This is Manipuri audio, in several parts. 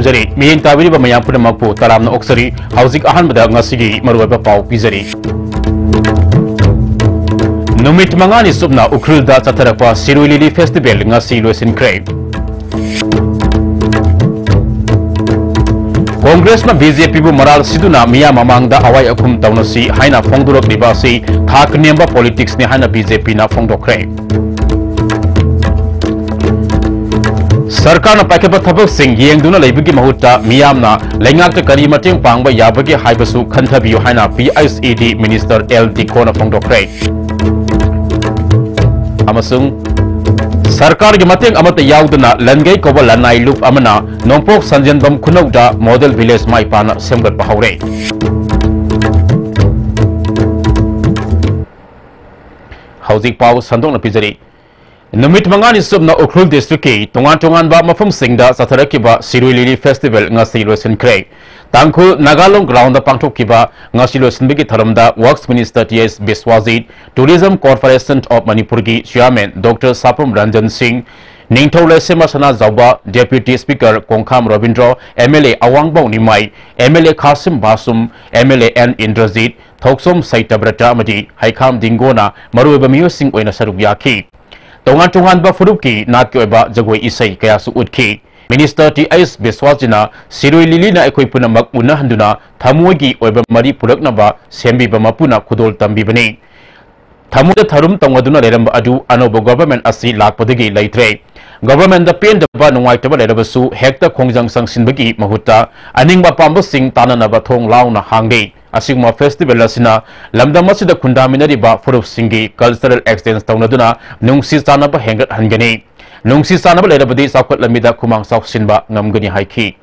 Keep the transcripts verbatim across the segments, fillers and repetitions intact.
ꯄꯤꯖꯔꯤ꯫ ꯃꯤꯠꯌꯦꯡ ꯇꯥꯕꯤꯔꯤꯕ ꯃꯌꯥꯝ ꯄꯨꯝꯅꯃꯛꯄꯨ ꯇꯔꯥꯝꯅ ꯑꯣꯛꯆꯔꯤ꯫ ꯍꯧꯖꯤꯛ ꯑꯍꯥꯟꯕꯗ ꯉꯁꯤꯒꯤ ꯃꯔꯨꯑꯣꯏꯕ ꯄꯥꯎ ꯄꯤꯖꯔꯤ꯫ ꯅꯨꯃꯤꯠ ꯃꯉꯥꯅꯤ ꯆꯨꯞꯅ ꯎꯈ꯭ꯔꯨꯜꯗ ꯆꯠꯊꯔꯛꯄ ꯁꯤꯔꯣꯏ ꯂꯤꯂꯤ ꯐꯦꯁꯇꯤꯚꯦꯜ ꯉꯁꯤ ꯂꯣꯏꯁꯤꯟꯈ꯭ꯔꯦ꯫ ꯀꯣꯡꯒ꯭ꯔꯦꯁꯅ ꯕꯤ ꯖꯦ ꯄꯤꯕꯨ ꯃꯔꯥꯜ ꯁꯤꯗꯨꯅ ꯃꯤꯌꯥꯝ ꯃꯃꯥꯡꯗ ꯑꯋꯥꯏ ꯑꯈꯨꯝ ꯇꯧꯅꯁꯤ ꯍꯥꯏꯅ ꯐꯣꯡꯗꯣꯔꯛꯂꯤꯕ ꯑꯁꯤ ꯊꯥꯛ ꯅꯦꯝꯕ ꯄꯣꯂꯤꯇꯤꯛꯁꯅꯤ ꯍꯥꯏꯅ ꯕꯤ ꯖꯦ ꯄꯤꯅ ꯐꯣꯡꯗꯣꯛꯈ꯭ꯔꯦ꯫ ꯁꯔꯀꯥꯔꯅ ꯄꯥꯏꯈꯠꯄ ꯊꯕꯛꯁꯤꯡ ꯌꯦꯡꯗꯨꯅ ꯂꯩꯕꯒꯤ ꯃꯍꯨꯠꯇ ꯃꯤꯌꯥꯝꯅ ꯂꯩꯉꯥꯛꯇ ꯀꯔꯤ ꯃꯇꯦꯡ ꯄꯥꯡꯕ ꯌꯥꯕꯒꯦ ꯍꯥꯏꯕꯁꯨ ꯈꯟꯊꯕꯤꯌꯨ ꯍꯥꯏꯅ ꯄꯤ ꯑꯩꯆ ꯏ ꯗꯤ ꯃꯤꯅꯤꯁꯇꯔ ꯑꯦꯜ ꯗꯤꯀꯣꯅ ꯐꯣꯡꯗꯣꯛꯈ꯭ꯔꯦ꯫ ꯑꯃꯁꯨꯡ ꯁꯔꯀꯥꯔꯒꯤ ꯃꯇꯦꯡ ꯑꯃꯠꯇ ꯌꯥꯎꯗꯅ ꯂꯟꯒꯩ ꯀꯧꯕ ꯂꯅꯥꯏ ꯂꯨꯞ ꯑꯃꯅ ꯅꯣꯡꯄꯣꯛ ꯁꯟꯖꯦꯟꯕꯝ ꯈꯨꯅꯧꯗ ꯃꯣꯗꯦꯜ ꯚꯤꯂꯦꯖ ꯃꯥꯏ ꯄꯥꯛꯅ ꯁꯦꯝꯒꯠꯄ ꯍꯧꯔꯦ꯫ ꯍꯧꯖꯤꯛ ꯄꯥꯎ ꯁꯟꯗꯣꯛꯅ ꯄꯤꯖꯔꯤ꯫ ꯅꯨꯃꯤꯠ ꯃꯉꯥꯅꯤ ꯆꯨꯞꯅ ꯎꯈ꯭ꯔꯨꯜ ꯗꯤꯁꯇ꯭ꯔꯤꯛꯀꯤ ꯇꯣꯉꯥꯟ ꯇꯣꯉꯥꯟꯕ ꯃꯐꯝꯁꯤꯡꯗ ꯆꯠꯊꯔꯛꯈꯤꯕ ꯁꯤꯔꯣꯏ ꯂꯤꯂꯤ ꯐꯦꯁꯇꯤꯚꯦꯜ ꯉꯁꯤ ꯂꯣꯏꯁꯤꯟꯈ꯭ꯔꯦ꯫ ꯇꯥꯡꯈꯨꯜ ꯅꯥꯒꯥꯂꯣꯡ ꯒ꯭ꯔꯥꯎꯟꯗ ꯄꯥꯡꯊꯣꯛꯈꯤꯕ ꯉꯁꯤ ꯂꯣꯏꯁꯤꯟꯕꯒꯤ ꯊꯧꯔꯝꯗ works minister T S Biswajit, Tourism Corporation of Manipurꯒꯤ ꯆꯤꯌꯥꯔꯃꯦꯟ ꯗꯣꯛꯇꯔ ꯁꯥꯄꯝ ꯔꯟꯖꯟ ꯁꯤꯡ, ꯅꯤꯡꯊꯧ Leishemba Sanajaoba, deputy speaker Kongkham Robindro, M L A Awangbow Newmai, M L A Khashim Vashum, M L A N Indrajit, Thokchom Satyabrata ꯑꯃꯗꯤ ꯍꯩꯈꯥꯝ ꯗꯤꯡꯒꯣꯅ ꯃꯔꯨꯑꯣꯏꯕ ꯃꯤꯑꯣꯏꯁꯤꯡ ꯑꯣꯏꯅ ꯁꯔꯨꯛ ꯌꯥꯈꯤ꯫ ꯇꯣꯉꯥꯟ ꯇꯣꯉꯥꯟꯕ ꯐꯨꯔꯨꯞꯀꯤ ꯅꯥꯠꯀꯤ ꯑꯣꯏꯕ ꯖꯒꯣꯏ ꯏꯁꯩ ꯀꯌꯥꯁꯨ ꯎꯠꯈꯤ꯫ ꯃꯤꯅꯤꯁꯇꯔ ꯇꯤ ꯑꯩꯆ ꯕꯤꯁ꯭ꯋꯥꯁꯖꯤꯅ ꯁꯤꯔꯣꯏ ꯂꯤꯂꯤꯅ ꯑꯩꯈꯣꯏ ꯄꯨꯝꯅꯃꯛ ꯎꯅꯍꯟꯗꯨꯅ ꯊꯃꯣꯏꯒꯤ ꯑꯣꯏꯕ ꯃꯔꯤ ꯄꯨꯔꯛꯅꯕ ꯁꯦꯝꯕꯤꯕ ꯃꯄꯨꯅ ꯈꯨꯗꯣꯜ ꯇꯝꯕꯤꯕꯅꯤ꯫ ꯊꯃꯣꯏꯗ ꯊꯔꯨꯝ ꯇꯧꯅꯗꯨꯅ ꯂꯩꯔꯝꯕ ꯑꯗꯨ ꯑꯅꯧꯕ ꯒꯣꯚꯔꯟꯃꯦꯟꯠ ꯑꯁꯤ ꯂꯥꯛꯄꯗꯒꯤ ꯂꯩꯇ꯭ꯔꯦ꯫ ꯒꯣꯚꯔꯟꯃꯦꯟꯠꯇ ꯄꯦꯟꯗꯕ, ꯅꯨꯡꯉꯥꯏꯇꯕ ꯂꯩꯔꯕꯁꯨ ꯍꯦꯛꯇ ꯈꯣꯡꯖꯪ ꯆꯪꯁꯤꯟꯕꯒꯤ ꯃꯍꯨꯠꯇ ꯑꯅꯤꯡꯕ ꯑꯄꯥꯝꯕꯁꯤꯡ ꯇꯥꯟꯅꯅꯕ ꯊꯣꯡ ꯂꯥꯎꯅ ꯍꯥꯡꯂꯤ꯫ ꯑꯁꯤꯒꯨꯝꯕ ꯐꯦꯁꯇꯤꯚꯦꯜ ꯑꯁꯤꯅ ꯂꯝꯗꯝ ꯑꯁꯤꯗ ꯈꯨꯟꯗꯥꯃꯤꯟꯅꯔꯤꯕ ꯐꯨꯔꯨꯞꯁꯤꯡꯒꯤ ꯀꯜꯆꯔꯦꯜ ꯑꯦꯛꯁꯆꯦꯟꯖ ꯇꯧꯅꯗꯨꯅ ꯅꯨꯡꯁꯤ ꯆꯥꯟꯅꯕ ꯍꯦꯟꯒꯠꯍꯟꯒꯅꯤ꯫ ꯅꯨꯡꯁꯤ ꯆꯥꯟꯅꯕ ꯂꯩꯔꯕꯗꯤ ꯆꯥꯎꯈꯠ ꯂꯝꯕꯤꯗ ꯈꯨꯃꯥꯡ ꯆꯥꯎꯁꯤꯟꯕ ꯉꯝꯒꯅꯤ ꯍꯥꯏꯈꯤ꯫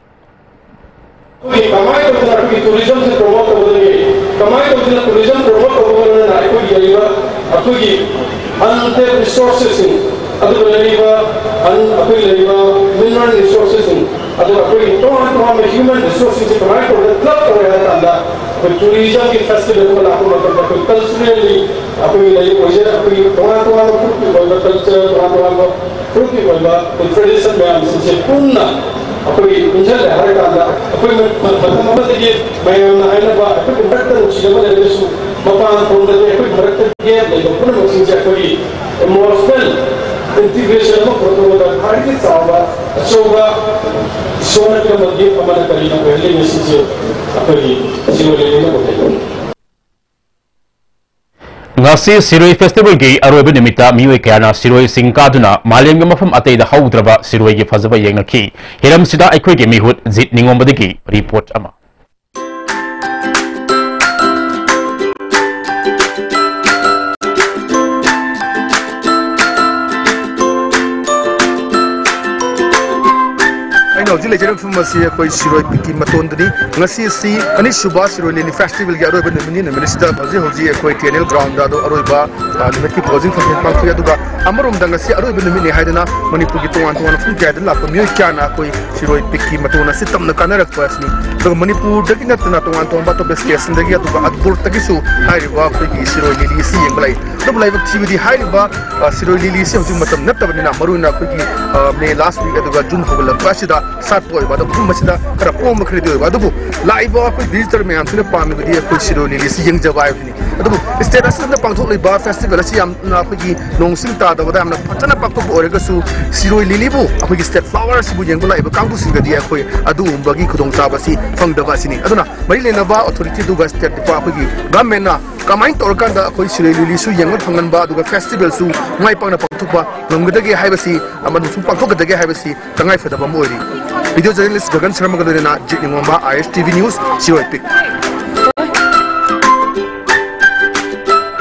ꯑꯩꯈꯣꯏꯒꯤ ꯀꯃꯥꯏꯅ ꯇꯧꯗꯅ ꯑꯩꯈꯣꯏꯒꯤ ꯇꯨꯔꯤꯖꯝꯁꯦ ꯄ꯭ꯔꯣꯃꯣꯠ ꯇꯧꯒꯗꯒꯦ? ꯀꯃꯥꯏꯅ ꯇꯧꯗꯅ ꯇꯨꯔꯤꯖꯝ ꯄ꯭ꯔꯣꯃꯣꯠ ꯇꯧꯕ ꯉꯝꯗꯅ ꯑꯩꯈꯣꯏꯒꯤ ꯂꯩꯔꯤꯕ ꯑꯩꯈꯣꯏꯒꯤ ꯑꯟꯇꯦꯞ ꯔꯤꯁꯣꯔꯁꯦꯁꯁꯤꯡ, ꯑꯗꯨꯒ ꯂꯩꯔꯤꯕ ꯑꯟ-, ꯑꯩꯈꯣꯏꯒꯤ ꯂꯩꯔꯤꯕ ꯃꯤꯅꯔꯦꯜ ꯔꯤꯁꯣꯔꯁꯦꯁꯁꯤꯡ, ꯑꯗꯨꯒ ꯑꯩꯈꯣꯏꯒꯤ ꯇꯣꯉꯥꯟ ꯇꯣꯉꯥꯟꯕ ꯍ꯭ꯌꯨꯃꯦꯟ ꯔꯤꯁꯣꯔꯁꯁꯤꯡꯁꯦ ꯀꯃꯥꯏꯅ ꯇꯧꯔꯒ ꯀ꯭ꯂꯕ ꯇꯧꯔꯦ ꯍꯥꯏꯕ ꯀꯥꯟꯗ ꯑꯩꯈꯣꯏ ꯇꯨꯔꯤꯖꯝꯒꯤ ꯐꯦꯁꯇꯤꯚꯦꯜ ꯑꯃ ꯂꯥꯛꯄ ꯃꯇꯝꯗ ꯑꯩꯈꯣꯏ ꯀꯜꯆꯔꯦꯜꯂꯤ ꯑꯩꯈꯣꯏꯒꯤ ꯂꯩꯔꯤꯕ ꯑꯣꯏꯖꯔꯦ, ꯑꯩꯈꯣꯏꯒꯤ ꯇꯣꯉꯥꯟ ꯇꯣꯉꯥꯟꯕ ꯐꯨꯔꯨꯞꯀꯤ ꯑꯣꯏꯕ ꯀꯜꯆꯔ, ꯇꯣꯉꯥꯟ ꯇꯣꯉꯥꯟꯕ ꯐꯨꯔꯨꯞꯀꯤ ꯑꯣꯏꯕ ꯑꯩꯈꯣꯏ ꯇ꯭ꯔꯦꯗꯤꯁꯟ ꯃꯌꯥꯝꯁꯤꯡꯁꯦ ꯄꯨꯟꯅ ꯑꯩꯈꯣꯏꯒꯤ ꯄꯨꯟꯁꯤꯜꯂꯦ ꯍꯥꯏꯔꯀꯥꯟꯗ ꯑꯩꯈꯣꯏ ꯃ- ꯃ- ꯃꯇꯝ ꯑꯃꯗꯒꯤ ꯃꯌꯥꯝꯅ ꯍꯥꯏꯅꯕ ꯑꯩꯈꯣꯏꯒꯤ ꯃꯔꯛꯇ ꯅꯨꯡꯁꯤꯅꯕ ꯂꯩꯔꯒꯁꯨ ꯃꯄꯥꯟ ꯊꯣꯡꯗꯗꯤ ꯑꯩꯈꯣꯏꯒꯤ ꯃꯔꯛꯇ gap ꯂꯩꯕ ꯄꯨꯝꯅꯃꯛꯁꯤꯡꯁꯦ ꯑꯩꯈꯣꯏꯒꯤ emotional integration ꯑꯃ ꯄꯨꯔꯛꯄꯗ ꯈ꯭ꯋꯥꯏꯗꯒꯤ ꯆꯥꯎꯕ ꯑꯆꯧꯕ ꯏꯁꯣꯔꯅ ꯄꯤꯔꯝꯕ gift ꯑꯃꯅ ꯀꯔꯤꯅꯣ ꯑꯣꯏꯍꯜꯂꯤ ꯃꯁꯤꯁꯦ ꯑꯩꯈꯣꯏꯒꯤ ꯁꯤꯔꯣꯏ ꯂꯤꯂꯤꯅ ꯑꯣꯏꯍꯜꯂꯤ꯫ ꯉꯁꯤ ꯁꯤꯔꯣꯏ ꯐꯦꯁꯇꯤꯚꯦꯜꯒꯤ ꯑꯔꯣꯏꯕ ꯅꯨꯃꯤꯠꯇ ꯃꯤꯑꯣꯏ ꯀꯌꯥꯅ ꯁꯤꯔꯣꯏ ꯆꯤꯡ ꯀꯥꯗꯨꯅ ꯃꯥꯂꯦꯝꯒꯤ ꯃꯐꯝ ꯑꯇꯩꯗ ꯍꯧꯗ꯭ꯔꯕ ꯁꯤꯔꯣꯏꯒꯤ ꯐꯖꯕ ꯌꯦꯡꯅꯈꯤ꯫ ꯍꯤꯔꯝꯁꯤꯗ ꯑꯩꯈꯣꯏꯒꯤ ꯃꯤꯍꯨꯠ ꯖꯤꯠ ꯅꯤꯉꯣꯝꯕꯗꯒꯤ ꯔꯤꯄꯣꯔꯠ ꯑꯃ꯫ ꯑꯩꯅ ꯍꯧꯖꯤꯛ ꯂꯩꯖꯔꯤꯕ ꯃꯐꯝ ꯑꯁꯤ ꯑꯩꯈꯣꯏ ꯁꯤꯔꯣꯏ ꯄꯤꯛꯀꯤ ꯃꯇꯣꯟꯗꯅꯤ꯫ ꯉꯁꯤ ꯑꯁꯤ ꯑꯅꯤꯁꯨꯕ ꯁꯤꯔꯣꯏ ꯂꯤꯂꯤ ꯐꯦꯁꯇꯤꯚꯦꯜꯒꯤ ꯑꯔꯣꯏꯕ ꯅꯨꯃꯤꯠꯅꯤ꯫ ꯅꯨꯃꯤꯠ ꯑꯁꯤꯗ ꯍꯧꯖꯤꯛ ꯍꯧꯖꯤꯛ ꯑꯩꯈꯣꯏ ꯇꯤ ꯑꯦꯟ ꯑꯦꯜ ꯒ꯭ꯔꯥꯎꯟꯗ ꯑꯗꯨ ꯑꯔꯣꯏꯕ, ꯑ, ꯅꯨꯃꯤꯠꯀꯤ closing function ꯄꯥꯡꯊꯣꯛꯏ꯫ ꯑꯗꯨꯒ ꯑꯃꯔꯣꯝꯗ ꯉꯁꯤ ꯑꯔꯣꯏꯕ ꯅꯨꯃꯤꯠꯅꯤ ꯍꯥꯏꯗꯨꯅ ꯃꯅꯤꯄꯨꯔꯒꯤ ꯇꯣꯉꯥꯟ ꯇꯣꯉꯥꯟꯕ ꯃꯐꯝ ꯀꯌꯥꯗ ꯂꯥꯛꯄ ꯃꯤꯑꯣꯏ ꯀꯌꯥꯅ ꯑꯩꯈꯣꯏ ꯁꯤꯔꯣꯏ ꯄꯤꯛꯀꯤ ꯃꯇꯣꯟ ꯑꯁꯤ ꯇꯝꯅ ꯀꯥꯅꯔꯛꯄ ꯑꯁꯤꯅꯤ꯫ ꯑꯗꯨꯒ ꯃꯅꯤꯄꯨꯔꯗꯒꯤ ꯅꯠꯇꯅ ꯇꯣꯉꯥꯟ ꯇꯣꯉꯥꯟꯕ ꯑꯇꯣꯞꯄ ꯁ꯭ꯇꯦꯠꯁꯤꯡꯗꯒꯤ ꯑꯗꯨꯒ ꯑꯕꯣꯔꯠꯇꯒꯤꯁꯨ ꯍꯥꯏꯔꯤꯕ ꯑꯩꯈꯣꯏꯒꯤ ꯁꯤꯔꯣꯏ ꯂꯤꯂꯤ ꯑꯁꯤ ꯌꯦꯡꯕ ꯂꯥꯛꯏ꯫ ꯑꯗꯨꯕꯨ ꯂꯥꯏꯕꯛ ꯊꯤꯕꯗꯤ ꯍꯥꯏꯔꯤꯕ, ꯑ, ꯁꯤꯔꯣꯏ ꯂꯤꯂꯤ ꯑꯁꯤ ꯍꯧꯖꯤꯛ ꯃꯇꯝ ꯅꯠꯇꯕꯅꯤꯅ, ꯃꯔꯨꯑꯣꯏꯅ ꯑꯩꯈꯣꯏꯒꯤ, ꯑ, ꯃꯦ ꯂꯥꯁ ꯋꯤꯛ ꯑꯗꯨꯒ ꯖꯨꯟ ꯍꯧꯒꯠꯂꯛꯄ ꯑꯁꯤꯗ ꯁꯥꯠꯄ ꯑꯣꯏꯕ, ꯑꯗꯨ ꯃꯐꯝ ꯑꯁꯤꯗ ꯈꯔ ꯀꯣꯝꯕ ꯈꯔꯗꯤ ꯑꯣꯏꯕ꯫ ꯑꯗꯨꯕꯨ ꯂꯥꯛꯏꯕ ꯑꯩꯈꯣꯏ ꯚꯤꯖꯤꯇꯔ ꯃꯌꯥꯝꯁꯤꯅ ꯄꯥꯝꯃꯤꯕꯗꯤ ꯑꯩꯈꯣꯏ ꯁꯤꯔꯣꯏ ꯂꯤꯂꯤ ꯑꯁꯤ ꯌꯦꯡꯖꯕ ꯍꯥꯏꯕꯅꯤ꯫ ꯑꯗꯨꯕꯨ ꯁ꯭ꯇꯦꯠ ꯑꯁꯤꯗ ꯄꯥꯡꯊꯣꯛꯂꯤꯕ ꯐꯦꯁꯇꯤꯚꯦꯜ ꯑꯁꯤ ꯌꯥꯝꯅ ꯑꯩꯈꯣꯏꯒꯤ ꯅꯣꯡ ꯁꯤꯡ ꯇꯥꯗꯕꯗ ꯌꯥꯝꯅ ꯐꯖꯅ ꯄꯥꯡꯊꯣꯛꯄ ꯑꯣꯏꯔꯒꯁꯨ, ꯁꯤꯔꯣꯏ ꯂꯤꯂꯤꯕꯨ, ꯑꯩꯈꯣꯏꯒꯤ ꯁ꯭ꯇꯦꯠ ꯐ꯭ꯂꯥꯋꯔ ꯑꯁꯤꯕꯨ ꯌꯦꯡꯕ ꯂꯥꯛꯏꯕ ꯀꯥꯡꯕꯨꯁꯤꯡꯒꯗꯤ ꯑꯩꯈꯣꯏ ꯑꯗꯨꯒꯨꯝꯕꯒꯤ ꯈꯨꯗꯣꯡꯆꯥꯕ ꯑꯁꯤ ꯐꯪꯗꯕ ꯑꯁꯤꯅꯤ꯫ ꯑꯗꯨꯅ ꯃꯔꯤ ꯂꯩꯅꯕ ꯑꯣꯊꯣꯔꯤꯇꯤ ꯑꯗꯨꯒ ꯁ꯭ꯇꯦꯠ ꯗꯤꯄꯥ-, ꯑꯩꯈꯣꯏꯒꯤ ꯒꯚꯔꯟꯃꯦꯟꯅ ꯀꯃꯥꯏꯅ ꯇꯧꯔꯀꯥꯟꯗ ꯑꯩꯈꯣꯏ ꯁꯤꯔꯣꯏ ꯂꯤꯂꯤꯁꯨ ꯌꯦꯡꯕ ꯐꯪꯍꯟꯕ, ꯑꯗꯨꯒ ꯐꯦꯁꯇꯤꯚꯦꯜꯁꯨ ꯃꯥꯏ ꯄꯥꯛꯅ ꯄꯥꯡꯊꯣꯛꯄ ꯉꯝꯒꯗꯒꯦ ꯍꯥꯏꯕꯁꯤ ꯑꯃꯗꯤ ꯁꯨꯝ ꯄꯥꯡꯊꯣꯛꯀꯗꯒꯦ ꯍꯥꯏꯕꯁꯤ ꯇꯉꯥꯏ ꯐꯗꯕ ꯑꯃ ꯑꯣꯏꯔꯤ꯫ ꯚꯤꯗꯤꯑꯣ ꯖꯔꯅꯦꯂꯤꯁ ꯒꯒꯟ ꯁꯔꯃꯒ ꯂꯣꯏꯅꯅ ꯖꯤꯠ ꯅꯤꯉꯣꯝꯕ, ꯑꯥꯏ ꯑꯦꯁ ꯇꯤ ꯚꯤ ꯅ꯭ꯌꯨꯁ, ꯁꯤꯔꯣꯏ ꯄꯤꯛ꯫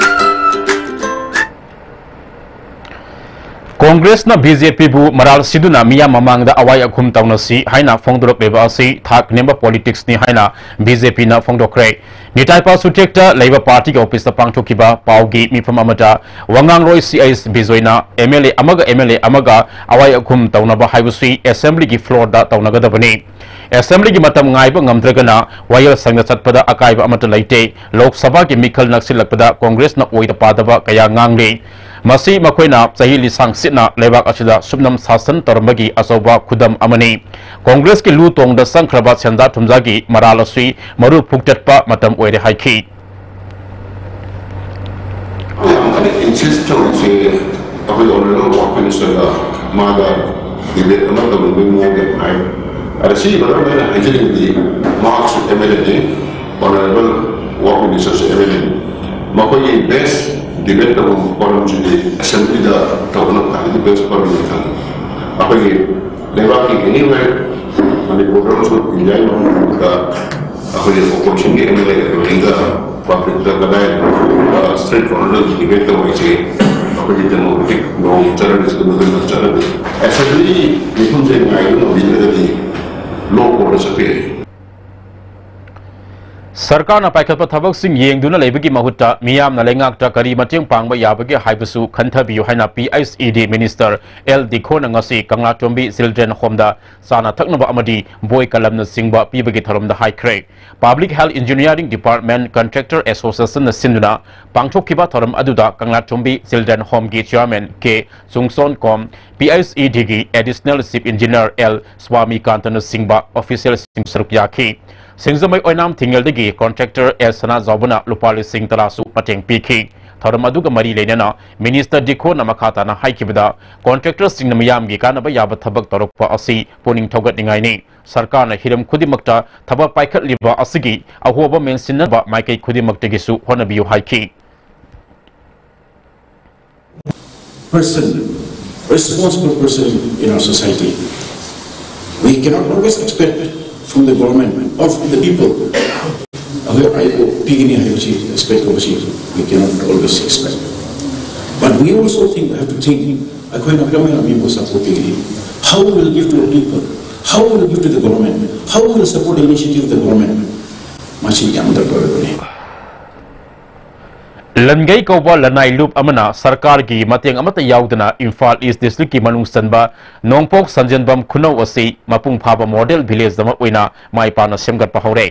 ꯀꯣꯡꯒ꯭ꯔꯦꯁꯅ ꯕꯤ ꯖꯦ ꯄꯤꯕꯨ ꯃꯔꯥꯜ ꯁꯤꯗꯨꯅ ꯃꯤꯌꯥꯝ ꯃꯃꯥꯡꯗ ꯑꯋꯥꯏ ꯑꯈꯨꯝ ꯇꯧꯅꯁꯤ ꯍꯥꯏꯅ ꯐꯣꯡꯗꯣꯔꯛꯂꯤꯕ ꯑꯁꯤ ꯊꯥꯛ ꯅꯦꯝꯕ ꯄꯣꯂꯤꯇꯤꯛꯁꯅꯤ ꯍꯥꯏꯅ ꯕꯤ ꯖꯦ ꯄꯤꯅ ꯐꯣꯡꯗꯣꯛꯈ꯭ꯔꯦ꯫ ꯅꯤꯇꯥꯏ ꯄꯥꯁꯨꯇꯦꯛꯇ ꯂꯩꯕ ꯄꯥꯔꯇꯤꯒꯤ ꯑꯣꯐꯤꯁꯇ ꯄꯥꯡꯊꯣꯛꯈꯤꯕ ꯄꯥꯎꯒꯤ ꯃꯤꯐꯝ ꯑꯃꯗ ꯋꯥꯉꯥꯡꯂꯣꯏ ꯁꯤ ꯑꯩꯆ ꯕꯤꯖꯣꯏꯅ ꯑꯦꯝ ꯑꯦꯜ ꯑꯦ ꯑꯃꯒ ꯑꯦꯝ ꯑꯦꯜ ꯑꯦ ꯑꯃꯒ ꯑꯋꯥꯏ ꯑꯈꯨꯝ ꯇꯧꯅꯕ ꯍꯥꯏꯕꯁꯤ ꯑꯦꯁꯦꯝꯕ꯭ꯂꯤꯒꯤ ꯐ꯭ꯂꯣꯔꯗ ꯇꯧꯅꯒꯗꯕꯅꯤ꯫ ꯑꯦꯁꯦꯝꯕ꯭ꯂꯤꯒꯤ ꯃꯇꯝ ꯉꯥꯏꯕ ꯉꯝꯗ꯭ꯔꯒꯅ ꯋꯥꯌꯦꯜ ꯁꯪꯗ ꯆꯠꯄꯗ ꯑꯀꯥꯏꯕ ꯑꯃꯠꯇ ꯂꯩꯇꯦ꯫ ꯂꯣꯛ ꯁꯚꯥꯒꯤ ꯃꯤꯈꯜ ꯅꯛꯁꯤꯜꯂꯛꯄꯗ ꯀꯣꯡꯒ꯭ꯔꯦꯁꯅ ꯑꯣꯏꯗ ꯄꯥꯗꯕ ꯀꯌꯥ ꯉꯥꯡꯂꯤ꯫ ꯃꯁꯤ ꯃꯈꯣꯏꯅ ꯆꯍꯤ ꯂꯤꯁꯥꯡ ꯁꯤꯠꯅ ꯂꯩꯕꯥꯛ ꯑꯁꯤꯗ ꯁꯨꯞꯅꯝ ꯁꯥꯁꯟ ꯇꯧꯔꯝꯕꯒꯤ ꯑꯆꯧꯕ ꯈꯨꯗꯝ ꯑꯃꯅꯤ꯫ ꯀꯣꯡꯒ꯭ꯔꯦꯁꯀꯤ ꯂꯨ ꯇꯣꯡꯗ ꯆꯪꯈ꯭ꯔꯕ ꯁꯦꯟꯖꯥ ꯊꯨꯝꯖꯥꯒꯤ ꯃꯔꯥꯜ ꯑꯁꯤ ꯃꯔꯨ ꯐꯨꯛꯇꯠꯄ ꯃꯇꯝ ꯑꯣꯏꯔꯦ ꯍꯥꯏꯈꯤ꯫ ꯌꯥꯝ ꯀꯟꯅ ꯏꯟꯁꯤꯁ ꯇꯧꯔꯤꯁꯦ ꯑꯩꯈꯣꯏ ꯑꯣꯅꯔꯦꯕꯜ ꯋꯥꯔꯛ ꯃꯤꯅꯤꯁꯇꯔꯒ ꯃꯥꯒ ꯗꯤꯕꯦꯠ ꯑꯃ ꯇꯧꯅꯤꯡꯕꯒꯤ ꯃꯑꯣꯡꯗ ꯍꯥꯏ꯫ ꯑꯗ ꯁꯤꯒꯤ ꯃꯔꯝꯗ ꯑꯩꯅ ꯍꯥꯏꯖꯅꯤꯡꯕꯗꯤ ꯃꯍꯥꯛꯁꯨ ꯑꯦꯝ ꯑꯦꯜ ꯑꯦꯅꯤ, ꯑꯣꯅꯔꯦꯕꯜ ꯋꯥꯔꯛ ꯃꯤꯅꯤꯁꯇꯔꯁꯨ ꯑꯦꯝ ꯑꯦꯜ ꯑꯦꯅꯤ꯫ ꯃꯈꯣꯏꯒꯤ ꯕꯦꯁ ꯗꯤꯕꯦꯠ ꯇꯧꯕ ꯐꯣꯔꯝꯁꯤꯗꯤ ꯑꯦꯁꯦꯝꯕ꯭ꯂꯤꯗ ꯇꯧꯕꯅ ꯈ꯭ꯋꯥꯏꯗꯒꯤ ꯕꯦꯁ ꯐꯣꯔꯝꯅꯤ ꯈꯜꯂꯤ꯫ ꯑꯩꯈꯣꯏꯒꯤ ꯂꯩꯕꯥꯛꯀꯤ ꯑꯦꯅꯤꯋꯦ ꯃꯅꯤꯄꯨꯔꯗ ꯑꯃꯁꯨꯡ ꯏꯟꯗꯤꯌꯥꯒꯤ ꯃꯐꯝ ꯈꯨꯗꯤꯡꯃꯛꯇ ꯑꯩꯈꯣꯏꯒꯤ ꯑꯣꯄꯣꯖꯤꯁꯟꯒꯤ ꯑꯦꯝ ꯑꯦꯜ ꯑꯦ ꯂꯣꯏꯅꯒ ꯄꯕ꯭ꯂꯤꯛꯇ ꯀꯗꯥꯏ ꯁ꯭ꯇ꯭ꯔꯤꯠ ꯀꯣꯔꯅꯔꯗ ꯗꯤꯕꯦꯠ ꯇꯧꯕ ꯍꯥꯏꯁꯦ ꯑꯩꯈꯣꯏꯒꯤ ꯗꯦꯃꯣꯀ꯭ꯔꯦꯇꯤꯛ ꯅꯣꯔꯝ ꯆꯠꯅꯕꯤꯁꯤꯗ ꯃꯇꯨꯡ ꯏꯟꯅ ꯆꯠꯅꯕꯤ꯫ ꯑꯦꯁꯦꯝꯕ꯭ꯂꯤ ꯃꯤꯐꯝꯁꯦ ꯉꯥꯏꯕ ꯉꯝꯕꯤꯗ꯭ꯔꯒꯗꯤ ꯂꯣ ꯀꯣꯔꯠꯇ ꯆꯠꯄ ꯌꯥꯏ꯫ ꯁꯔꯀꯥꯔꯅ ꯄꯥꯏꯈꯠꯄ ꯊꯕꯛꯁꯤꯡ ꯌꯦꯡꯗꯨꯅ ꯂꯩꯕꯒꯤ ꯃꯍꯨꯠꯇ ꯃꯤꯌꯥꯝꯅ ꯂꯩꯉꯥꯛꯇ ꯀꯔꯤ ꯃꯇꯦꯡ ꯄꯥꯡꯕ ꯌꯥꯕꯒꯦ ꯍꯥꯏꯕꯁꯨ ꯈꯟꯊꯕꯤꯌꯨ ꯍꯥꯏꯅ ꯄꯤ ꯑꯩꯆ ꯏ ꯗꯤ ꯃꯤꯅꯤꯁꯇꯔ ꯑꯦꯜ ꯗꯤꯈꯣꯅ ꯉꯁꯤ ꯀꯪꯂꯥꯇꯣꯝꯕꯤ ꯆꯤꯜꯗ꯭ꯔꯦꯟ ꯍꯣꯝꯗ ꯆꯥꯅ ꯊꯛꯅꯕ ꯑꯃꯗꯤ ꯕꯣꯏ ꯀꯂꯝꯅꯆꯤꯡꯕ ꯄꯤꯕꯒꯤ ꯊꯧꯔꯝꯗ ꯍꯥꯏꯈ꯭ꯔꯦ꯫ Public health engineering department contractor ꯑꯦꯁꯣꯁꯤꯌꯦꯁꯟꯅ ꯁꯤꯟꯗꯨꯅ ꯄꯥꯡꯊꯣꯛꯈꯤꯕ ꯊꯧꯔꯝ ꯑꯗꯨꯗ ꯀꯪꯂꯥꯇꯣꯝꯕꯤ ꯆꯤꯜꯗ꯭ꯔꯦꯟ ꯍꯣꯝꯒꯤ chairman K Chungson Kom, P H E ꯗꯤꯒꯤ ꯑꯦꯗꯤꯁꯅꯦꯜ ꯆꯤꯐ ꯏꯟꯖꯤꯅꯤꯌꯥꯔ ꯑꯦꯜ ꯁ꯭ꯋꯥꯃꯤꯀꯥꯟꯇꯅꯆꯤꯡꯕ ꯑꯣꯐꯤꯁꯤꯌꯦꯜꯁꯤꯡ ꯁꯔꯨꯛ ꯌꯥꯈꯤ꯫ ꯁꯤꯡꯖꯃꯩ ꯑꯣꯏꯅꯥꯝ ꯊꯤꯡꯉꯦꯜꯗꯒꯤ ꯀꯣꯟꯇ꯭ꯔꯦꯛꯇꯔ ꯑꯦꯁ ꯁꯅꯥꯖꯥꯎꯕꯅ ꯂꯨꯄꯥ ꯂꯤꯁꯤꯡ ꯇꯔꯥꯁꯨ ꯃꯇꯦꯡ ꯄꯤꯈꯤ꯫ ꯊꯧꯔꯝ ꯑꯗꯨꯒ ꯃꯔꯤ ꯂꯩꯅꯅ ꯃꯤꯅꯤꯁꯇꯔ ꯗꯤꯈꯣꯅ ꯃꯈꯥ ꯇꯥꯅ ꯍꯥꯏꯈꯤꯕꯗ, ꯀꯣꯟꯇ꯭ꯔꯦꯛꯇꯔꯁꯤꯡꯅ ꯃꯤꯌꯥꯝꯒꯤ ꯀꯥꯟꯅꯕ ꯌꯥꯕ ꯊꯕꯛ ꯇꯧꯔꯛꯄ ꯑꯁꯤ ꯄꯨꯛꯅꯤꯡ ꯊꯧꯒꯠꯅꯤꯡꯉꯥꯏꯅꯤ꯫ ꯁꯔꯀꯥꯔꯅ ꯍꯤꯔꯝ ꯈꯨꯗꯤꯡꯃꯛꯇ ꯊꯕꯛ ꯄꯥꯏꯈꯠꯂꯤꯕ ꯑꯁꯤꯒꯤ ꯑꯍꯣꯕ ꯃꯦꯟꯁꯤꯟꯅꯕ ꯃꯥꯏꯀꯩ ꯈꯨꯗꯤꯡꯃꯛꯇꯒꯤꯁꯨ ꯍꯣꯠꯅꯕꯤꯌꯨ ꯍꯥꯏꯈꯤ꯫ Person, responsible person in our society. We cannot always expect from the government or from the people. ꯑꯩꯈꯣꯏ ꯑꯩꯕꯨ ꯄꯤꯒꯅꯤ ꯍꯥꯏꯕꯁꯤ ꯑꯦꯛꯁꯄꯦꯛ ꯇꯧꯕꯁꯤ we cannot always expect. But we also think, have to think, ꯑꯩꯈꯣꯏꯅ ꯀꯔꯝꯍꯥꯏꯅ ꯃꯤꯕꯨ ꯁꯄꯣꯔꯠ ꯄꯤꯒꯅꯤ? How we will give to the people? How we will give to the government? How we will support the initiative of the government? ꯃꯁꯤ ꯌꯥꯝ ꯗꯔꯀꯥꯔ ꯑꯣꯏꯕꯅꯤ꯫ ꯂꯟꯒꯩ ꯀꯧꯕ ꯂꯅꯥꯏ ꯂꯨꯞ ꯑꯃꯅ ꯁꯔꯀꯥꯔꯒꯤ ꯃꯇꯦꯡ ꯑꯃꯠꯇ ꯌꯥꯎꯗꯅ ꯏꯝꯐꯥꯜ ꯏꯁ ꯗꯤꯁꯇ꯭ꯔꯤꯛꯀꯤ ꯃꯅꯨꯡ ꯆꯟꯕ ꯅꯣꯡꯄꯣꯛ ꯁꯟꯖꯦꯟꯕꯝ ꯈꯨꯅꯧ ꯑꯁꯤ ꯃꯄꯨꯡ ꯐꯥꯕ ꯃꯣꯗꯦꯜ ꯚꯤꯂꯦꯖ ꯑꯃ ꯑꯣꯏꯅ ꯃꯥꯏ ꯄꯥꯛꯅ ꯁꯦꯝꯒꯠꯄ ꯍꯧꯔꯦ꯫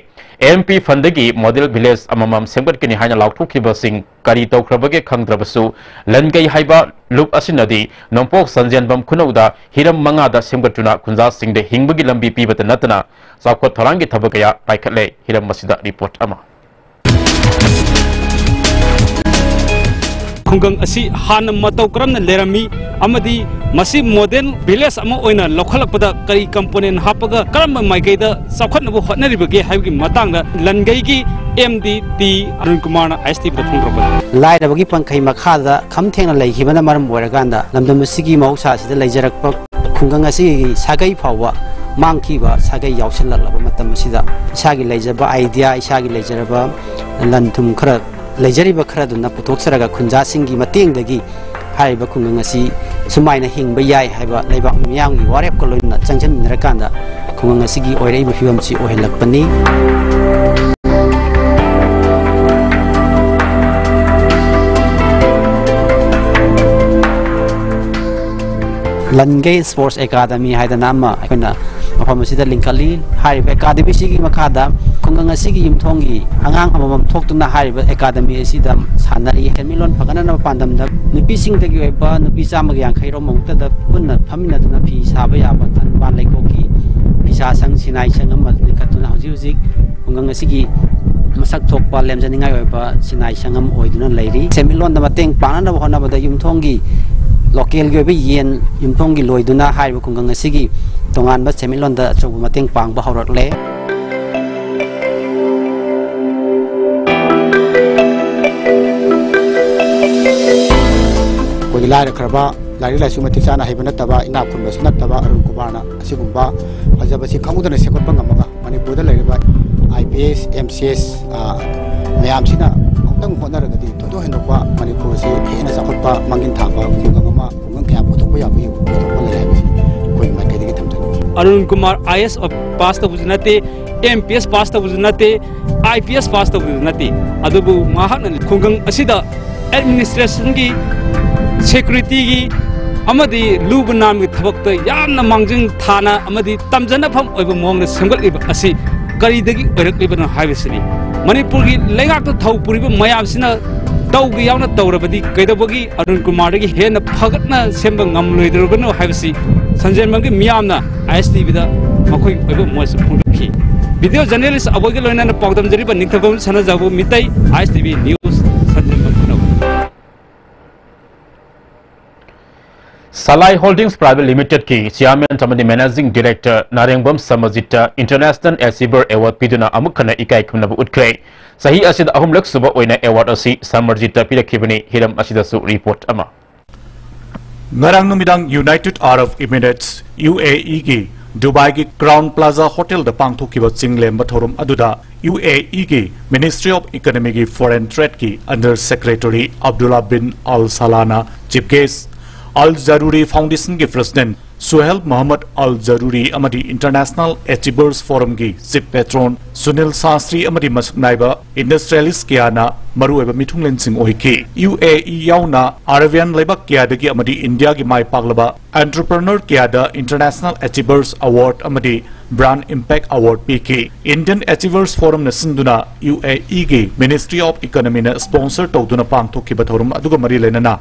ꯑꯦꯝ ꯄꯤ ꯐꯟꯗꯒꯤ ꯃꯣꯗꯦꯜ ꯚꯤꯂꯦꯖ ꯑꯃꯃꯝ ꯁꯦꯝꯒꯠꯀꯅꯤ ꯍꯥꯏꯅ ꯂꯥꯎꯊꯣꯛꯈꯤꯕꯁꯤꯡ ꯀꯔꯤ ꯇꯧꯈ꯭ꯔꯕꯒꯦ ꯈꯪꯗ꯭ꯔꯕꯁꯨ, ꯂꯟꯒꯩ ꯍꯥꯏꯕ ꯂꯨꯞ ꯑꯁꯤꯅꯗꯤ ꯅꯣꯡꯄꯣꯛ ꯁꯟꯖꯦꯟꯕꯝ ꯈꯨꯅꯧꯗ ꯍꯤꯔꯝ ꯃꯉꯥꯗ ꯁꯦꯝꯒꯠꯇꯨꯅ ꯈꯨꯟꯖꯥꯁꯤꯡꯗ ꯍꯤꯡꯕꯒꯤ ꯂꯝꯕꯤ ꯄꯤꯕꯇ ꯅꯠꯇꯅ ꯆꯥꯎꯈꯠ ꯊꯧꯔꯥꯡꯒꯤ ꯊꯕꯛ ꯀꯌꯥ ꯄꯥꯏꯈꯠꯂꯦ꯫ ꯍꯤꯔꯝ ꯑꯁꯤꯗ ꯔꯤꯄꯣꯔꯠ ꯑꯃ꯫ ꯈꯨꯡꯒꯪ ꯑꯁꯤ ꯍꯥꯟꯅ ꯃꯇꯧ ꯀꯔꯝꯅ ꯂꯩꯔꯝꯃꯤ ꯑꯃꯗꯤ ꯃꯁꯤ ꯃꯣꯗꯦꯜ ꯚꯤꯂꯦꯖ ꯑꯃ ꯑꯣꯏꯅ ꯂꯧꯈꯠꯂꯛꯄꯗ ꯀꯔꯤ ꯀꯝꯄꯣꯅꯦꯟ ꯍꯥꯞꯄꯒ ꯀꯔꯝꯕ ꯃꯥꯏꯀꯩꯗ ꯆꯥꯎꯈꯠꯅꯕ ꯍꯣꯠꯅꯔꯤꯕꯒꯦ ꯍꯥꯏꯕꯒꯤ ꯃꯇꯥꯡꯗ ꯂꯟꯒꯩꯒꯤ ꯑꯦꯝ ꯗꯤ ꯇꯤ ꯑꯔꯨꯟ ꯀꯨꯃꯥꯔꯅ ꯑꯥꯏ ꯑꯦꯁ ꯇꯤ ꯚꯤꯗ ꯐꯣꯡꯗꯣꯔꯛꯄꯗ, ꯂꯥꯏꯔꯕꯒꯤ ꯄꯪꯈꯩ ꯃꯈꯥꯗ ꯈꯝ ꯊꯦꯡꯅ ꯂꯩꯈꯤꯕꯅ ꯃꯔꯝ ꯑꯣꯏꯔꯀꯥꯟꯗ ꯂꯝꯗꯝ ꯑꯁꯤꯒꯤ ꯃꯍꯧꯁꯥ ꯑꯁꯤꯗ ꯂꯩꯖꯔꯛꯄ ꯈꯨꯡꯒꯪ ꯑꯁꯤꯒꯤ ꯁꯥꯒꯩ ꯐꯥꯎꯕ ꯃꯥꯡꯈꯤꯕ ꯁꯥꯒꯩ ꯌꯥꯎꯁꯤꯜꯂꯛꯂꯕ ꯃꯇꯝ ꯑꯁꯤꯗ, ꯏꯁꯥꯒꯤ ꯂꯩꯖꯕ ꯑꯥꯏꯗꯤꯌꯥ, ꯏꯁꯥꯒꯤ ꯂꯩꯖꯔꯕ ꯂꯟ ꯊꯨꯝ ꯈꯔ, ꯂꯩꯖꯔꯤꯕ ꯈꯔꯗꯨꯅ ꯄꯨꯊꯣꯛꯆꯔꯒ ꯈꯨꯟꯖꯥꯁꯤꯡꯒꯤ ꯃꯇꯦꯡꯗꯒꯤ ꯍꯥꯏꯔꯤꯕ ꯈꯨꯡꯒꯪ ꯑꯁꯤ ꯁꯨꯃꯥꯏꯅ ꯍꯤꯡꯕ ꯌꯥꯏ ꯍꯥꯏꯕ ꯂꯩꯕꯥꯛ ꯃꯤꯌꯥꯝꯒꯤ ꯋꯥꯔꯦꯞꯀ ꯂꯣꯏꯅꯅ ꯆꯪꯁꯤꯟꯃꯤꯟꯅꯔꯀꯥꯟꯗ ꯈꯨꯡꯒꯪ ꯑꯁꯤꯒꯤ ꯑꯣꯏꯔꯛꯏꯕ ꯐꯤꯕꯝꯁꯤ ꯑꯣꯏꯍꯜꯂꯛꯄꯅꯤ꯫ ꯂꯟꯒꯩ ꯁ꯭ꯄꯣꯔꯠꯁ ꯑꯦꯀꯥꯗꯃꯤ ꯍꯥꯏꯗꯅ ꯑꯃ ꯑꯩꯈꯣꯏꯅ ꯃꯐꯝ ꯑꯁꯤꯗ ꯂꯤꯡꯈꯠꯂꯤ꯫ ꯍꯥꯏꯔꯤꯕ ꯑꯦꯀꯥꯗꯃꯤꯁꯤꯒꯤ ꯃꯈꯥꯗ ꯈꯨꯡꯒꯪ ꯑꯁꯤꯒꯤ ꯌꯨꯝꯊꯣꯡꯒꯤ ꯑꯉꯥꯡ ꯑꯃꯃꯝ ꯊꯣꯛꯇꯨꯅ ꯍꯥꯏꯔꯤꯕ ꯑꯦꯀꯥꯗꯃꯤ ꯑꯁꯤꯗ ꯁꯥꯟꯅꯔꯤ꯫ ꯁꯦꯟꯃꯤꯠꯂꯣꯟ ꯐꯒꯠꯅꯅꯕ ꯄꯥꯟꯗꯝꯗ ꯅꯨꯄꯤꯁꯤꯡꯗꯒꯤ ꯑꯣꯏꯕ ꯅꯨꯄꯤ ꯆꯥꯝꯃꯒ ꯌꯥꯡꯈꯩ ꯔꯣꯝ ꯑꯃꯨꯛꯇꯗ ꯄꯨꯟꯅ ꯐꯝꯃꯤꯟꯅꯗꯨꯅ ꯐꯤ ꯁꯥꯕ ꯌꯥꯕ ꯊꯝꯕꯥꯜ ꯂꯩꯈꯣꯛꯀꯤ ꯐꯤꯁꯥ ꯁꯪ, ꯁꯤꯅꯥꯏ ꯁꯪ ꯑꯃ ꯂꯤꯡꯈꯠꯇꯨꯅ ꯍꯧꯖꯤꯛ ꯍꯧꯖꯤꯛ ꯈꯨꯡꯒꯪ ꯑꯁꯤꯒꯤ ꯃꯁꯛ ꯊꯣꯛꯄ ꯂꯦꯝꯖꯅꯤꯡꯉꯥꯏ ꯑꯣꯏꯕ ꯁꯤꯅꯥꯏ ꯁꯪ ꯑꯃ ꯑꯣꯏꯗꯨꯅ ꯂꯩꯔꯤ꯫ ꯁꯦꯟꯃꯤꯠꯂꯣꯟꯗ ꯃꯇꯦꯡ ꯄꯥꯡꯅꯅꯕ ꯍꯣꯠꯅꯕꯗ ꯌꯨꯝꯊꯣꯡꯒꯤ ꯂꯣꯀꯦꯜꯒꯤ ꯑꯣꯏꯕ ꯌꯦꯟ ꯌꯨꯝꯊꯣꯡꯒꯤ ꯂꯣꯏꯗꯨꯅ ꯍꯥꯏꯔꯤꯕ ꯈꯨꯡꯒꯪ ꯑꯁꯤꯒꯤ ꯇꯣꯉꯥꯟꯕ ꯁꯦꯟꯃꯤꯠꯂꯣꯟꯗ ꯑꯆꯧꯕ ꯃꯇꯦꯡ ꯄꯥꯡꯕ ꯍꯧꯔꯛꯂꯦ꯫ ꯑꯩꯈꯣꯏꯒꯤ ꯂꯥꯏꯔꯈ꯭ꯔꯕ, ꯂꯥꯏꯔꯤꯛ ꯂꯥꯏꯁꯨ ꯃꯇꯤꯛ ꯆꯥꯅ ꯍꯩꯕ ꯅꯠꯇꯕ, ꯏꯅꯥꯛ ꯈꯨꯟꯕꯁꯨ ꯅꯠꯇꯕ ꯑꯔꯨꯟ ꯀꯨꯃꯥꯔꯅ ꯑꯁꯤꯒꯨꯝꯕ ꯐꯖꯕꯁꯤ ꯈꯪꯍꯧꯗꯅ ꯁꯦꯝꯒꯠꯄ ꯉꯝꯃꯒ ꯃꯅꯤꯄꯨꯔꯗ ꯂꯩꯔꯤꯕ I P S, M C S, ꯑ, ꯃꯌꯥꯝꯁꯤꯅ ꯑꯃꯨꯛꯇꯪ ꯍꯣꯠꯅꯔꯒꯗꯤ ꯊꯣꯏꯗꯣꯛ ꯍꯦꯟꯗꯣꯛꯄ ꯃꯅꯤꯄꯨꯔꯁꯤ ꯍꯦꯟꯅ ꯆꯥꯎꯈꯠꯄ ꯃꯥꯡꯖꯤꯟ ꯊꯥꯕ ꯈꯨꯡꯒꯪ ꯑꯃ, ꯈꯨꯡꯒꯪ ꯀꯌꯥ ꯄꯨꯊꯣꯛꯄ ꯌꯥꯕꯒꯤ ꯑꯣꯏꯊꯣꯛꯄ ꯂꯩ ꯍꯥꯏꯕꯁꯤ ꯑꯩꯈꯣꯏꯒꯤ ꯃꯥꯏꯀꯩꯗꯒꯤ ꯊꯝꯖꯅꯤꯡꯏ꯫ ꯑꯔꯨꯟ ꯀꯨꯃꯥꯔ ꯑꯥꯏ ꯑꯦꯁ ꯄꯥꯁ ꯇꯧꯕꯁꯨ ꯅꯠꯇꯦ, ꯑꯦꯝ ꯄꯤ ꯑꯦꯁ ꯄꯥꯁ ꯇꯧꯕꯁꯨ ꯅꯠꯇꯦ, ꯑꯥꯏ ꯄꯤ ꯑꯦꯁ ꯄꯥꯁ ꯇꯧꯕꯁꯨ ꯅꯠꯇꯦ, ꯑꯗꯨꯕꯨ ꯃꯍꯥꯛꯅ ꯈꯨꯡꯒꯪ ꯑꯁꯤꯗ ꯑꯦꯗꯃꯤꯅꯤꯁꯇ꯭ꯔꯦꯁꯟꯒꯤ, ꯁꯦꯀ꯭ꯌꯨꯔꯤꯇꯤꯒꯤ ꯑꯃꯗꯤ ꯂꯨꯕ ꯅꯥꯟꯕꯒꯤ ꯊꯕꯛꯇ ꯌꯥꯝꯅ ꯃꯥꯡꯖꯤꯟ ꯊꯥꯅ ꯑꯃꯗꯤ ꯇꯝꯖꯅꯐꯝ ꯑꯣꯏꯕ ꯃꯑꯣꯡꯗ ꯁꯦꯝꯒꯠꯂꯤꯕ ꯑꯁꯤ ꯀꯔꯤꯗꯒꯤ ꯑꯣꯏꯔꯛꯂꯤꯕꯅꯣ ꯍꯥꯏꯕꯁꯤꯅꯤ꯫ ꯃꯅꯤꯄꯨꯔꯒꯤ ꯂꯩꯉꯥꯛꯇ ꯊꯧ ꯄꯨꯔꯤꯕ ꯃꯌꯥꯝꯁꯤꯅ ꯇꯧꯒꯦ ꯌꯥꯎꯅ ꯇꯧꯔꯕꯗꯤ ꯀꯩꯗꯧꯕꯒꯤ ꯑꯔꯨꯟ ꯀꯨꯃꯥꯔꯗꯒꯤ ꯍꯦꯟꯅ ꯐꯒꯠꯅ ꯁꯦꯝꯕ ꯉꯝꯂꯣꯏꯗꯧꯔꯤꯕꯅꯣ ꯍꯥꯏꯕꯁꯤ ꯁꯟꯖꯦꯟꯕꯝꯒꯤ ꯃꯤꯌꯥꯝꯅ ꯑꯥꯏ ꯑꯦꯁ ꯇꯤ ꯚꯤꯗ ꯃꯈꯣꯏꯒꯤ ꯑꯣꯏꯕ ꯃꯣꯠꯁꯨ ꯐꯣꯡꯗꯣꯛꯈꯤ꯫ ꯚꯤꯗꯤꯑꯣ ꯖꯔꯅꯦꯂꯤꯁ ꯑꯕꯣꯏꯒ ꯂꯣꯏꯅꯅ ꯄꯥꯎꯗꯝꯖꯔꯤꯕ Ningthoujam Sanajaoba Meetei, I S T V news, ꯁꯟꯖꯦꯟꯕꯝ ꯈꯨꯅꯧ꯫ ꯁꯂꯥꯏ ꯍꯣꯜꯗꯤꯡꯁ ꯄ꯭ꯔꯥꯏꯚꯦꯠ ꯂꯤꯃꯤꯇꯦꯗꯀꯤ ꯆꯤꯌꯥꯔꯃꯦꯟ ꯑꯃꯗꯤ ꯃꯦꯅꯦꯖꯤꯡ ꯗꯤꯔꯦꯛꯇꯔ ꯅꯥꯔꯦꯡꯕꯝ ꯁꯃꯔꯖꯤꯠꯇ ꯏꯟꯇꯔꯅꯦꯁꯅꯦꯜ ꯑꯦꯆꯤꯚꯔ ꯑꯦꯋꯥꯔꯗ ꯄꯤꯗꯨꯅ ꯑꯃꯨꯛ ꯍꯟꯅ ꯏꯀꯥꯏ ꯈꯨꯝꯅꯕ ꯎꯠꯈ꯭ꯔꯦ꯫ ꯆꯍꯤ ꯑꯁꯤꯗ ꯑꯍꯨꯝꯂꯛ ꯁꯨꯕ ꯑꯣꯏꯅ ꯑꯦꯋꯥꯔꯗ ꯑꯁꯤ ꯁꯃꯔꯖꯤꯠꯇ ꯄꯤꯔꯛꯈꯤꯕꯅꯤ꯫ ꯍꯤꯔꯝ ꯑꯁꯤꯗꯁꯨ ꯔꯤꯄꯣꯔꯠ ꯑꯃ꯫ ꯉꯔꯥꯡ ꯅꯨꯃꯤꯗꯥꯡ United Arab Emirates, ꯌꯨ ꯑꯦ ꯏꯒꯤ ꯗꯨꯕꯥꯏꯒꯤ ꯀ꯭ꯔꯥꯎꯟ ꯄ꯭ꯂꯥꯖꯥ ꯍꯣꯇꯦꯜꯗ ꯄꯥꯡꯊꯣꯛꯈꯤꯕ ꯆꯤꯡꯂꯦꯝꯕ ꯊꯧꯔꯝ ꯑꯗꯨꯗ ꯌꯨ ꯑꯦ ꯏꯒꯤ Ministry of Economyꯒꯤ Foreign Tradeꯀꯤ Under Secretary Abdulla ꯕꯤꯟ ꯑꯜ ꯁꯂꯥꯅ chief guest, ꯑꯜ ꯖꯔꯨꯔꯤ ꯐꯥꯎꯟꯗꯦꯁꯟꯒꯤ President ꯁꯨꯍꯦꯜ ꯃꯣꯍꯝꯃꯗ ꯑꯜ ꯖꯔꯨꯔꯤ ꯑꯃꯗꯤ International Achievers Forumꯒꯤ chief patron Sunil Shastri ꯑꯃꯗꯤ ꯃꯁꯛ ꯅꯥꯏꯕ ꯏꯟꯗꯁꯇ꯭ꯔꯤꯌꯦꯂꯤꯁ ꯀꯌꯥꯅ ꯃꯔꯨꯑꯣꯏꯕ ꯃꯤꯊꯨꯡꯂꯦꯟꯁꯤꯡ ꯑꯣꯏꯈꯤ꯫ ꯌꯨ ꯑꯦ ꯏ ꯌꯥꯎꯅ ꯑꯔꯥꯕꯤꯌꯥꯟ ꯂꯩꯕꯥꯛ ꯀꯌꯥꯗꯒꯤ ꯑꯃꯗꯤ ꯏꯟꯗꯤꯌꯥꯒꯤ ꯃꯥꯏ ꯄꯥꯛꯂꯕ entrepreneur ꯀꯌꯥꯗ International Achievers Award ꯑꯃꯗꯤ Brand Impact Award ꯄꯤꯈꯤ꯫ Indian Achievers Forumꯅ ꯁꯤꯟꯗꯨꯅ ꯌꯨ ꯑꯦ ꯏꯒꯤ Ministry of Economyꯅ sponsor ꯇꯧꯗꯨꯅ ꯄꯥꯡꯊꯣꯛꯈꯤꯕ ꯊꯧꯔꯝ ꯑꯗꯨꯒ ꯃꯔꯤ ꯂꯩꯅꯅ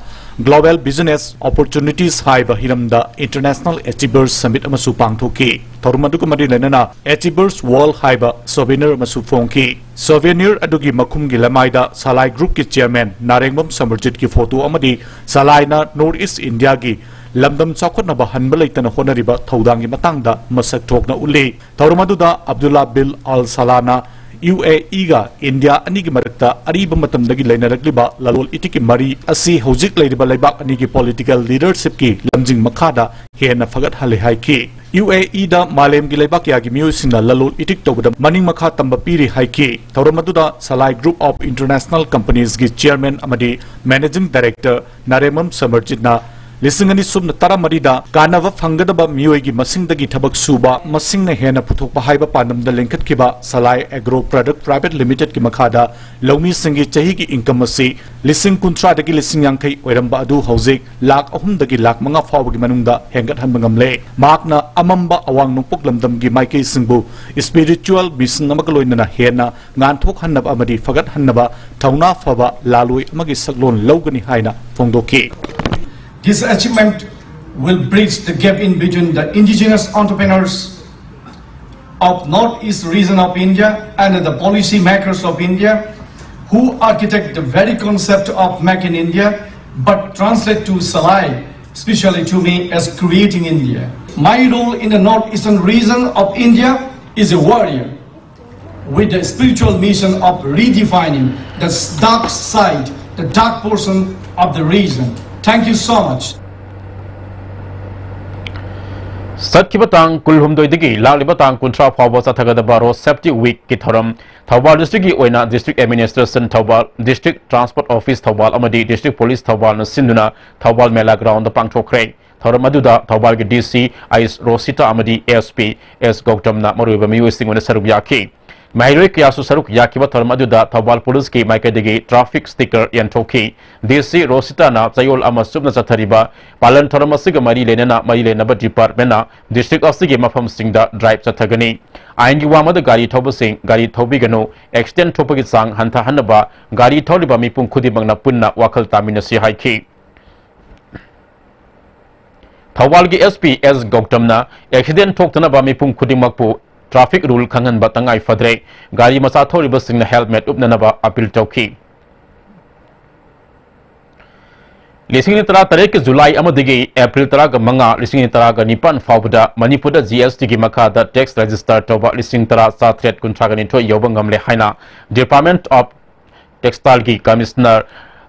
Global Business Opportunities ꯍꯥꯏꯕ ꯍꯤꯔꯝꯗ International Achievers Summit ꯑꯃꯁꯨ ꯄꯥꯡꯊꯣꯛꯈꯤ꯫ ꯊꯧꯔꯝ ꯑꯗꯨꯒ ꯃꯔꯤ ꯂꯩꯅꯅ Achievers Wall ꯍꯥꯏꯕ souvenir ꯑꯃꯁꯨ ꯐꯣꯡꯈꯤ꯫ Souvenir ꯑꯗꯨꯒꯤ ꯃꯈꯨꯝꯒꯤ ꯂꯃꯥꯏꯗ ꯁꯂꯥꯏ Groupꯀꯤ chairman ꯅꯥꯔꯦꯡꯕꯝ ꯁꯃꯔꯖꯤꯠꯀꯤ photo ꯑꯃꯗꯤ ꯁꯂꯥꯏꯅ North East Indiaꯒꯤ ꯂꯝꯗꯝ ꯆꯥꯎꯈꯠꯅꯕ ꯍꯟꯕ ꯂꯩꯇꯅ ꯍꯣꯠꯅꯔꯤꯕ ꯊꯧꯗꯥꯡꯒꯤ ꯃꯇꯥꯡꯗ ꯃꯁꯛ ꯊꯣꯛꯅ ꯎꯠꯂꯤ꯫ ꯊꯧꯔꯝ ꯑꯗꯨꯗ ꯑꯕꯗꯨꯜꯂꯥ ꯕꯤꯜ ꯑꯜ ꯁꯂꯥꯅ ꯌꯨ ꯑꯦ ꯏꯒ ꯏꯟꯗꯤꯌꯥ ꯑꯅꯤꯒꯤ ꯃꯔꯛꯇ ꯑꯔꯤꯕ ꯃꯇꯝꯗꯒꯤ ꯂꯩꯅꯔꯛꯂꯤꯕ ꯂꯂꯣꯟ ꯏꯇꯤꯛꯀꯤ ꯃꯔꯤ ꯑꯁꯤ ꯍꯧꯖꯤꯛ ꯂꯩꯔꯤꯕ ꯂꯩꯕꯥꯛ ꯑꯅꯤꯒꯤ political leadershipꯀꯤ ꯂꯝꯖꯤꯡ ꯃꯈꯥꯗ ꯍꯦꯟꯅ ꯐꯒꯠꯍꯜꯂꯤ ꯍꯥꯏꯈꯤ꯫ ꯌꯨ ꯑꯦ ꯏꯗ ꯃꯥꯂꯦꯝꯒꯤ ꯂꯩꯕꯥꯛ ꯀꯌꯥꯒꯤ ꯃꯤꯑꯣꯏꯁꯤꯡꯅ ꯂꯂꯣꯟ ꯏꯇꯤꯛ ꯇꯧꯕꯗ ꯃꯅꯤꯡ ꯃꯈꯥ ꯇꯝꯕ ꯄꯤꯔꯤ ꯍꯥꯏꯈꯤ꯫ ꯊꯧꯔꯝ ꯑꯗꯨꯗ Salai Group of International Companiesꯀꯤ chairman ꯑꯃꯗꯤ managing director ꯅꯥꯔꯦꯝꯕꯝ ꯁꯃꯔꯖꯤꯠꯅ ꯂꯤꯁꯤꯡ ꯑꯅꯤ ꯁꯨꯞꯅ ꯇꯔꯥꯃꯔꯤꯗ ꯀꯥꯟꯅꯕ ꯐꯪꯒꯗꯕ ꯃꯤꯑꯣꯏꯒꯤ ꯃꯁꯤꯡꯗꯒꯤ ꯊꯕꯛ ꯁꯨꯕ ꯃꯁꯤꯡꯅ ꯍꯦꯟꯅ ꯄꯨꯊꯣꯛꯄ ꯍꯥꯏꯕ ꯄꯥꯟꯗꯝꯗ ꯂꯤꯡꯈꯠꯈꯤꯕ ꯁꯂꯥꯏ ꯑꯦꯒ꯭ꯔꯣ ꯄ꯭ꯔꯗꯛ ꯄ꯭ꯔꯥꯏꯚꯦꯠ ꯂꯤꯃꯤꯇꯦꯗꯀꯤ ꯃꯈꯥꯗ ꯂꯧꯃꯤꯁꯤꯡꯒꯤ ꯆꯍꯤꯒꯤ ꯏꯟꯀꯝ ꯑꯁꯤ ꯂꯤꯁꯤꯡ ꯀꯨꯟꯊ꯭ꯔꯥꯗꯒꯤ ꯂꯤꯁꯤꯡ ꯌꯥꯡꯈꯩ ꯑꯣꯏꯔꯝꯕ ꯑꯗꯨ ꯍꯧꯖꯤꯛ ꯂꯥꯈ ꯑꯍꯨꯝꯗꯒꯤ ꯂꯥꯈ ꯃꯉꯥ ꯐꯥꯎꯕꯒꯤ ꯃꯅꯨꯡꯗ ꯍꯦꯟꯒꯠꯍꯟꯕ ꯉꯝꯂꯦ꯫ ꯃꯍꯥꯛꯅ ꯑꯃꯝꯕ ꯑꯋꯥꯡ ꯅꯣꯡꯄꯣꯛ ꯂꯝꯗꯝꯒꯤ ꯃꯥꯏꯀꯩꯁꯤꯡꯕꯨ ꯏꯁꯄꯤꯔꯤꯆꯨꯋꯦꯜ ꯃꯤꯁꯟ ꯑꯃꯒ ꯂꯣꯏꯅꯅ ꯍꯦꯟꯅ ꯉꯥꯟꯊꯣꯛꯍꯟꯅꯕ ꯑꯃꯗꯤ ꯐꯒꯠꯍꯟꯅꯕ ꯊꯧꯅꯥ ꯐꯕ ꯂꯥꯂꯣꯏ ꯑꯃꯒꯤ ꯁꯛꯂꯣꯟ ꯂꯧꯒꯅꯤ ꯍꯥꯏꯅ ꯐꯣꯡꯗꯣꯛꯈꯤ꯫ This achievement will bridge the gap in between the indigenous entrepreneurs of Northeast region of India and the policy makers of India who architect the very concept of Make in India but translate to Salai, especially to me, as creating India. My role in the Northeastern region of India is a warrior with the spiritual mission of redefining the dark side, the dark portion of the region. Thank you so much. ꯆꯠꯈꯤꯕ ꯇꯥꯡ ꯀꯨꯟꯍꯨꯝꯗꯣꯏꯗꯒꯤ ꯂꯥꯛꯂꯤꯕ ꯇꯥꯡ ꯀꯨꯟꯊ꯭ꯔꯥ ꯐꯥꯎꯕ ꯆꯠꯊꯒꯗꯕ ꯔꯣꯗ ꯁꯦꯐꯇꯤ ꯋꯤꯛꯀꯤ ꯊꯧꯔꯝ ꯊꯧꯕꯥꯜ ꯗꯤꯁꯇ꯭ꯔꯤꯛꯀꯤ ꯑꯣꯏꯅ district administration Thoubal, district transport office Thoubal ꯑꯃꯗꯤ ꯗꯤꯁꯇ꯭ꯔꯤꯛ ꯄꯨꯂꯤꯁ ꯊꯧꯕꯥꯜꯅ ꯁꯤꯟꯗꯨꯅ ꯊꯧꯕꯥꯜ ꯃꯦꯂꯥ ꯒ꯭ꯔꯥꯎꯟꯗ ꯄꯥꯡꯊꯣꯛꯈ꯭ꯔꯦ꯫ ꯊꯧꯔꯝ ꯑꯗꯨꯗ ꯊꯧꯕꯥꯜꯒꯤ ꯗꯤ ꯁꯤ ꯑꯥꯏꯁ ꯔꯣꯁꯤꯇꯥ ꯑꯃꯗꯤ ꯑꯦꯁ ꯄꯤ ꯑꯦꯁ ꯒꯧꯇꯝꯅ ꯃꯔꯨꯑꯣꯏꯕ ꯃꯤꯑꯣꯏꯁꯤꯡ ꯑꯣꯏꯅ ꯁꯔꯨꯛ ꯌꯥꯈꯤ꯫ ꯃꯍꯩꯔꯣꯏ ꯀꯌꯥꯁꯨ ꯁꯔꯨꯛ ꯌꯥꯈꯤꯕ ꯊꯧꯔꯝ ꯑꯗꯨꯗ ꯊꯧꯕꯥꯜ ꯄꯨꯂꯤꯁꯀꯤ ꯃꯥꯏꯀꯩꯗꯒꯤ ꯇ꯭ꯔꯥꯐꯤꯛ ꯁ꯭ꯇꯤꯀꯔ ꯌꯦꯟꯊꯣꯛꯈꯤ꯫ ꯗꯤ ꯁꯤ ꯔꯣꯁꯤꯇꯥꯅ ꯆꯌꯣꯜ ꯑꯃ ꯆꯨꯞꯅ ꯆꯠꯊꯔꯤꯕ ꯄꯥꯂꯟ ꯊꯧꯔꯝ ꯑꯁꯤꯒ ꯃꯔꯤ ꯂꯩꯅꯅ ꯃꯔꯤ ꯂꯩꯅꯕ ꯗꯤꯄꯥꯔꯠꯃꯦꯟꯅ ꯗꯤꯁꯇ꯭ꯔꯤꯛ ꯑꯁꯤꯒꯤ ꯃꯐꯝꯁꯤꯡꯗ ꯗ꯭ꯔꯥꯏꯚ ꯆꯠꯊꯒꯅꯤ꯫ ꯑꯥꯏꯟꯒꯤ ꯋꯥꯡꯃꯗ ꯒꯥꯔꯤ ꯊꯧꯕꯁꯤꯡ ꯒꯥꯔꯤ ꯊꯧꯕꯤꯒꯅꯨ, ꯑꯦꯛꯁꯤꯗꯦꯟ ꯊꯣꯛꯄꯒꯤ ꯆꯥꯡ ꯍꯟꯊꯍꯟꯅꯕ ꯒꯥꯔꯤ ꯊꯧꯔꯤꯕ ꯃꯤꯄꯨꯝ ꯈꯨꯗꯤꯡꯃꯛꯅ ꯄꯨꯟꯅ ꯋꯥꯈꯜ ꯇꯥꯃꯤꯟꯅꯁꯤ ꯍꯥꯏꯈꯤ꯫ ꯊꯧꯕꯥꯜꯒꯤ ꯑꯦꯁ ꯄꯤ ꯑꯦꯁ ꯒꯧꯇꯝꯅ ꯑꯦꯛꯁꯤꯗꯦꯟ ꯊꯣꯛꯇꯅꯕ ꯃꯤꯄꯨꯝ ꯈꯨꯗꯤꯡꯃꯛꯄꯨ ꯇ꯭ꯔꯥꯐꯤꯛ ꯔꯨꯜ ꯈꯪꯍꯟꯕ ꯇꯉꯥꯏ ꯐꯗ꯭ꯔꯦ, ꯒꯥꯔꯤ ꯃꯆꯥ ꯊꯧꯔꯤꯕꯁꯤꯡꯅ ꯍꯦꯜꯃꯦꯠ ꯎꯞꯅꯅꯕ ꯑꯄꯤꯜ ꯇꯧꯈꯤ꯫ ꯂꯤꯁꯤꯡ ꯑꯅꯤ ꯇꯔꯥꯇꯔꯦꯠꯀꯤ ꯖꯨꯂꯥꯏ ꯑꯃꯗꯒꯤ ꯑꯦꯄ꯭ꯔꯤꯜ ꯇꯔꯥꯒ ꯃꯉꯥ, ꯂꯤꯁꯤꯡ ꯑꯅꯤ ꯇꯔꯥꯒ ꯅꯤꯄꯥꯟ ꯐꯥꯎꯕꯗ ꯃꯅꯤꯄꯨꯔꯗ ꯖꯤ ꯑꯦꯁ ꯇꯤꯒꯤ ꯃꯈꯥꯗ ꯇꯦꯛꯁ ꯔꯦꯖꯤꯁꯇꯔ ꯇꯧꯕ ꯂꯤꯁꯤꯡ ꯇꯔꯥ ꯆꯥꯇ꯭ꯔꯦꯠ ꯀꯨꯟꯊ꯭ꯔꯥꯒ ꯅꯤꯊꯣꯏ ꯌꯧꯕ ꯉꯝꯂꯦ ꯍꯥꯏꯅ Department of Textileꯒꯤ ꯀꯃꯤꯁꯅꯔ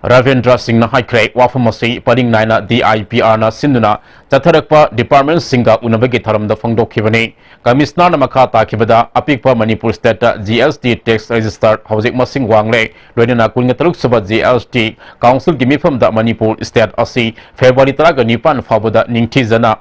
ꯔꯕꯤꯟꯗ꯭ꯔ ꯁꯤꯡꯅ ꯍꯥꯏꯈ꯭ꯔꯦ꯫ ꯋꯥꯐꯝ ꯑꯁꯤ ꯄꯔꯤꯡ ꯅꯥꯏꯅ D I P R ꯅ ꯁꯤꯟꯗꯨꯅ ꯆꯠꯊꯔꯛꯄ department ꯁꯤꯡꯒ ꯎꯅꯕꯒꯤ ꯊꯧꯔꯝꯗ ꯐꯣꯡꯗꯣꯛꯈꯤꯕꯅꯤ꯫ Commissioner ꯅ ꯃꯈꯥ ꯇꯥꯈꯤꯕꯗ, ꯑꯄꯤꯛꯄ ꯃꯅꯤꯄꯨꯔ state ꯇ G S T tax register ꯍꯧꯖꯤꯛ ꯃꯁꯤꯡ ꯋꯥꯡꯂꯦ, ꯂꯣꯏꯅꯅ ꯀꯨꯟꯇꯔꯨꯛ ꯁꯨꯕ G S T council ꯒꯤ ꯃꯤꯐꯝꯗ ꯃꯅꯤꯄꯨꯔ state ꯑꯁꯤ February ꯇꯔꯥꯅꯤꯄꯥꯟ ꯐꯥꯎꯕꯗ ꯅꯤꯡꯊꯤꯖꯅ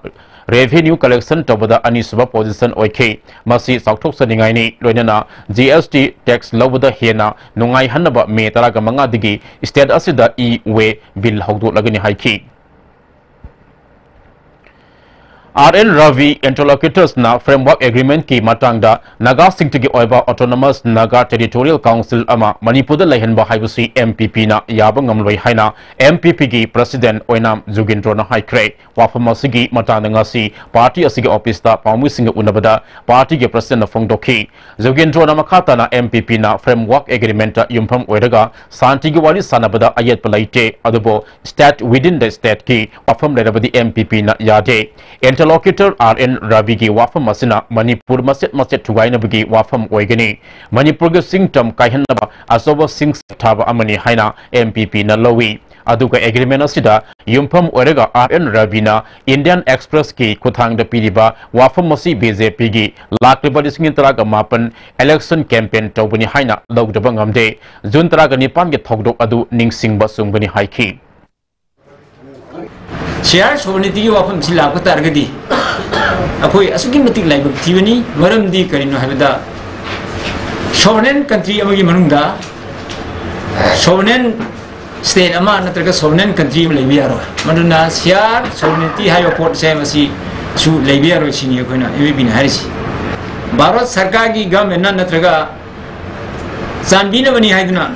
revenue collection ꯇꯧꯕꯗ ꯑꯅꯤꯁꯨꯕ position ꯑꯣꯏꯈꯤ꯫ ꯃꯁꯤ ꯆꯥꯎꯊꯣꯛꯆꯅꯤꯡꯉꯥꯏꯅꯤ꯫ ꯂꯣꯏꯅꯅ G S T tax ꯂꯧꯕꯗ ꯍꯦꯟꯅ ꯅꯨꯡꯉꯥꯏꯍꯟꯅꯕ May ꯇꯔꯥꯃꯉꯥꯗꯒꯤ state ꯑꯁꯤꯗ e-way bill ꯍꯧꯗꯣꯛꯂꯒꯅꯤ ꯍꯥꯏꯈꯤ꯫ R N Ravi interlocutors ꯅ framework agreement ꯀꯤ ꯃꯇꯥꯡꯗ ꯅꯥꯒꯥꯁꯤꯡꯇꯒꯤ ꯑꯣꯏꯕ Autonomous Naga Territorial Council ꯑꯃ ꯃꯅꯤꯄꯨꯔꯗ ꯂꯩꯍꯟꯕ ꯍꯥꯏꯕꯁꯤ M P P ꯅ ꯌꯥꯕ ꯉꯝꯂꯣꯏ ꯍꯥꯏꯅ M P P ꯒꯤ President ꯑꯣꯏꯅꯥꯝ ꯖꯨꯒꯦꯟꯗ꯭ꯔꯣꯅ ꯍꯥꯏꯈ꯭ꯔꯦ꯫ ꯋꯥꯐꯝ ꯑꯁꯤꯒꯤ ꯃꯇꯥꯡꯗ ꯉꯁꯤ party ꯑꯁꯤꯒꯤ office ꯇ ꯄꯥꯎꯃꯤꯁꯤꯡꯒ ꯎꯅꯕꯗ party ꯒꯤ President ꯅ ꯐꯣꯡꯗꯣꯛꯈꯤ꯫ ꯖꯨꯒꯦꯟꯗ꯭ꯔꯣꯅ ꯃꯈꯥ ꯇꯥꯅ M P P ꯅ framework agreement ꯇ ꯌꯨꯝꯐꯝ ꯑꯣꯏꯔꯒ ꯁꯥꯟꯇꯤꯒꯤ ꯋꯥꯔꯤ ꯁꯥꯟꯅꯕꯗ ꯑꯌꯦꯠꯄ ꯂꯩꯇꯦ, ꯑꯗꯨꯕꯨ state within the state ꯀꯤ ꯋꯥꯐꯝ ꯂꯩꯔꯕꯗꯤ M P P ꯅ ꯌꯥꯗꯦ꯫ Interlocutor R N Ravi ꯒꯤ ꯋꯥꯐꯝ ꯑꯁꯤꯅ ꯃꯅꯤꯄꯨꯔ ꯃꯆꯦꯠ ꯃꯆꯦꯠ ꯊꯨꯒꯥꯏꯅꯕꯒꯤ ꯋꯥꯐꯝ ꯑꯣꯏꯒꯅꯤ꯫ ꯃꯅꯤꯄꯨꯔꯒꯤ ꯁꯤꯡ ꯇꯝ ꯀꯥꯏꯍꯟꯅꯕ ꯑꯆꯧꯕ ꯁꯤꯡ ꯊꯥꯕ ꯑꯃꯅꯤ ꯍꯥꯏꯅ M P P ꯅ ꯂꯧꯏ꯫ ꯑꯗꯨꯒ agreement ꯑꯁꯤꯗ ꯌꯨꯝꯐꯝ ꯑꯣꯏꯔꯒ R N Ravi ꯅ Indian Express ꯀꯤ ꯈꯨꯠꯊꯥꯡꯗ ꯄꯤꯔꯤꯕ ꯋꯥꯐꯝ ꯑꯁꯤ B J P ꯒꯤ ꯂꯥꯛꯂꯤꯕ ꯂꯤꯁꯤꯡ ꯇꯔꯥꯃꯥꯄꯟ election campaign ꯇꯧꯕꯅꯤ ꯍꯥꯏꯅ ꯂꯧꯗꯕ ꯉꯝꯗꯦ꯫ June ꯇꯔꯥꯅꯤꯄꯥꯟꯒꯤ ꯊꯧꯗꯣꯛ ꯑꯗꯨ ꯅꯤꯡꯁꯤꯡꯕ ꯆꯨꯝꯒꯅꯤ ꯍꯥꯏꯈꯤ꯫ Share sovereignty ꯒꯤ ꯋꯥꯐꯝꯁꯤ ꯂꯥꯛꯄ ꯇꯥꯔꯒꯗꯤ ꯑꯩꯈꯣꯏ ꯑꯁꯨꯛꯀꯤ ꯃꯇꯤꯛ ꯂꯥꯏꯕꯛ ꯊꯤꯕꯅꯤ꯫ ꯃꯔꯝꯗꯤ ꯀꯔꯤꯅꯣ ꯍꯥꯏꯕꯗ, sovereign country ꯑꯃꯒꯤ ꯃꯅꯨꯡꯗ sovereign state ꯑꯃ ꯅꯠꯇ꯭ꯔꯒ sovereign country ꯑꯃ ꯂꯩꯕ ꯌꯥꯔꯣꯏ꯫ ꯃꯗꯨꯅ share sovereignty ꯍꯥꯏꯕ ꯄꯣꯠꯁꯦ ꯃꯁꯤꯁꯨ ꯂꯩꯕ ꯌꯥꯔꯣꯏ ꯁꯤꯅꯤ ꯑꯩꯈꯣꯏꯅ M P P ꯅ ꯍꯥꯏꯔꯤꯁꯤ꯫ ꯚꯥꯔꯠ ꯁꯔꯀꯥꯔꯒꯤ government ꯅ ꯅꯠꯇ꯭ꯔꯒ ꯆꯥꯟꯕꯤꯅꯕꯅꯤ ꯍꯥꯏꯗꯨꯅ,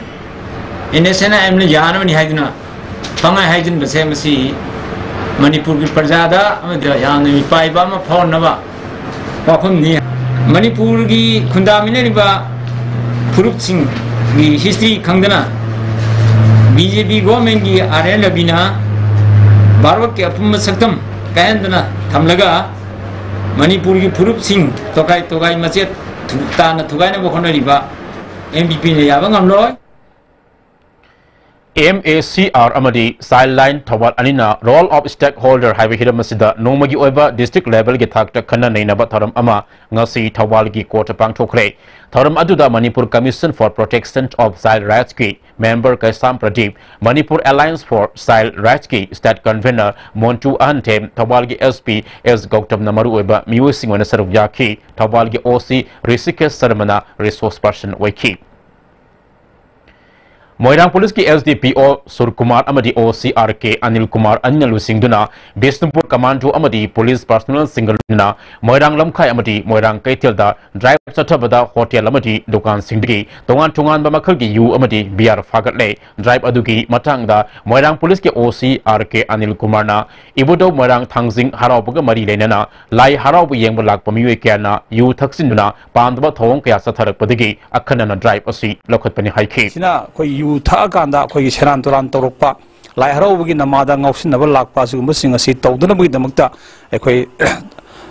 N S N I M ꯅ ꯌꯥꯅꯕꯅꯤ ꯍꯥꯏꯗꯨꯅ ꯄꯪꯍꯥꯏ ꯍꯥꯏꯖꯤꯟꯕꯁꯦ ꯃꯁꯤ ꯃꯅꯤꯄꯨꯔꯒꯤ ꯄ꯭ꯔꯖꯥꯗ ꯑꯃꯗꯤ ꯌꯥꯝꯅ ꯃꯤꯄꯥꯏꯕ ꯑꯃ ꯐꯥꯎꯍꯟꯅꯕ ꯋꯥꯐꯝꯅꯤ꯫ ꯃꯅꯤꯄꯨꯔꯒꯤ ꯈꯨꯟꯗꯥꯃꯤꯟꯅꯔꯤꯕ ꯐꯨꯔꯨꯞꯁꯤꯡꯒꯤ history ꯈꯪꯗꯅ B J P government ꯀꯤ R N Ravi ꯅ ꯚꯥꯔꯠꯀꯤ ꯑꯄꯨꯟꯕ ꯁꯛꯇꯝ ꯀꯥꯏꯍꯟꯗꯅ ꯊꯝꯂꯒ ꯃꯅꯤꯄꯨꯔꯒꯤ ꯐꯨꯔꯨꯞꯁꯤꯡ ꯇꯣꯈꯥꯏ ꯇꯣꯈꯥꯏ ꯃꯆꯦꯠ ꯊꯨ-, ꯇꯥꯅ ꯊꯨꯒꯥꯏꯅꯕ ꯍꯣꯠꯅꯔꯤꯕ M P P ꯅ ꯌꯥꯕ ꯉꯝꯂꯣꯏ꯫ ꯑꯦꯝ ꯑꯦ ꯁꯤ ꯑꯥꯔ ꯑꯃꯗꯤ ꯆꯥꯏꯜ ꯂꯥꯏꯟ ꯊꯧꯕꯥꯜ ꯑꯅꯤꯅ Role of Stakeholder ꯍꯥꯏꯕ ꯍꯤꯔꯝ ꯑꯁꯤꯗ ꯅꯣꯡꯃꯒꯤ ꯑꯣꯏꯕ district level ꯒꯤ ꯊꯥꯛꯇ ꯈꯟꯅ ꯅꯩꯅꯕ ꯊꯧꯔꯝ ꯑꯃ ꯉꯁꯤ ꯊꯧꯕꯥꯜꯒꯤ ꯀꯣꯔꯠꯇ ꯄꯥꯡꯊꯣꯛꯈ꯭ꯔꯦ꯫ ꯊꯧꯔꯝ ꯑꯗꯨꯗ Manipur Commission for Protection of Child Rights ꯀꯤ member Keisham Pradeep, Manipur Alliance for Child Rights ꯀꯤ state convener ꯃꯣꯟꯇꯨ ꯑꯍꯟꯊꯦꯝ, ꯊꯧꯕꯥꯜꯒꯤ S P S ꯒꯧꯇꯝꯅ ꯃꯔꯨꯑꯣꯏꯕ ꯃꯤꯑꯣꯏꯁꯤꯡ ꯑꯣꯏꯅ ꯁꯔꯨꯛ ꯌꯥꯈꯤ꯫ ꯊꯧꯕꯥꯜꯒꯤ ꯑꯣ ꯁꯤ ꯔꯤꯁꯤꯀꯦꯁ ꯁꯔꯃꯅ resource person ꯑꯣꯏꯈꯤ꯫ ꯃꯣꯏꯔꯥꯡ ꯄꯨꯂꯤꯁꯀꯤ ꯑꯦꯁ ꯗꯤ ꯄꯤ ꯑꯣ ꯁꯨꯔꯀꯨꯃꯥꯔ ꯑꯃꯗꯤ ꯑꯣ ꯁꯤ ꯑꯥꯔ ꯀꯦ ꯑꯅꯤꯜ ꯀꯨꯃꯥꯔ ꯑꯅꯤꯅ ꯂꯨꯆꯤꯡꯗꯨꯅ ꯕꯤꯁꯅꯨꯄꯨꯔ ꯀꯃꯥꯟꯗꯣ ꯑꯃꯗꯤ ꯄꯨꯂꯤꯁ personnel ꯁꯤꯡꯒ ꯂꯣꯏꯅꯅ ꯃꯣꯏꯔꯥꯡ ꯂꯝꯈꯥꯏ ꯑꯃꯗꯤ ꯃꯣꯏꯔꯥꯡ ꯀꯩꯊꯦꯜꯗ drive ꯆꯠꯊꯕꯗ ꯍꯣꯇꯦꯜ ꯑꯃꯗꯤ ꯗꯨꯀꯥꯟꯁꯤꯡꯗꯒꯤ ꯇꯣꯉꯥꯟ ꯇꯣꯉꯥꯟꯕ ꯃꯈꯜꯒꯤ ꯌꯨ ꯑꯃꯗꯤ ꯕꯤꯌꯥꯔ ꯐꯥꯒꯠꯂꯦ꯫ Drive ꯑꯗꯨꯒꯤ ꯃꯇꯥꯡꯗ ꯃꯣꯏꯔꯥꯡ ꯄꯨꯂꯤꯁꯀꯤ ꯑꯣ ꯁꯤ ꯑꯥꯔ ꯀꯦ ꯑꯅꯤꯜ ꯀꯨꯃꯥꯔꯅ ꯏꯕꯨꯙꯧ ꯃꯣꯏꯔꯥꯡ ꯊꯥꯡꯖꯤꯡ ꯍꯔꯥꯎꯕꯒ ꯃꯔꯤ ꯂꯩꯅꯅ ꯂꯥꯏ ꯍꯔꯥꯎꯕ ꯌꯦꯡꯕ ꯂꯥꯛꯄ ꯃꯤꯑꯣꯏ ꯀꯌꯥꯅ ꯌꯨ ꯊꯛꯆꯤꯟꯗꯨꯅ ꯄꯥꯝꯗꯕ ꯊꯧꯑꯣꯡ ꯀꯌꯥ ꯆꯠꯊꯔꯛꯄꯗꯒꯤ ꯑꯈꯟꯅꯅ drive ꯑꯁꯤ ꯂꯧꯈꯠꯄꯅꯤ ꯍꯥꯏꯈꯤ꯫ ꯁꯤꯅ ꯑꯩꯈꯣꯏ ꯌꯨ ꯊꯛꯑꯀꯥꯟꯗ ꯑꯩꯈꯣꯏꯒꯤ ꯁꯦꯔꯥꯟ ꯇꯨꯔꯥꯟ ꯇꯧꯔꯛꯄ, ꯂꯥꯏ ꯍꯔꯥꯎꯕꯒꯤ ꯅꯃꯥꯗ ꯉꯥꯎꯁꯤꯟꯅꯕ ꯂꯥꯛꯄ, ꯑꯁꯤꯒꯨꯝꯕꯁꯤꯡ ꯑꯁꯤ ꯇꯧꯗꯅꯕꯒꯤꯗꯃꯛꯇ ꯑꯩꯈꯣꯏ,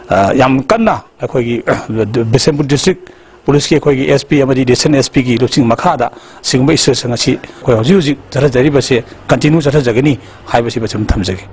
ꯑ, ꯌꯥꯝ ꯀꯟꯅ ꯑꯩꯈꯣꯏꯒꯤ, ꯑ, ꯕꯤꯁꯦꯝꯄꯨꯔ district ꯄꯨꯂꯤꯁꯀꯤ ꯑꯩꯈꯣꯏꯒꯤ ꯑꯦꯁ ꯄꯤ ꯑꯃꯗꯤ additional ꯑꯦꯁ ꯄꯤꯒꯤ ꯂꯨꯆꯤꯡ ꯃꯈꯥꯗ ꯑꯁꯤꯒꯨꯝꯕ ꯏꯁꯨꯁꯤꯡ ꯑꯁꯤ ꯑꯩꯈꯣꯏ ꯍꯧꯖꯤꯛ ꯍꯧꯖꯤꯛ ꯆꯠꯊꯖꯔꯤꯕꯁꯤ continue ꯆꯠꯊꯖꯒꯅꯤ ꯍꯥꯏꯕꯁꯤ ꯃꯁꯤꯃ ꯊꯝꯖꯒꯦ꯫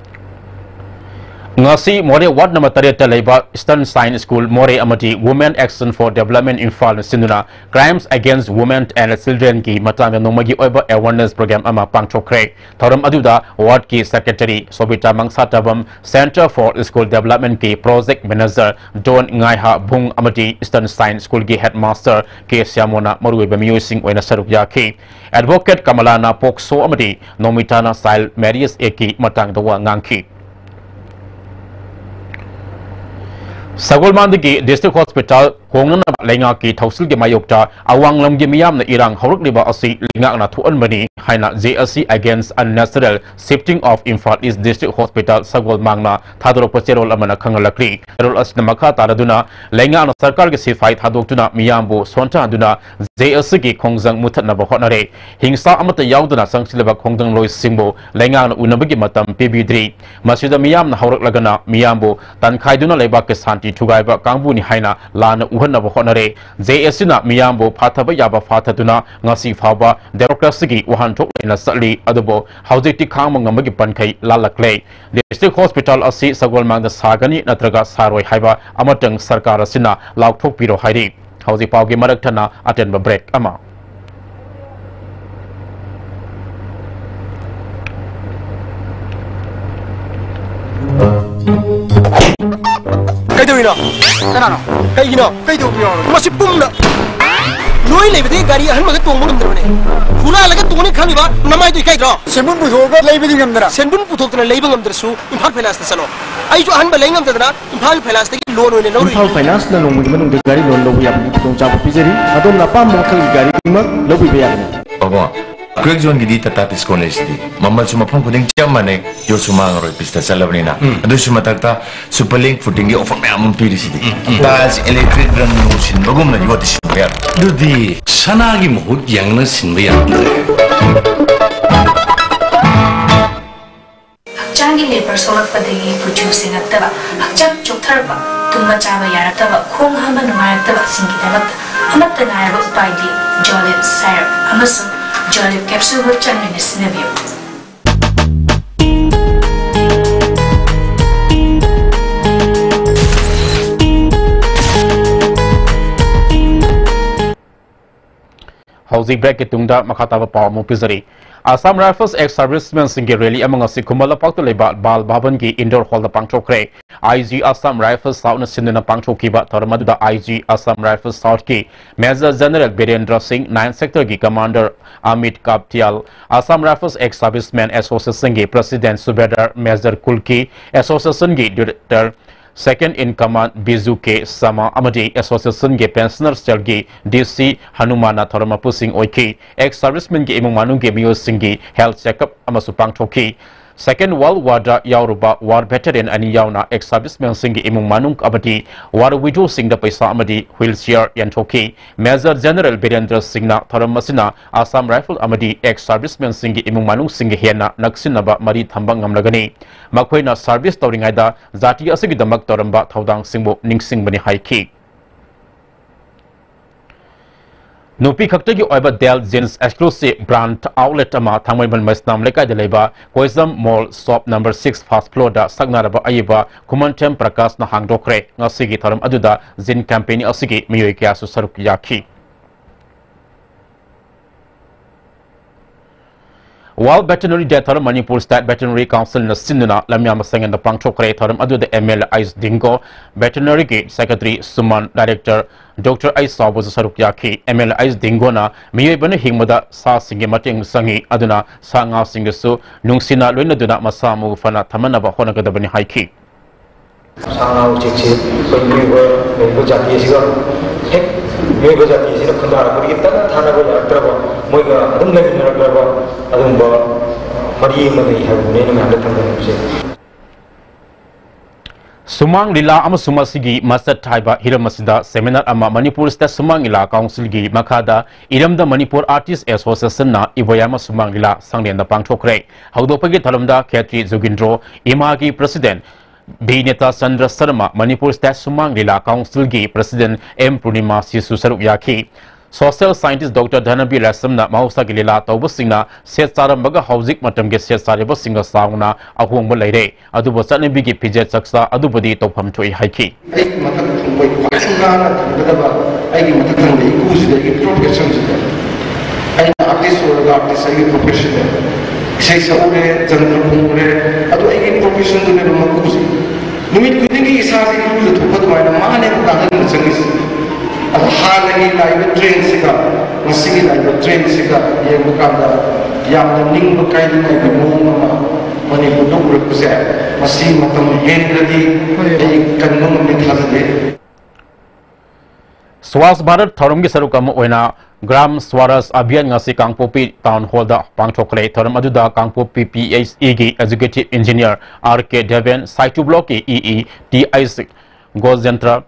ꯉꯁꯤ ꯃꯣꯔꯦ ward number ꯇꯔꯦꯠꯇ ꯂꯩꯕ Eastern Shine School ꯃꯣꯔꯦ ꯑꯃꯗꯤ Women Action for Development ꯏꯝꯐꯥꯜꯅ ꯁꯤꯟꯗꯨꯅ Crimes Against Women and Children ꯒꯤ ꯃꯇꯥꯡꯗ ꯅꯣꯡꯃꯒꯤ ꯑꯣꯏꯕ awareness program ꯑꯃ ꯄꯥꯡꯊꯣꯛꯈ꯭ꯔꯦ꯫ ꯊꯧꯔꯝ ꯑꯗꯨꯗ ward ꯀꯤ secretary ꯁꯣꯕꯤꯇꯥ ꯃꯪꯁꯥꯇꯕꯝ, Center for School Development ꯀꯤ project manager ꯗꯣꯟ ꯉꯥꯏꯍꯥ ꯚꯨꯡ ꯑꯃꯗꯤ Eastern Shine School ꯒꯤ headmaster ꯀꯦ ꯁ꯭ꯌꯥꯃꯣꯅ ꯃꯔꯨꯑꯣꯏꯕ ꯃꯤꯑꯣꯏꯁꯤꯡ ꯑꯣꯏꯅ ꯁꯔꯨꯛ ꯌꯥꯈꯤ꯫ Advocate ꯀꯃꯂꯥꯅ POCSO ꯑꯃꯗꯤ ꯅꯣꯃꯤꯇꯥꯅ Child Marriage Act ꯀꯤ ꯃꯇꯥꯡꯗ ꯋꯥ ꯉꯥꯡꯈꯤ꯫ ꯁꯒꯣꯜꯕꯟꯗꯒꯤ district hospital ꯍꯣꯡꯅꯅꯕ ꯂꯩꯉꯥꯛꯀꯤ ꯊꯧꯁꯤꯜꯒꯤ ꯃꯥꯌꯣꯛꯇ ꯑꯋꯥꯡ ꯂꯝꯒꯤ ꯃꯤꯌꯥꯝꯅ ꯏꯔꯥꯡ ꯍꯧꯔꯛꯂꯤꯕ ꯑꯁꯤ ꯂꯩꯉꯥꯛꯅ ꯊꯣꯛꯍꯟꯕꯅꯤ ꯍꯥꯏꯅ J A C Against Unnatural Shifting of Imphal East District Hospital ꯁꯒꯣꯜ ꯃꯥꯡꯅ ꯊꯥꯗꯣꯔꯛꯄ ꯆꯦꯔꯣꯜ ꯑꯃꯅ ꯈꯪꯍꯜꯂꯛꯂꯤ꯫ ꯆꯦꯔꯣꯜ ꯑꯁꯤꯅ ꯃꯈꯥ ꯇꯥꯔꯗꯨꯅ ꯂꯩꯉꯥꯛꯅ ꯁꯔꯀꯥꯔꯒꯤ ꯁꯤꯐꯥꯏ ꯊꯥꯗꯣꯛꯇꯨꯅ ꯃꯤꯌꯥꯝꯕꯨ ꯁꯣꯟꯊꯍꯟꯗꯨꯅ J A C ꯒꯤ ꯈꯣꯡꯖꯪ ꯃꯨꯊꯠꯅꯕ ꯍꯣꯠꯅꯔꯦ꯫ ꯍꯤꯡꯁꯥ ꯑꯃꯠꯇ ꯌꯥꯎꯗꯅ ꯆꯪꯁꯤꯜꯂꯕ ꯈꯣꯡꯖꯪꯂꯣꯏꯁꯤꯡꯕꯨ ꯂꯩꯉꯥꯛꯅ ꯎꯅꯕꯒꯤ ꯃꯇꯝ ꯄꯤꯕꯤꯗ꯭ꯔꯤ꯫ ꯃꯁꯤꯗ ꯃꯤꯌꯥꯝꯅ ꯍꯧꯔꯛꯂꯒꯅ ꯃꯤꯌꯥꯝꯕꯨ ꯇꯥꯟꯈꯥꯏꯗꯨꯅ ꯂꯩꯕꯥꯛꯀꯤ ꯁꯥꯟꯇꯤ ꯊꯨꯒꯥꯏꯕ ꯀꯥꯡꯕꯨꯅꯤ ꯍꯥꯏꯅ ꯂꯥꯟꯅ ꯎꯍꯟꯅꯕ ꯍꯣꯠꯅꯔꯦ꯫ ꯖꯦ ꯑꯦ ꯁꯤꯅ ꯃꯤꯌꯥꯝꯕꯨ ꯐꯥꯊꯕ ꯌꯥꯕ ꯐꯥꯊꯗꯨꯅ ꯉꯁꯤ ꯐꯥꯎꯕ democracyꯒꯤ ꯋꯥꯍꯟꯊꯣꯛ ꯂꯩꯅ ꯆꯠꯂꯤ꯫ ꯑꯗꯨꯕꯨ ꯍꯧꯖꯤꯛꯇꯤ ꯈꯥꯡꯕ ꯉꯝꯕꯒꯤ ꯄꯟꯈꯩ ꯂꯥꯜꯂꯛꯂꯦ꯫ District Hospital ꯑꯁꯤ ꯁꯒꯣꯜꯃꯥꯡꯗ ꯁꯥꯒꯅꯤ ꯅꯠꯇ꯭ꯔꯒ ꯁꯥꯔꯣꯏ ꯍꯥꯏꯕ ꯑꯃꯇꯪ ꯁꯔꯀꯥꯔ ꯑꯁꯤꯅ ꯂꯥꯎꯊꯣꯛꯄꯤꯔꯣ ꯍꯥꯏꯔꯤ꯫ ꯍꯧꯖꯤꯛ ꯄꯥꯎꯒꯤ ꯃꯔꯛ ꯊꯠꯅ ꯑꯇꯦꯟꯕ break ꯑꯃ꯫ ꯀꯩꯗꯧꯔꯤꯅꯣ? ꯀꯅꯥꯅꯣ? ꯀꯩꯒꯤꯅꯣ? ꯀꯩꯗꯧꯕ ꯌꯥꯎꯔꯒꯦ? ꯃꯁꯤ ꯄꯨꯝꯅ ꯅꯣꯏ ꯂꯩꯕꯗꯒꯤ ꯒꯥꯔꯤ ꯑꯍꯟꯕꯒ ꯇꯣꯡꯕ ꯉꯝꯗ꯭ꯔꯕꯅꯦ꯫ ꯍꯨꯔꯥꯜꯂꯒ ꯇꯣꯡꯅꯤ ꯈꯪꯉꯤꯕ ꯅꯃꯥꯏꯗꯣ ꯏꯀꯥꯏꯗ꯭ꯔꯣ? ꯁꯦꯟꯕꯨꯟ ꯄꯨꯊꯣꯛꯑꯒ ꯂꯩꯕꯗꯤ ꯉꯝꯗꯅ? ꯁꯦꯟꯕꯨꯟ ꯄꯨꯊꯣꯛꯇꯅ ꯂꯩꯕ ꯉꯝꯗ꯭ꯔꯁꯨ ꯏꯝꯐꯥꯜ ꯐꯥꯏꯅꯥꯟꯁꯇ ꯆꯠꯂꯣ꯫ ꯑꯩꯁꯨ ꯑꯍꯟꯕ ꯂꯩ ꯉꯝꯗꯗꯅ ꯏꯝꯐꯥꯜ ꯐꯥꯏꯅꯥꯟꯁꯇꯒꯤ ꯂꯣꯟ ꯑꯣꯏꯅ ꯂꯧꯔꯨꯏ꯫ ꯏꯝꯐꯥꯜ ꯐꯥꯏꯅꯥꯟꯁꯅ ꯅꯣꯡꯃꯒꯤ ꯃꯅꯨꯡꯗ ꯒꯥꯔꯤ ꯂꯣꯟ ꯂꯧꯕ ꯌꯥꯕꯒꯤ ꯈꯨꯗꯣꯡꯆꯥꯕ ꯄꯤꯖꯔꯤ꯫ ꯑꯗꯣꯝꯅ ꯑꯄꯥꯝꯕ ꯃꯈꯜꯒꯤ ꯒꯥꯔꯤ ꯈꯨꯗꯤꯡꯃꯛ ꯂꯧꯕꯤꯕ ꯌꯥꯒꯅꯤ꯫ ꯄꯥꯕꯨꯡ, crack zoneꯒꯤꯗꯤ Tata Tiscon ꯂꯩꯁꯤꯗꯤ꯫ ꯃꯃꯜꯁꯨ ꯃꯐꯝ ꯈꯨꯗꯤꯡ ꯆꯞ ꯃꯥꯟꯅꯩ, ꯌꯣꯠꯁꯨ ꯃꯥꯡꯉꯔꯣꯏ, ꯄꯤꯁꯇ ꯆꯠꯂꯕꯅꯤꯅ꯫ ꯎꯝ꯫ ꯑꯗꯨꯁꯨ ꯃꯊꯛꯇ super link footingꯒꯤ offer ꯃꯌꯥꯝ ꯑꯃ ꯄꯤꯔꯤꯁꯤꯗꯤ꯫ ꯎꯝ, ꯎꯝ꯫ Tiles, electric ꯔꯪ ꯅꯨꯡ ꯁꯤꯟꯕꯒꯨꯝꯅ ꯌꯣꯠꯇꯤ ꯁꯤꯟꯕ ꯌꯥꯔꯣꯏ꯫ ꯑꯗꯨꯗꯤ ꯁꯅꯥꯒꯤ ꯃꯍꯨꯠ ꯌꯥꯡꯅ ꯁꯤꯟꯕ ꯌꯥꯔꯝꯗ꯭ꯔꯦ꯫ ꯍꯛꯆꯥꯡꯒꯤ ꯂꯦꯕꯔ ꯁꯣꯛꯂꯛꯄꯗꯒꯤ ꯀꯨꯆꯨ ꯁꯦꯡꯉꯛꯇꯕ, ꯍꯛꯆꯥꯡ ꯆꯣꯛꯊꯔꯛꯄ, ꯇꯨꯝꯕ ꯆꯥꯕ ꯌꯥꯔꯛꯇꯕ, ꯈꯣꯡ ꯍꯥꯝꯕ ꯅꯨꯡꯉꯥꯏꯔꯛꯇꯕꯁꯤꯡꯒꯤꯗꯃꯛꯇ ꯑꯃꯠꯇ ꯉꯥꯏꯔꯕ ꯎꯄꯥꯏꯗꯤ Jolib syrup ꯑꯃꯁꯨꯡ Jolib capsule ꯆꯥꯡ ꯅꯥꯏꯅ ꯁꯤꯖꯤꯟꯅꯕꯤꯌꯨ꯫ ꯍꯧꯖꯤꯛ breakꯀꯤ ꯇꯨꯡꯗ ꯃꯈꯥ ꯇꯥꯕ ꯄꯥꯎ ꯑꯃꯨꯛ ꯄꯤꯖꯔꯤ꯫ Assam Rifles ex servicemenꯁꯤꯡꯒꯤ rally ꯑꯃ ꯉꯁꯤ ꯈꯨꯃꯟ ꯂꯝꯄꯥꯛꯇ ꯂꯩꯕ ꯕꯥꯜ ꯚꯕꯟꯒꯤ indoor hallꯗ ꯄꯥꯡꯊꯣꯛꯈ꯭ꯔꯦ꯫ I G Assam Rifles Southꯅ ꯁꯤꯟꯗꯨꯅ ꯄꯥꯡꯊꯣꯛꯈꯤꯕ ꯊꯧꯔꯝ ꯑꯗꯨꯗ I G Assam Rifles Southꯀꯤ Major General Birendra ꯁꯤꯡ, Ninth Sectorꯒꯤ Commander Amit ꯀꯥꯞꯇꯤꯌꯥꯜ, Assam Rifles ex servicemen Associationꯒꯤ President ꯁꯨꯕꯦꯗꯥꯔ Major ꯀꯨꯜꯀꯤ, Associationꯒꯤ Director Second in Command Biju ꯀꯦ ꯁꯃꯥ ꯑꯃꯗꯤ Associationꯒꯤ Pensioner Cellꯒꯤ D C ꯍꯅꯨꯃꯥꯟꯅ ꯊꯧꯔꯝ ꯃꯄꯨꯁꯤꯡ ꯑꯣꯏꯈꯤ꯫ Ex servicemenꯒꯤ ꯏꯃꯨꯡ ꯃꯅꯨꯡꯒꯤ ꯃꯤꯑꯣꯏꯁꯤꯡꯒꯤ health checkup ꯑꯃꯁꯨ ꯄꯥꯡꯊꯣꯛꯈꯤ꯫ Second World War ꯗ ꯌꯥꯎꯔꯨꯕ war veteran ꯑꯅꯤ ꯌꯥꯎꯅ ex servicemen ꯁꯤꯡꯒꯤ ꯏꯃꯨꯡ ꯃꯅꯨꯡ ꯑꯃꯗꯤ war widow ꯁꯤꯡꯗ ꯄꯩꯁꯥ ꯑꯃꯗꯤ wheelchair ꯌꯦꯟꯊꯣꯛꯈꯤ꯫ Major General ꯕꯤꯔꯦꯟꯗ꯭ꯔ ꯁꯤꯡꯅ ꯊꯧꯔꯝ ꯑꯁꯤꯅ Assam Rifle ꯑꯃꯗꯤ ex servicemen ꯁꯤꯡꯒꯤ ꯏꯃꯨꯡ ꯃꯅꯨꯡꯁꯤꯡꯒ ꯍꯦꯟꯅ ꯅꯛꯁꯤꯟꯅꯕ ꯃꯔꯤ ꯊꯝꯕ ꯉꯝꯂꯒꯅꯤ꯫ ꯃꯈꯣꯏꯅ service ꯇꯧꯔꯤꯉꯩꯗ ꯖꯥꯇꯤ ꯑꯁꯤꯒꯤꯗꯃꯛ ꯇꯧꯔꯝꯕ ꯊꯧꯗꯥꯡꯁꯤꯡꯕꯨ ꯅꯤꯡꯁꯤꯡꯕꯅꯤ ꯍꯥꯏꯈꯤ꯫ ꯅꯨꯄꯤ ꯈꯛꯇꯒꯤ ꯑꯣꯏꯕ Dale Jeans exclusive brand outlet ꯑꯃ ꯊꯥꯡꯃꯩꯕꯟ ꯃꯩꯁꯅꯥꯝ ꯂꯩꯀꯥꯏꯗ ꯂꯩꯕ ꯀꯣꯏꯖꯝ Mall shop number six first floor ꯗ ꯁꯛꯅꯔꯕ ꯑꯏꯕ ꯈꯨꯃꯟꯊꯦꯝ ꯄ꯭ꯔꯀꯥꯁꯅ ꯍꯥꯡꯗꯣꯛꯈ꯭ꯔꯦ꯫ ꯉꯁꯤꯒꯤ ꯊꯧꯔꯝ ꯑꯗꯨꯗ Jean company ꯑꯁꯤꯒꯤ ꯃꯤꯑꯣꯏ ꯀꯌꯥꯁꯨ ꯁꯔꯨꯛ ꯌꯥꯈꯤ꯫ World Veterinary Day ꯊꯧꯔꯝ Manipur State Veterinary Council ꯅ ꯁꯤꯟꯗꯨꯅ ꯂꯝꯌꯥꯝꯕ ꯁꯪꯒꯦꯟꯗ ꯄꯥꯡꯊꯣꯛꯈ꯭ꯔꯦ꯫ ꯊꯧꯔꯝ ꯑꯗꯨꯗ M L A H ꯗꯤꯡꯒꯣ, Veterinary ꯒꯤ Secretary ꯁꯨꯃꯟ, Director Doctor ꯑꯩꯁ ꯆꯥꯎꯕꯁꯨ ꯁꯔꯨꯛ ꯌꯥꯈꯤ꯫ M L A ꯑꯩꯁ ꯗꯤꯡꯒꯣꯅ ꯃꯤꯑꯣꯏꯕꯅ ꯍꯤꯡꯕꯗ ꯁꯥꯁꯤꯡꯒꯤ ꯃꯇꯦꯡ ꯆꯪꯏ, ꯑꯗꯨꯅ ꯁꯥ ꯉꯥꯁꯤꯡꯒꯁꯨ ꯅꯨꯡꯁꯤꯅ ꯂꯣꯏꯅꯗꯨꯅ ꯃꯁꯥ ꯃꯎ ꯐꯅ ꯊꯝꯍꯟꯅꯕ ꯍꯣꯠꯅꯒꯗꯕꯅꯤ ꯍꯥꯏꯈꯤ꯫ ꯁꯥ ꯉꯥ ꯎꯆꯦꯛꯁꯦ ꯑꯩꯈꯣꯏ ꯃꯤꯑꯣꯏꯕ ꯂꯩꯔꯤꯕ ꯖꯥꯇꯤ ꯑꯁꯤꯒ ꯍꯦꯛ ꯃꯤꯑꯣꯏꯕ ꯖꯥꯇꯤ ꯑꯁꯤꯅ ꯈꯨꯟꯗꯥꯔꯛꯄꯗꯒꯤ ꯇꯠꯅ ꯊꯥꯅꯕ ꯌꯥꯔꯛꯇ꯭ꯔꯕ, ꯃꯣꯏꯒ ꯑꯗꯨꯝ ꯂꯩꯃꯤꯟꯅꯔꯛꯂꯕ ꯑꯗꯨꯒꯨꯝꯕ ꯃꯔꯤ ꯑꯃ ꯂꯩ ꯍꯥꯏꯕꯗꯨꯅꯤ ꯑꯩꯅ ꯃꯌꯥꯝꯗ ꯊꯝꯖꯅꯤꯡꯕꯁꯦ꯫ ꯁꯨꯃꯥꯡ ꯂꯤꯂꯥ ꯑꯃꯁꯨꯡ ꯃꯁꯤꯒꯤ ꯃꯆꯠ ꯍꯥꯏꯕ ꯍꯤꯔꯝ ꯑꯁꯤꯗ seminar ꯑꯃ ꯃꯅꯤꯄꯨꯔ State ꯁꯨꯃꯥꯡ ꯂꯤꯂꯥ Council ꯒꯤ ꯃꯈꯥꯗ ꯏꯔꯝꯗꯝ ꯃꯅꯤꯄꯨꯔ Artist Association ꯅ ꯏꯕꯣꯌꯥꯏꯃ ꯁꯨꯃꯥꯡ ꯂꯤꯂꯥ ꯁꯪꯂꯦꯟꯗ ꯄꯥꯡꯊꯣꯛꯈ꯭ꯔꯦ꯫ ꯍꯧꯗꯣꯛꯄꯒꯤ ꯊꯧꯔꯝꯗ ꯈꯦꯇ꯭ꯔꯤ ꯖꯨꯒꯤꯟꯗ꯭ꯔꯣ, ꯏꯃꯥꯒꯤ President B Netachandra Sharma, Manipur State ꯁꯨꯃꯥꯡ ꯂꯤꯂꯥ Council ꯒꯤ President ꯑꯦꯝ ꯄꯨꯔꯅꯤꯃꯥ ꯁꯤꯁꯨ ꯁꯔꯨꯛ ꯌꯥꯈꯤ꯫ Social Scientist Doctor ꯙꯅꯕꯤꯔ ꯂꯥꯏꯁ꯭ꯔꯝꯅ ꯃꯍꯧꯁꯥꯒꯤ ꯂꯤꯂꯥ ꯇꯧꯕꯁꯤꯡꯅ ꯁꯦꯠ ꯆꯥꯔꯝꯕꯒ ꯍꯧꯖꯤꯛ ꯃꯇꯝꯒꯤ ꯁꯦꯠ ꯆꯥꯔꯤꯕꯁꯤꯡꯒ ꯆꯥꯎꯅ ꯑꯍꯣꯡꯕ ꯂꯩꯔꯦ, ꯑꯗꯨꯕꯨ ꯆꯠꯅꯕꯤꯒꯤ ꯐꯤꯖꯦꯠ ꯆꯛꯆꯥ ꯑꯗꯨꯕꯨꯗꯤ ꯇꯧꯐꯝ ꯊꯣꯛꯏ ꯍꯥꯏꯈꯤ꯫ ꯑꯩꯒꯤ ꯃꯊꯛ ꯊꯪꯕ ꯈ꯭ꯋꯥꯏ ꯉꯥꯅ ꯊꯝꯒꯗꯕ ꯑꯩꯒꯤ ꯃꯊꯛ ꯊꯪꯕ ꯏꯄꯨꯁꯤꯗ ꯑꯩꯒꯤ profession ꯁꯤꯗ ꯑꯩꯅ artist ꯑꯣꯏꯔꯒ artist ꯑꯩꯒꯤ profession ꯅꯦ꯫ ꯏꯁꯩ ꯁꯛꯎꯔꯦ, ꯖꯟꯇ꯭ꯔ ꯈꯣꯡꯉꯨꯔꯦ, ꯑꯗꯨ ꯑꯩꯒꯤ profession ꯗꯨꯅꯦꯕ ꯃꯄꯨꯁꯦ꯫ ꯅꯨꯃꯤꯠ ꯈꯨꯗꯤꯡꯒꯤ ꯏꯁꯥꯁꯦ ꯏꯔꯨꯖꯊꯣꯛꯄ ꯑꯗꯨꯃꯥꯏꯅ ꯃꯥꯅꯦꯕ ꯇꯥꯍꯟꯕ ꯆꯪꯉꯤꯁꯦ꯫ ꯑꯗꯣ ꯍꯥꯟꯅꯒꯤ ꯂꯥꯛꯏꯕ trend ꯁꯤꯒ ꯉꯁꯤꯒꯤ ꯂꯥꯛꯏꯕ trend ꯁꯤꯒ ꯌꯦꯡꯕ ꯀꯥꯟꯗ ꯌꯥꯝꯅ ꯅꯤꯡꯕ ꯀꯥꯏꯅꯤꯡꯉꯥꯏꯒꯤ ꯃꯑꯣꯡ ꯑꯃ ꯃꯅꯤꯄꯨꯔꯗ ꯎꯔꯛꯄꯁꯦ, ꯃꯁꯤ ꯃꯇꯝ ꯍꯦꯟꯈ꯭ꯔꯗꯤ ꯑꯩ ꯀꯟꯕ ꯉꯝꯅꯤ ꯊꯥꯖꯗꯦ꯫ ꯁ꯭ꯋꯥꯁ ꯚꯥꯔꯠ ꯊꯧꯔꯝꯒꯤ ꯁꯔꯨꯛ ꯑꯃ ꯑꯣꯏꯅ ꯒ꯭ꯔꯥꯝ ꯁ꯭ꯋꯥꯔꯥꯖ ꯑꯚꯤꯌꯥꯟ ꯉꯁꯤ ꯀꯥꯡꯄꯣꯛꯄꯤ ꯇꯥꯎꯟ ꯍꯣꯜꯗ ꯄꯥꯡꯊꯣꯛꯈ꯭ꯔꯦ꯫ ꯊꯧꯔꯝ ꯑꯗꯨꯗ ꯀꯥꯡꯄꯣꯛꯄꯤ ꯄꯤ ꯑꯩꯆ ꯏꯒꯤ executive engineer R K Deben, Saitu ꯕ꯭ꯂꯣꯛꯀꯤ E E T H Gojendra,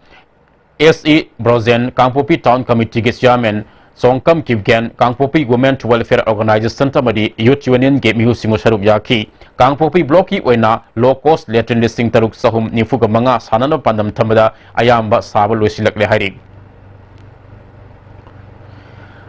S E Brojen, Kangpokpi town ꯀꯃꯤꯇꯤꯒꯤ chairman Chongkam Kipgen, Kangpokpi women welfare organisation ꯑꯃꯗꯤ ꯌꯨꯠ ꯌꯨꯅꯤꯌꯟꯒꯤ ꯃꯤꯍꯨꯠꯁꯤꯡꯕꯨ ꯁꯔꯨꯛ ꯌꯥꯈꯤ꯫ ꯀꯥꯡꯄꯣꯛꯄꯤ ꯕ꯭ꯂꯣꯛꯀꯤ ꯑꯣꯏꯅ ꯂꯣ ꯀꯣꯁ ꯂꯦꯇ꯭ꯔꯤꯟ ꯂꯤꯁꯤꯡ ꯇꯔꯨꯛ ꯆꯍꯨꯝ ꯅꯤꯐꯨꯒ ꯃꯉꯥ ꯁꯥꯅꯅꯕ ꯄꯥꯟꯗꯝ ꯊꯝꯕꯗ ꯑꯌꯥꯝꯕ ꯁꯥꯕ ꯂꯣꯏꯁꯤꯜꯂꯛꯂꯦ ꯍꯥꯏꯔꯤ꯫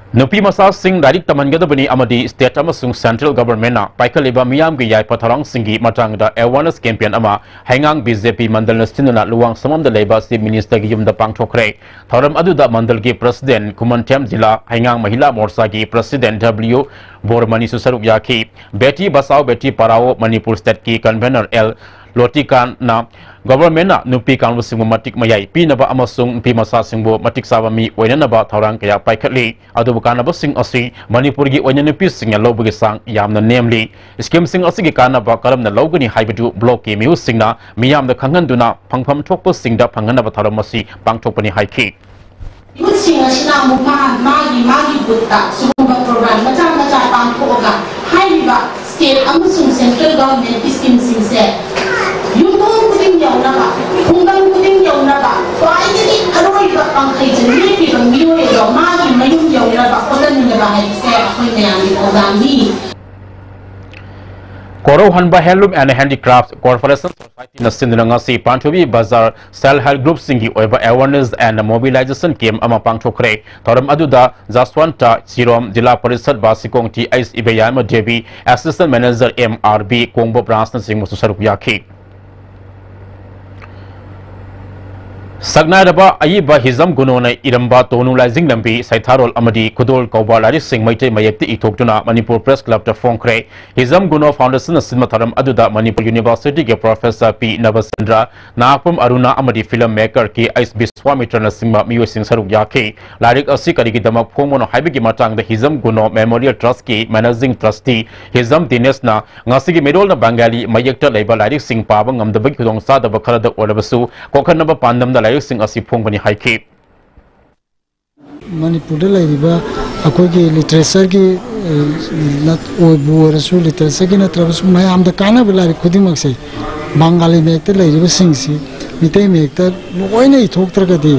ꯅꯨꯄꯤ ꯃꯆꯥꯁꯤꯡ ꯂꯥꯏꯔꯤꯛ ꯇꯝꯍꯟꯒꯗꯕꯅꯤ ꯑꯃꯗꯤ ꯁ꯭ꯇꯦꯠ ꯑꯃꯁꯨꯡ ꯁꯦꯟꯇ꯭ꯔꯦꯜ ꯒꯚꯔꯟꯃꯦꯟꯠꯅ ꯄꯥꯏꯈꯠꯂꯤꯕ ꯃꯤꯌꯥꯝꯒꯤ ꯌꯥꯏꯐ ꯊꯧꯔꯥꯡꯁꯤꯡꯒꯤ ꯃꯇꯥꯡꯗ ꯑꯦꯋꯥꯔꯅꯦꯁ ꯀꯦꯝꯄꯦꯟ ꯑꯃ ꯍꯩꯉꯥꯡ ꯕꯤ ꯖꯦ ꯄꯤ ꯃꯟꯗꯜꯅ ꯁꯤꯟꯗꯨꯅ ꯂꯨꯋꯥꯡ ꯁꯪꯉꯝꯗ ꯂꯩꯕ ꯆꯤꯐ ꯃꯤꯅꯤꯁꯇꯔꯒꯤ ꯌꯨꯝꯗ ꯄꯥꯡꯊꯣꯛꯈ꯭ꯔꯦ꯫ ꯊꯧꯔꯝ ꯑꯗꯨꯗ ꯃꯟꯗꯜꯒꯤ ꯄ꯭ꯔꯁꯤꯗꯦꯟꯠ, ꯈꯨꯃꯟꯊꯦꯝ ꯖꯤꯂꯥ ꯍꯩꯉꯥꯡ ꯃꯍꯤꯂꯥ ꯃꯣꯔꯆꯥꯒꯤ ꯄ꯭ꯔꯁꯤꯗꯦꯟꯠ ꯗꯕ꯭ꯂꯤꯌꯨ ꯕꯣꯔꯃꯅꯤꯁꯨ ꯁꯔꯨꯛ ꯌꯥꯈꯤ꯫ ꯕꯦꯇꯤ ꯕꯆꯥꯎ ꯕꯦꯇꯤ ꯄꯔꯥꯎ ꯃꯅꯤꯄꯨꯔ ꯁ꯭ꯇꯦꯠꯀꯤ ꯀꯟꯚꯦꯅꯔ ꯑꯦꯜ ꯂꯣꯇꯤꯀꯥꯟꯅ ꯒꯚꯔꯟꯃꯦꯟꯠꯅ ꯅꯨꯄꯤ ꯀꯥꯡꯂꯨꯞꯁꯤꯡꯕꯨ ꯃꯇꯤꯛ ꯃꯌꯥꯏ ꯄꯤꯅꯕ ꯑꯃꯁꯨꯡ ꯅꯨꯄꯤ ꯃꯆꯥꯁꯤꯡꯕꯨ ꯃꯇꯤꯛ ꯆꯥꯕ ꯃꯤ ꯑꯣꯏꯅꯅꯕ ꯊꯧꯔꯥꯡ ꯀꯌꯥ ꯄꯥꯏꯈꯠꯂꯤ꯫ ꯑꯗꯨꯕꯨ ꯀꯥꯟꯅꯕꯁꯤꯡ ꯑꯁꯤ ꯃꯅꯤꯄꯨꯔꯒꯤ ꯑꯣꯏꯅ ꯅꯨꯄꯤꯁꯤꯡꯅ ꯂꯧꯕꯒꯤ ꯆꯥꯡ ꯌꯥꯝꯅ ꯅꯦꯝꯂꯤ꯫ ꯁ꯭ꯀꯤꯝꯁꯤꯡ ꯑꯁꯤꯒꯤ ꯀꯥꯟꯅꯕ ꯀꯔꯝꯅ ꯂꯧꯒꯅꯤ ꯍꯥꯏꯕꯗꯨ ꯕ꯭ꯂꯣꯛꯀꯤ ꯃꯤꯍꯨꯠꯁꯤꯡꯅ ꯃꯤꯌꯥꯝꯗ ꯈꯪꯍꯟꯗꯨꯅ ꯐꯪꯐꯝ ꯊꯣꯛꯄꯁꯤꯡꯗ ꯐꯪꯍꯟꯅꯕ ꯊꯧꯔꯝ ꯑꯁꯤ ꯄꯥꯡꯊꯣꯛꯄꯅꯤ ꯍꯥꯏꯈꯤ꯫ ꯌꯨꯠꯁꯤꯡ ꯑꯁꯤꯅ ꯑꯃꯨꯛ ꯃꯥ-, ꯃꯥꯒꯤ, ꯃꯥꯒꯤ ꯕꯨꯠꯇ ꯁꯤꯒꯨꯝꯕ ꯄ꯭ꯔꯣꯒ꯭ꯔꯥꯝ ꯃꯆꯥ ꯃꯆꯥ ꯄꯥꯡꯊꯣꯛꯑꯒ ꯍꯥꯏꯔꯤꯕ ꯁ꯭ꯇꯦꯠ ꯑꯃꯁꯨꯡ ꯁꯦꯟꯇ꯭ꯔꯦꯜ ꯒꯚꯔꯟꯃꯦꯟꯠꯀꯤ ꯁ꯭ꯀꯤꯝꯁꯤꯡꯁꯦ ꯌꯨꯝꯊꯣꯡ ꯈꯨꯗꯤꯡ ꯌꯧꯅꯕ, ꯈꯨꯡꯒꯪ ꯈꯨꯗꯤꯡ ꯌꯧꯅꯕ, ꯈ꯭ꯋꯥꯏꯗꯒꯤ ꯑꯔꯣꯏꯕ ꯄꯥꯡꯈꯩ ꯆꯟꯕꯤꯔꯤꯕ ꯃꯤꯑꯣꯏ ꯑꯗꯣ ꯃꯥꯒꯤ ꯃꯌꯨꯝ ꯌꯧꯅꯕ ꯍꯣꯠꯅꯃꯤꯟꯅꯕ ꯍꯥꯏꯕꯁꯦ ꯑꯩꯈꯣꯏ ꯃꯌꯥꯝꯒꯤ ꯊꯧꯗꯥꯡꯅꯤ꯫ ꯀꯣꯔꯧꯍꯟꯕ Handloom and Handicraft Corporation Society ꯅ ꯁꯤꯟꯗꯨꯅ ꯉꯁꯤ ꯄꯥꯟꯊꯣꯏꯕꯤ ꯕꯖꯥꯔ Self Help Group ꯁꯤꯡꯒꯤ ꯑꯣꯏꯕ Awareness and Mobilization Camp ꯑꯃ ꯄꯥꯡꯊꯣꯛꯈ꯭ꯔꯦ꯫ ꯊꯧꯔꯝ ꯑꯗꯨꯗ ꯖꯁꯋꯟꯇ ꯁꯤꯔꯣꯝ, ꯖꯤꯂꯥ ꯄꯔꯤꯁꯗ Basikong T H Ibeyaima Devi, assistant manager M R B, Kongba ꯕ꯭ꯔꯥꯟꯁꯅꯆꯤꯡꯕꯁꯨ ꯁꯔꯨꯛ ꯌꯥꯈꯤ꯫ ꯁꯛꯅꯥꯏꯔꯕ ꯑꯏꯕ ꯍꯤꯖꯝ ꯒꯨꯅꯣꯅ ꯏꯔꯝꯕ ꯇꯣꯅꯨ ꯂꯥꯏꯖꯤꯡ ꯂꯝꯕꯤ ꯁꯩꯊꯥꯔꯣꯜ ꯑꯃꯗꯤ ꯈꯨꯗꯣꯜ ꯀꯧꯕ ꯂꯥꯏꯔꯤꯛꯁꯤꯡ ꯃꯩꯇꯩ ꯃꯌꯦꯛꯇ ꯏꯊꯣꯛꯇꯨꯅ ꯃꯅꯤꯄꯨꯔ ꯄ꯭ꯔꯦꯁ ꯀ꯭ꯂꯕꯇ ꯐꯣꯡꯈ꯭ꯔꯦ꯫ ꯍꯤꯖꯝ ꯒꯨꯅꯣ ꯐꯥꯎꯟꯗꯦꯁꯟꯅ ꯁꯤꯟꯕ ꯊꯧꯔꯝ ꯑꯗꯨꯗ ꯃꯅꯤꯄꯨꯔ ꯌꯨꯅꯤꯚꯔꯁꯤꯇꯤꯒꯤ ꯄ꯭ꯔꯣꯐꯦꯁꯔ ꯄꯤ ꯅꯕꯆꯟꯗ꯭ꯔ, ꯅꯥꯒꯄꯝ ꯑꯔꯨꯅꯥ ꯑꯃꯗꯤ ꯐꯤꯂꯝ ꯃꯦꯀꯔ ꯀꯦ ꯑꯩꯆ ꯕꯤꯁ꯭ꯋꯥꯃꯤꯇ꯭ꯔꯅꯆꯤꯡꯕ ꯃꯤꯑꯣꯏꯁꯤꯡ ꯁꯔꯨꯛ ꯌꯥꯈꯤ꯫ ꯂꯥꯏꯔꯤꯛ ꯑꯁꯤ ꯀꯔꯤꯒꯤꯗꯃꯛ ꯐꯣꯡꯕꯅꯣ ꯍꯥꯏꯕꯒꯤ ꯃꯇꯥꯡꯗ ꯍꯤꯖꯝ ꯒꯨꯅꯣ ꯃꯦꯃꯣꯔꯤꯌꯦꯜ ꯇ꯭ꯔꯁꯠꯀꯤ ꯃꯦꯅꯦꯖꯤꯡ ꯇ꯭ꯔꯁꯇꯤ ꯍꯤꯖꯝ ꯗꯤꯅꯦꯁꯅ ꯉꯁꯤꯒꯤ ꯃꯤꯔꯣꯜꯅ ꯕꯪꯒꯥꯂꯤ ꯃꯌꯦꯛꯇ ꯂꯩꯕ ꯂꯥꯏꯔꯤꯛꯁꯤꯡ ꯄꯥꯕ ꯉꯝꯗꯕꯒꯤ ꯈꯨꯗꯣꯡꯆꯥꯗꯕ ꯈꯔꯗ ꯑꯣꯏꯔꯕꯁꯨ ꯀꯣꯛꯍꯟꯅꯕ ꯄꯥꯟꯗꯝꯗ ꯂꯥꯏꯔꯤꯛꯁꯤꯡ ꯑꯁꯤ ꯐꯣꯡꯕꯅꯤ ꯍꯥꯏꯈꯤ꯫ ꯃꯅꯤꯄꯨꯔꯗ ꯂꯩꯔꯤꯕ ꯑꯩꯈꯣꯏꯒꯤ ꯂꯤꯇꯔꯦꯆꯔꯒꯤ, ꯑ, ꯅꯠ-, ꯑꯣꯏꯕꯨ ꯑꯣꯏꯔꯁꯨ, ꯂꯤꯇꯔꯦꯆꯔꯒꯤ ꯅꯠꯇ꯭ꯔꯕꯁꯨ, ꯃꯌꯥꯝꯗ ꯀꯥꯟꯅꯕ ꯂꯥꯏꯔꯤꯛ ꯈꯨꯗꯤꯡꯃꯛꯁꯦ ꯕꯪꯒꯥꯂꯤ ꯃꯌꯦꯛꯇ ꯂꯩꯔꯤꯕꯁꯤꯡꯁꯤ ꯃꯤꯇꯩ ꯃꯌꯦꯛꯇ ꯂꯣꯏꯅ ꯏꯊꯣꯛꯇ꯭ꯔꯒꯗꯤ,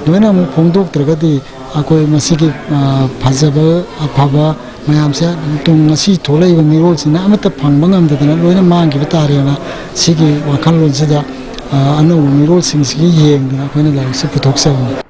ꯂꯣꯏꯅ ꯑꯃꯨꯛ ꯐꯣꯡꯗꯣꯛꯇ꯭ꯔꯒꯗꯤ, ꯑꯩꯈꯣꯏ ꯃꯁꯤꯒꯤ, ꯑ, ꯐꯖꯕ, ꯑꯐꯕ ꯃꯌꯥꯝꯁꯦ ꯇꯨꯡ ꯉꯁꯤ ꯊꯣꯛꯂꯛꯏꯕ ꯃꯤꯔꯣꯜꯁꯤꯡꯅ ꯑꯃꯠꯇ ꯐꯪꯕ ꯉꯝꯗꯗꯅ ꯂꯣꯏꯅ ꯃꯥꯡꯈꯤꯕ ꯇꯥꯔꯦꯅ, ꯁꯤꯒꯤ ꯋꯥꯈꯜꯂꯣꯟꯁꯤꯗ, ꯑ, ꯑꯅꯧꯕ ꯃꯤꯔꯣꯜꯁꯤꯡꯁꯤꯒꯤ ꯌꯦꯡꯗꯅ ꯑꯩꯈꯣꯏꯅ ꯂꯥꯏꯔꯤꯛꯁꯦ ꯄꯨꯊꯣꯛꯆꯕꯅꯤ꯫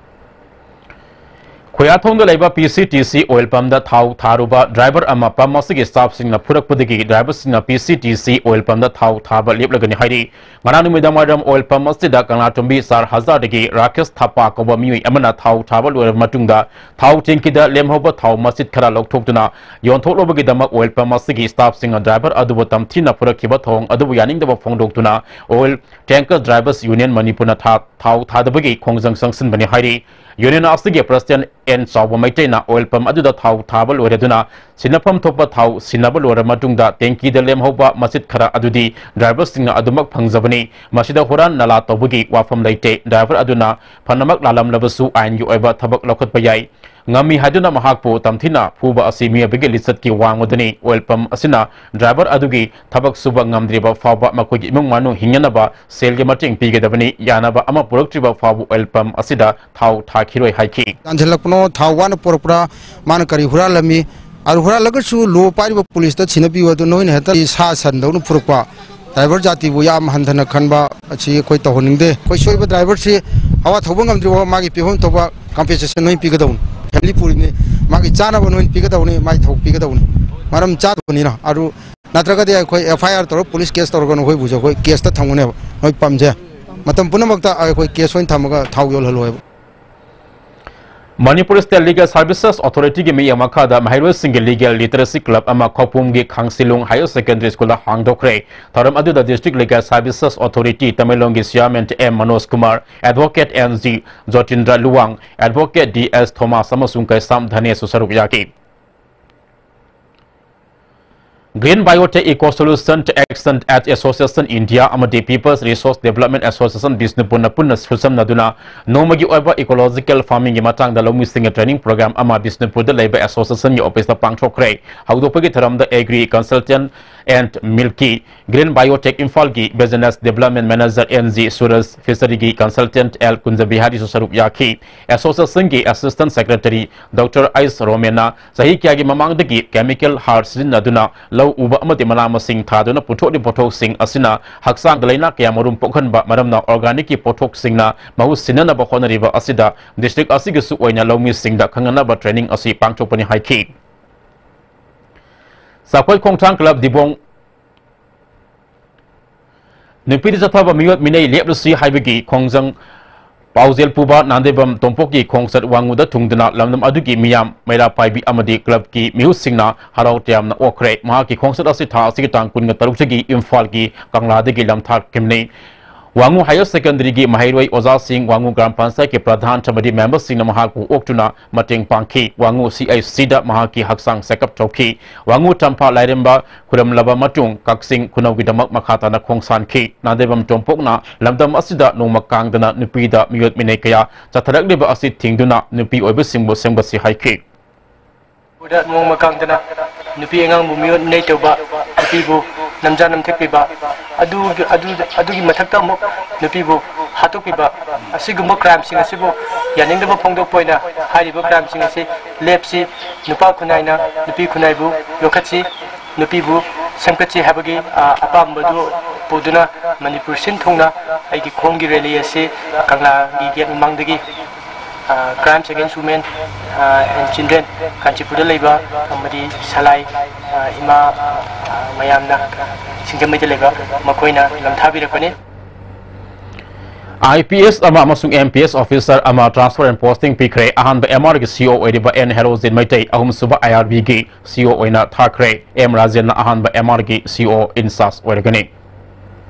ꯈꯣꯌꯥꯊꯣꯡꯗ ꯂꯩꯕ ꯄꯤ ꯁꯤ ꯇꯤ ꯁꯤ ꯑꯣꯏꯜ ꯄꯝꯗ ꯊꯥꯎ ꯊꯥꯔꯨꯕ ꯗ꯭ꯔꯥꯏꯚꯔ ꯑꯃ ꯄꯝ ꯑꯁꯤꯒꯤ ꯁ꯭ꯇꯥꯐꯁꯤꯡꯅ ꯐꯨꯔꯛꯄꯗꯒꯤ ꯗ꯭ꯔꯥꯏꯚꯔꯁꯤꯡꯅ ꯄꯤ ꯁꯤ ꯇꯤ ꯁꯤ ꯑꯣꯏꯜ ꯄꯝꯗ ꯊꯥꯎ ꯊꯥꯕ ꯂꯦꯞꯂꯒꯅꯤ ꯍꯥꯏꯔꯤ꯫ ꯉꯔꯥꯡ ꯅꯨꯃꯤꯗꯥꯡ ꯋꯥꯏꯔꯝ ꯑꯣꯏꯜ ꯄꯝ ꯑꯁꯤꯗ ꯀꯪꯂꯥꯇꯣꯝꯕꯤ ꯆꯥꯔ ꯍꯖꯥꯔꯗꯒꯤ ꯔꯥꯀꯦꯁ ꯊꯥꯄꯥ ꯀꯧꯕ ꯃꯤꯑꯣꯏ ꯑꯃꯅ ꯊꯥꯎ ꯊꯥꯕ ꯂꯣꯏꯔꯕ ꯃꯇꯨꯡꯗ ꯊꯥꯎ ꯇꯦꯡꯀꯤꯗ ꯂꯦꯝꯍꯧꯕ ꯊꯥꯎ ꯃꯆꯤꯠ ꯈꯔ ꯂꯧꯊꯣꯛꯇꯨꯅ ꯌꯣꯟꯊꯣꯛꯅꯕꯒꯤꯗꯃꯛ ꯑꯣꯏꯜ ꯄꯝ ꯑꯁꯤꯒꯤ ꯁ꯭ꯇꯥꯐꯁꯤꯡꯅ ꯗ꯭ꯔꯥꯏꯚꯔ ꯑꯗꯨꯕꯨ ꯇꯝꯊꯤꯅ ꯐꯨꯔꯛꯈꯤꯕ ꯊꯧꯑꯣꯡ ꯑꯗꯨꯕꯨ ꯌꯥꯅꯤꯡꯗꯕ ꯐꯣꯡꯗꯣꯛꯇꯨꯅ ꯑꯣꯏꯜ ꯇꯦꯡꯀꯔ ꯗ꯭ꯔꯥꯏꯚꯔꯁ ꯌꯨꯅꯤꯌꯟ ꯃꯅꯤꯄꯨꯔꯅ ꯊꯥ-, ꯊꯥꯎ ꯊꯥꯗꯕꯒꯤ ꯈꯣꯡꯖꯪ ꯆꯪꯁꯤꯟꯕꯅꯤ ꯍꯥꯏꯔꯤ꯫ ꯌꯨꯅꯤꯌꯟ ꯑꯁꯤꯒꯤ ꯄ꯭ꯔꯁꯤꯗꯦꯟꯠ ꯑꯦꯟ ꯆꯥꯎꯕ ꯃꯩꯇꯩꯅ ꯑꯣꯏꯜ ꯄꯝ ꯑꯗꯨꯗ ꯊꯥꯎ ꯊꯥꯕ ꯂꯣꯏꯔꯗꯨꯅ ꯁꯤꯟꯅꯐꯝ ꯊꯣꯛꯄ ꯊꯥꯎ ꯁꯤꯟꯅꯕ ꯂꯣꯏꯔꯕ ꯃꯇꯨꯡꯗ ꯇꯦꯡꯀꯤꯗ ꯂꯦꯝꯍꯧꯕ ꯃꯆꯤꯠ ꯈꯔ ꯑꯗꯨꯗꯤ ꯗ꯭ꯔꯥꯏꯚꯔꯁꯤꯡꯅ ꯑꯗꯨꯃꯛ ꯐꯪꯖꯕꯅꯤ꯫ ꯃꯁꯤꯗ ꯍꯨꯔꯥꯟ ꯅꯂꯥ ꯇꯧꯕꯒꯤ ꯋꯥꯐꯝ ꯂꯩꯇꯦ꯫ ꯗ꯭ꯔꯥꯏꯚꯔ ꯑꯗꯨꯅ ꯐꯅꯃꯛ ꯂꯥꯜꯂꯝꯂꯕꯁꯨ ꯑꯥꯏꯟꯒꯤ ꯑꯣꯏꯕ ꯊꯕꯛ ꯂꯧꯈꯠꯄ ꯌꯥꯏ꯫ ꯉꯝꯃꯤ ꯍꯥꯏꯗꯨꯅ ꯃꯍꯥꯛꯄꯨ ꯇꯝꯊꯤꯅ ꯐꯨꯕ ꯑꯁꯤ ꯃꯤꯑꯣꯏꯕꯒꯤ ꯂꯤꯆꯠꯀꯤ ꯋꯥꯡꯃꯗꯅꯤ꯫ ꯑꯣꯏꯜ ꯄꯝ ꯑꯁꯤꯅ ꯗ꯭ꯔꯥꯏꯚꯔ ꯑꯗꯨꯒꯤ ꯊꯕꯛ ꯁꯨꯕ ꯉꯝꯗ꯭ꯔꯤꯕ ꯐꯥꯎꯕ ꯃꯈꯣꯏꯒꯤ ꯏꯃꯨꯡ ꯃꯅꯨꯡ ꯍꯤꯡꯅꯅꯕ ꯁꯦꯜꯒꯤ ꯃꯇꯦꯡ ꯄꯤꯒꯗꯕꯅꯤ꯫ ꯌꯥꯅꯕ ꯑꯃ ꯄꯨꯔꯛꯇ꯭ꯔꯤꯕ ꯐꯥꯎꯕ ꯑꯣꯏꯜ ꯄꯝ ꯑꯁꯤꯗ ꯊꯥꯎ ꯊꯥꯈꯤꯔꯣꯏ ꯍꯥꯏꯈꯤ꯫ ꯇꯥꯟꯁꯤꯜꯂꯛꯄꯅꯣ, ꯊꯥꯎ ꯋꯥꯅ ꯄꯨꯔꯛꯄ꯭ꯔꯥ, ꯃꯥꯅ ꯀꯔꯤ ꯍꯨꯔꯥꯜꯂꯝꯃꯤ? ꯑꯗꯨ ꯍꯨꯔꯥꯜꯂꯒꯁꯨ ꯂꯣ ꯄꯥꯏꯔꯤꯕ ꯄꯨꯂꯤꯁꯇ ꯁꯤꯟꯅꯕꯤꯌꯨ, ꯑꯗꯨ ꯅꯣꯏꯅ ꯍꯦꯛꯇ ꯁꯥ ꯁꯟꯗꯧꯅ ꯐꯨꯔꯛꯄ꯫ ꯗ꯭ꯔꯥꯏꯚꯔ ꯖꯥꯇꯤꯕꯨ ꯌꯥꯝ ꯍꯟꯊꯅ ꯈꯟꯕ ꯑꯁꯤ ꯑꯩꯈꯣꯏ ꯇꯧꯍꯟꯅꯤꯡꯗꯦ꯫ ꯑꯩꯈꯣꯏ ꯁꯣꯏꯕ ꯗ꯭ꯔꯥꯏꯚꯔꯁꯤ ꯑꯋꯥ ꯊꯧꯕ ꯉꯝꯗ꯭ꯔꯤꯕ ꯃꯥꯒꯤ ꯄꯤꯐꯝ ꯊꯣꯛꯄ ꯀꯝꯄꯦꯟꯁꯦꯁꯟ ꯅꯣꯏꯅ ꯄꯤꯒꯗꯧꯅꯤ꯫ ꯐꯦꯃꯤꯂꯤ ꯄꯨꯔꯤꯕꯅꯤ, ꯃꯥꯒꯤ ꯆꯥꯅꯕ ꯅꯣꯏꯅ ꯄꯤꯒꯗꯧꯅꯤ, ꯃꯥꯒꯤ ꯊꯕꯛ ꯄꯤꯒꯗꯧꯅꯤ꯫ ꯃꯔꯝ ꯆꯥꯗꯕꯅꯤꯅ꯫ ꯑꯗꯨ ꯅꯠꯇ꯭ꯔꯒꯗꯤ ꯑꯩꯈꯣꯏ ꯑꯦꯐ ꯑꯥꯏ ꯑꯥꯔ ꯇꯧꯔꯒ ꯄꯨꯂꯤꯁ ꯀꯦꯁ ꯇꯧꯔꯒ ꯅꯈꯣꯏꯕꯨꯁꯨ ꯑꯩꯈꯣꯏ ꯀꯦꯁꯇ ꯊꯝꯒꯅꯦꯕ꯫ ꯅꯣꯏ ꯄꯝꯁꯦ ꯃꯇꯝ ꯄꯨꯝꯅꯃꯛꯇ ꯑꯩꯈꯣꯏ ꯀꯦꯁ ꯑꯣꯏꯅ ꯊꯝꯃꯒ ꯊꯥꯎ ꯌꯣꯜꯍꯜꯂꯣ ꯍꯥꯏꯕ꯫ ꯃꯅꯤꯄꯨꯔ ꯁ꯭ꯇꯦꯠ ꯂꯤꯒꯦꯜ ꯁꯥꯔꯚꯤꯁꯦꯁ ꯑꯣꯊꯣꯔꯤꯇꯤꯒꯤ ꯃꯤꯠꯌꯦꯡ ꯃꯈꯥꯗ ꯃꯍꯩꯔꯣꯏꯁꯤꯡꯒꯤ ꯂꯤꯒꯦꯜ ꯂꯤꯇꯔꯦꯁꯤ ꯀ꯭ꯂꯕ ꯑꯃ ꯈꯧꯄꯨꯝꯒꯤ ꯈꯥꯡꯁꯤꯂꯣꯡ ꯍꯥꯌꯔ ꯁꯦꯀꯦꯟꯗꯔꯤ ꯁ꯭ꯀꯨꯜꯗ ꯍꯥꯡꯗꯣꯛꯈ꯭ꯔꯦ꯫ ꯊꯧꯔꯝ ꯑꯗꯨꯗ ꯗꯤꯁꯇ꯭ꯔꯤꯛ ꯂꯤꯒꯦꯜ ꯁꯥꯔꯚꯤꯁꯦꯁ ꯑꯣꯊꯣꯔꯤꯇꯤ ꯇꯃꯦꯡꯂꯣꯡꯒꯤ chairman M Manoj Kumar, advocate N G Jotindra Luwang, advocate D S Thomas ꯑꯃꯁꯨꯡ ꯀꯩꯁꯥꯝ ꯙꯅꯦꯁꯁꯨ ꯁꯔꯨꯛ ꯌꯥꯈꯤ꯫ Green Biotech Eco Solution to Action at Association India ꯑꯃꯗꯤ People's Resource Development Association ꯕꯤꯁꯅꯨꯄꯨꯔꯅ ꯄꯨꯟꯅ ꯈꯨꯠꯁꯝꯅꯗꯨꯅ ꯅꯣꯡꯃꯒꯤ ꯑꯣꯏꯕ ecological farmingꯒꯤ ꯃꯇꯥꯡꯗ ꯂꯧꯃꯤꯁꯤꯡꯒꯤ training program ꯑꯃ ꯕꯤꯁꯅꯨꯄꯨꯔꯗ ꯂꯩꯕ associationꯒꯤ officeꯇ ꯄꯥꯡꯊꯣꯛꯈ꯭ꯔꯦ꯫ ꯍꯧꯗꯣꯛꯄꯒꯤ ꯊꯧꯔꯝꯗ Agri Consultant and Milky Green Biotech ꯏꯝꯐꯥꯜꯒꯤ Business Development Manager N G ꯁꯨꯔꯖ, Fisheryꯒꯤ Consultant L ꯀꯨꯟꯖꯕꯤꯍꯥꯔꯤꯁꯨ ꯁꯔꯨꯛ ꯌꯥꯈꯤ꯫ Associationꯒꯤ Assistant Secretary Doctor ꯑꯩꯁ ꯔꯣꯃꯦꯟꯅ ꯆꯍꯤ ꯀꯌꯥꯒꯤ ꯃꯃꯥꯡꯗꯒꯤ chemical ꯍꯥꯔ ꯁꯤꯖꯤꯟꯅꯗꯨꯅ ꯂꯧ ꯎꯕ ꯑꯃꯗꯤ ꯃꯅꯥ ꯃꯁꯤꯡ ꯊꯥꯗꯨꯅ ꯄꯨꯊꯣꯛꯂꯤꯕ ꯄꯣꯠꯊꯣꯛꯁꯤꯡ ꯑꯁꯤꯅ ꯍꯛꯆꯥꯡꯗ ꯂꯥꯏꯅꯥ ꯀꯌꯥ ꯃꯔꯨꯝ ꯄꯣꯛꯍꯟꯕ ꯃꯔꯝꯅ organicꯀꯤ ꯄꯣꯠꯊꯣꯛꯁꯤꯡꯅ ꯃꯍꯨꯠ ꯁꯤꯟꯅꯅꯕ ꯍꯣꯠꯅꯔꯤꯕ ꯑꯁꯤꯗ district ꯑꯁꯤꯒꯤꯁꯨ ꯑꯣꯏꯅ ꯂꯧꯃꯤꯁꯤꯡꯗ ꯈꯪꯍꯟꯅꯕ training ꯑꯁꯤ ꯄꯥꯡꯊꯣꯛꯄꯅꯤ ꯍꯥꯏꯈꯤ꯫ ꯆꯥꯎꯈꯣꯏ ꯈꯣꯡꯊꯥꯡ club ꯗꯤꯕꯣꯡ ꯅꯨꯄꯤꯗ ꯆꯠꯊꯕ ꯃꯤꯑꯣꯠ ꯃꯤꯅꯩ ꯂꯦꯞꯂꯁꯤ ꯍꯥꯏꯕꯒꯤ ꯈꯣꯡꯖꯪ ꯄꯥꯎꯖꯦꯜ ꯄꯨꯕ ꯅꯥꯟꯗꯩꯕꯝ ꯇꯣꯝꯄꯣꯛꯀꯤ ꯈꯣꯡꯆꯠ ꯋꯥꯉꯨꯗ ꯊꯨꯡꯗꯨꯅ ꯂꯝꯗꯝ ꯑꯗꯨꯒꯤ ꯃꯤꯌꯥꯝ ꯃꯩꯔꯥ ꯄꯥꯏꯕꯤ ꯑꯃꯗꯤ clubꯀꯤ ꯃꯤꯍꯨꯠꯁꯤꯡꯅ ꯍꯔꯥꯎ ꯇꯌꯥꯝꯅ ꯑꯣꯛꯈ꯭ꯔꯦ꯫ ꯃꯍꯥꯛꯀꯤ ꯈꯣꯡꯆꯠ ꯑꯁꯤ ꯊꯥ ꯑꯁꯤꯒꯤ ꯇꯥꯡ ꯀꯨꯟꯒ ꯇꯔꯨꯛꯇꯒꯤ ꯏꯝꯐꯥꯜꯒꯤ ꯀꯪꯂꯥꯗꯒꯤ ꯂꯝꯊꯥꯛꯈꯤꯕꯅꯤ꯫ ꯋꯥꯉꯨ Higher Secondary ꯒꯤ ꯃꯍꯩꯔꯣꯏ ꯑꯣꯖꯥꯁꯤꯡ, ꯋꯥꯉꯨ ꯒ꯭ꯔꯥꯝ ꯄꯟꯆꯥꯌꯠꯀꯤ ꯄ꯭ꯔꯙꯥꯟ ꯑꯃꯗꯤ memberꯁꯤꯡꯅ ꯃꯍꯥꯛꯄꯨ ꯑꯣꯛꯇꯨꯅ ꯃꯇꯦꯡ ꯄꯥꯡꯈꯤ꯫ ꯋꯥꯉꯨ C H C ꯗ ꯃꯍꯥꯛꯀꯤ ꯍꯛꯆꯥꯡ check up ꯇꯧꯈꯤ꯫ ꯋꯥꯉꯨ ꯇꯝꯐꯥ ꯂꯥꯏꯔꯦꯝꯕ ꯈꯨꯔꯝꯂꯕ ꯃꯇꯨꯡ ꯀꯛꯆꯤꯡ ꯈꯨꯅꯧꯒꯤꯗꯃꯛ ꯃꯈꯥ ꯇꯥꯅ ꯈꯣꯡꯁꯥꯟꯈꯤ꯫ ꯅꯥꯟꯗꯩꯕꯝ ꯇꯣꯝꯄꯣꯛꯅ ꯂꯝꯗꯝ ꯑꯁꯤꯗ ꯅꯣꯡꯃ ꯀꯥꯡꯗꯅ ꯅꯨꯄꯤꯗ ꯃꯤꯑꯣꯠ ꯃꯤꯅꯩ ꯀꯌꯥ ꯆꯠꯊꯔꯛꯂꯤꯕ ꯑꯁꯤ ꯊꯤꯡꯗꯨꯅ ꯅꯨꯄꯤ ꯑꯣꯏꯕꯁꯤꯡꯕꯨ ꯁꯦꯝꯒꯠꯁꯤ ꯍꯥꯏꯈꯤ꯫ ꯅꯣꯡꯃ ꯀꯥꯡꯗꯅ ꯅꯨꯄꯤ ꯑꯉꯥꯡꯕꯨ ꯃꯤꯑꯣꯠ ꯃꯤꯅꯩ ꯇꯧꯕ, ꯅꯨꯄꯤꯕꯨ ꯅꯝꯖꯥ ꯅꯝꯊꯦꯛꯄꯤꯕ, ꯑꯗꯨ, ꯑꯗꯨ, ꯑꯗꯨꯒꯤ ꯃꯊꯛꯇ ꯑꯃꯨꯛ ꯅꯨꯄꯤꯕꯨ ꯍꯥꯠꯇꯣꯛꯄꯤꯕ, ꯑꯁꯤꯒꯨꯝꯕ crimeꯁꯤꯡ ꯑꯁꯤꯕꯨ ꯌꯥꯅꯤꯡꯗꯕ ꯐꯣꯡꯗꯣꯛꯄ ꯑꯣꯏꯅ ꯍꯥꯏꯔꯤꯕ crimeꯁꯤꯡ ꯑꯁꯤ ꯂꯦꯞꯁꯤ, ꯅꯨꯄꯥ ꯈꯨꯟꯅꯥꯏꯅ ꯅꯨꯄꯤ ꯈꯨꯟꯅꯥꯏꯕꯨ ꯌꯣꯛꯈꯠꯁꯤ, ꯅꯨꯄꯤꯕꯨ ꯁꯦꯝꯒꯠꯁꯤ ꯍꯥꯏꯕꯒꯤ, ꯑ, ꯑꯄꯥꯝꯕꯗꯨ ꯄꯨꯗꯨꯅ ꯃꯅꯤꯄꯨꯔ ꯁꯤꯟ ꯊꯨꯡꯅ ꯑꯩꯒꯤ ꯈꯣꯡꯒꯤ rally ꯑꯁꯤ ꯀꯪꯂꯥꯒꯤ gate ꯃꯃꯥꯡꯗꯒꯤ, ꯑ, Crimes Against Women, ꯑ, and Children, ꯀꯥꯟꯆꯤꯄꯨꯔꯗ ꯂꯩꯕ ꯑꯃꯗꯤ ꯁꯂꯥꯏ, ꯑ, ꯏꯃꯥ, ꯑ, ꯃꯌꯥꯝꯅ, ꯁꯤꯡꯖꯃꯩꯗ ꯂꯩꯕ ꯃꯈꯣꯏꯅ ꯂꯝꯊꯥꯕꯤꯔꯛꯄꯅꯤ꯫ I P S ꯑꯃ ꯑꯃꯁꯨꯡ M P S officer ꯑꯃ transfer and posting ꯄꯤꯈ꯭ꯔꯦ꯫ ꯑꯍꯥꯟꯕ M R ꯒꯤ C O ꯑꯣꯏꯔꯤꯕ N ꯍꯦꯔꯣꯖꯤꯟ ꯃꯩꯇꯩ ꯑꯍꯨꯝꯁꯨꯕ I R B ꯒꯤ C O ꯑꯣꯏꯅ ꯊꯥꯈ꯭ꯔꯦ꯫ M ꯔꯥꯖꯦꯟꯅ ꯑꯍꯥꯟꯕ M R ꯒꯤ C O in charge ꯑꯣꯏꯔꯒꯅꯤ꯫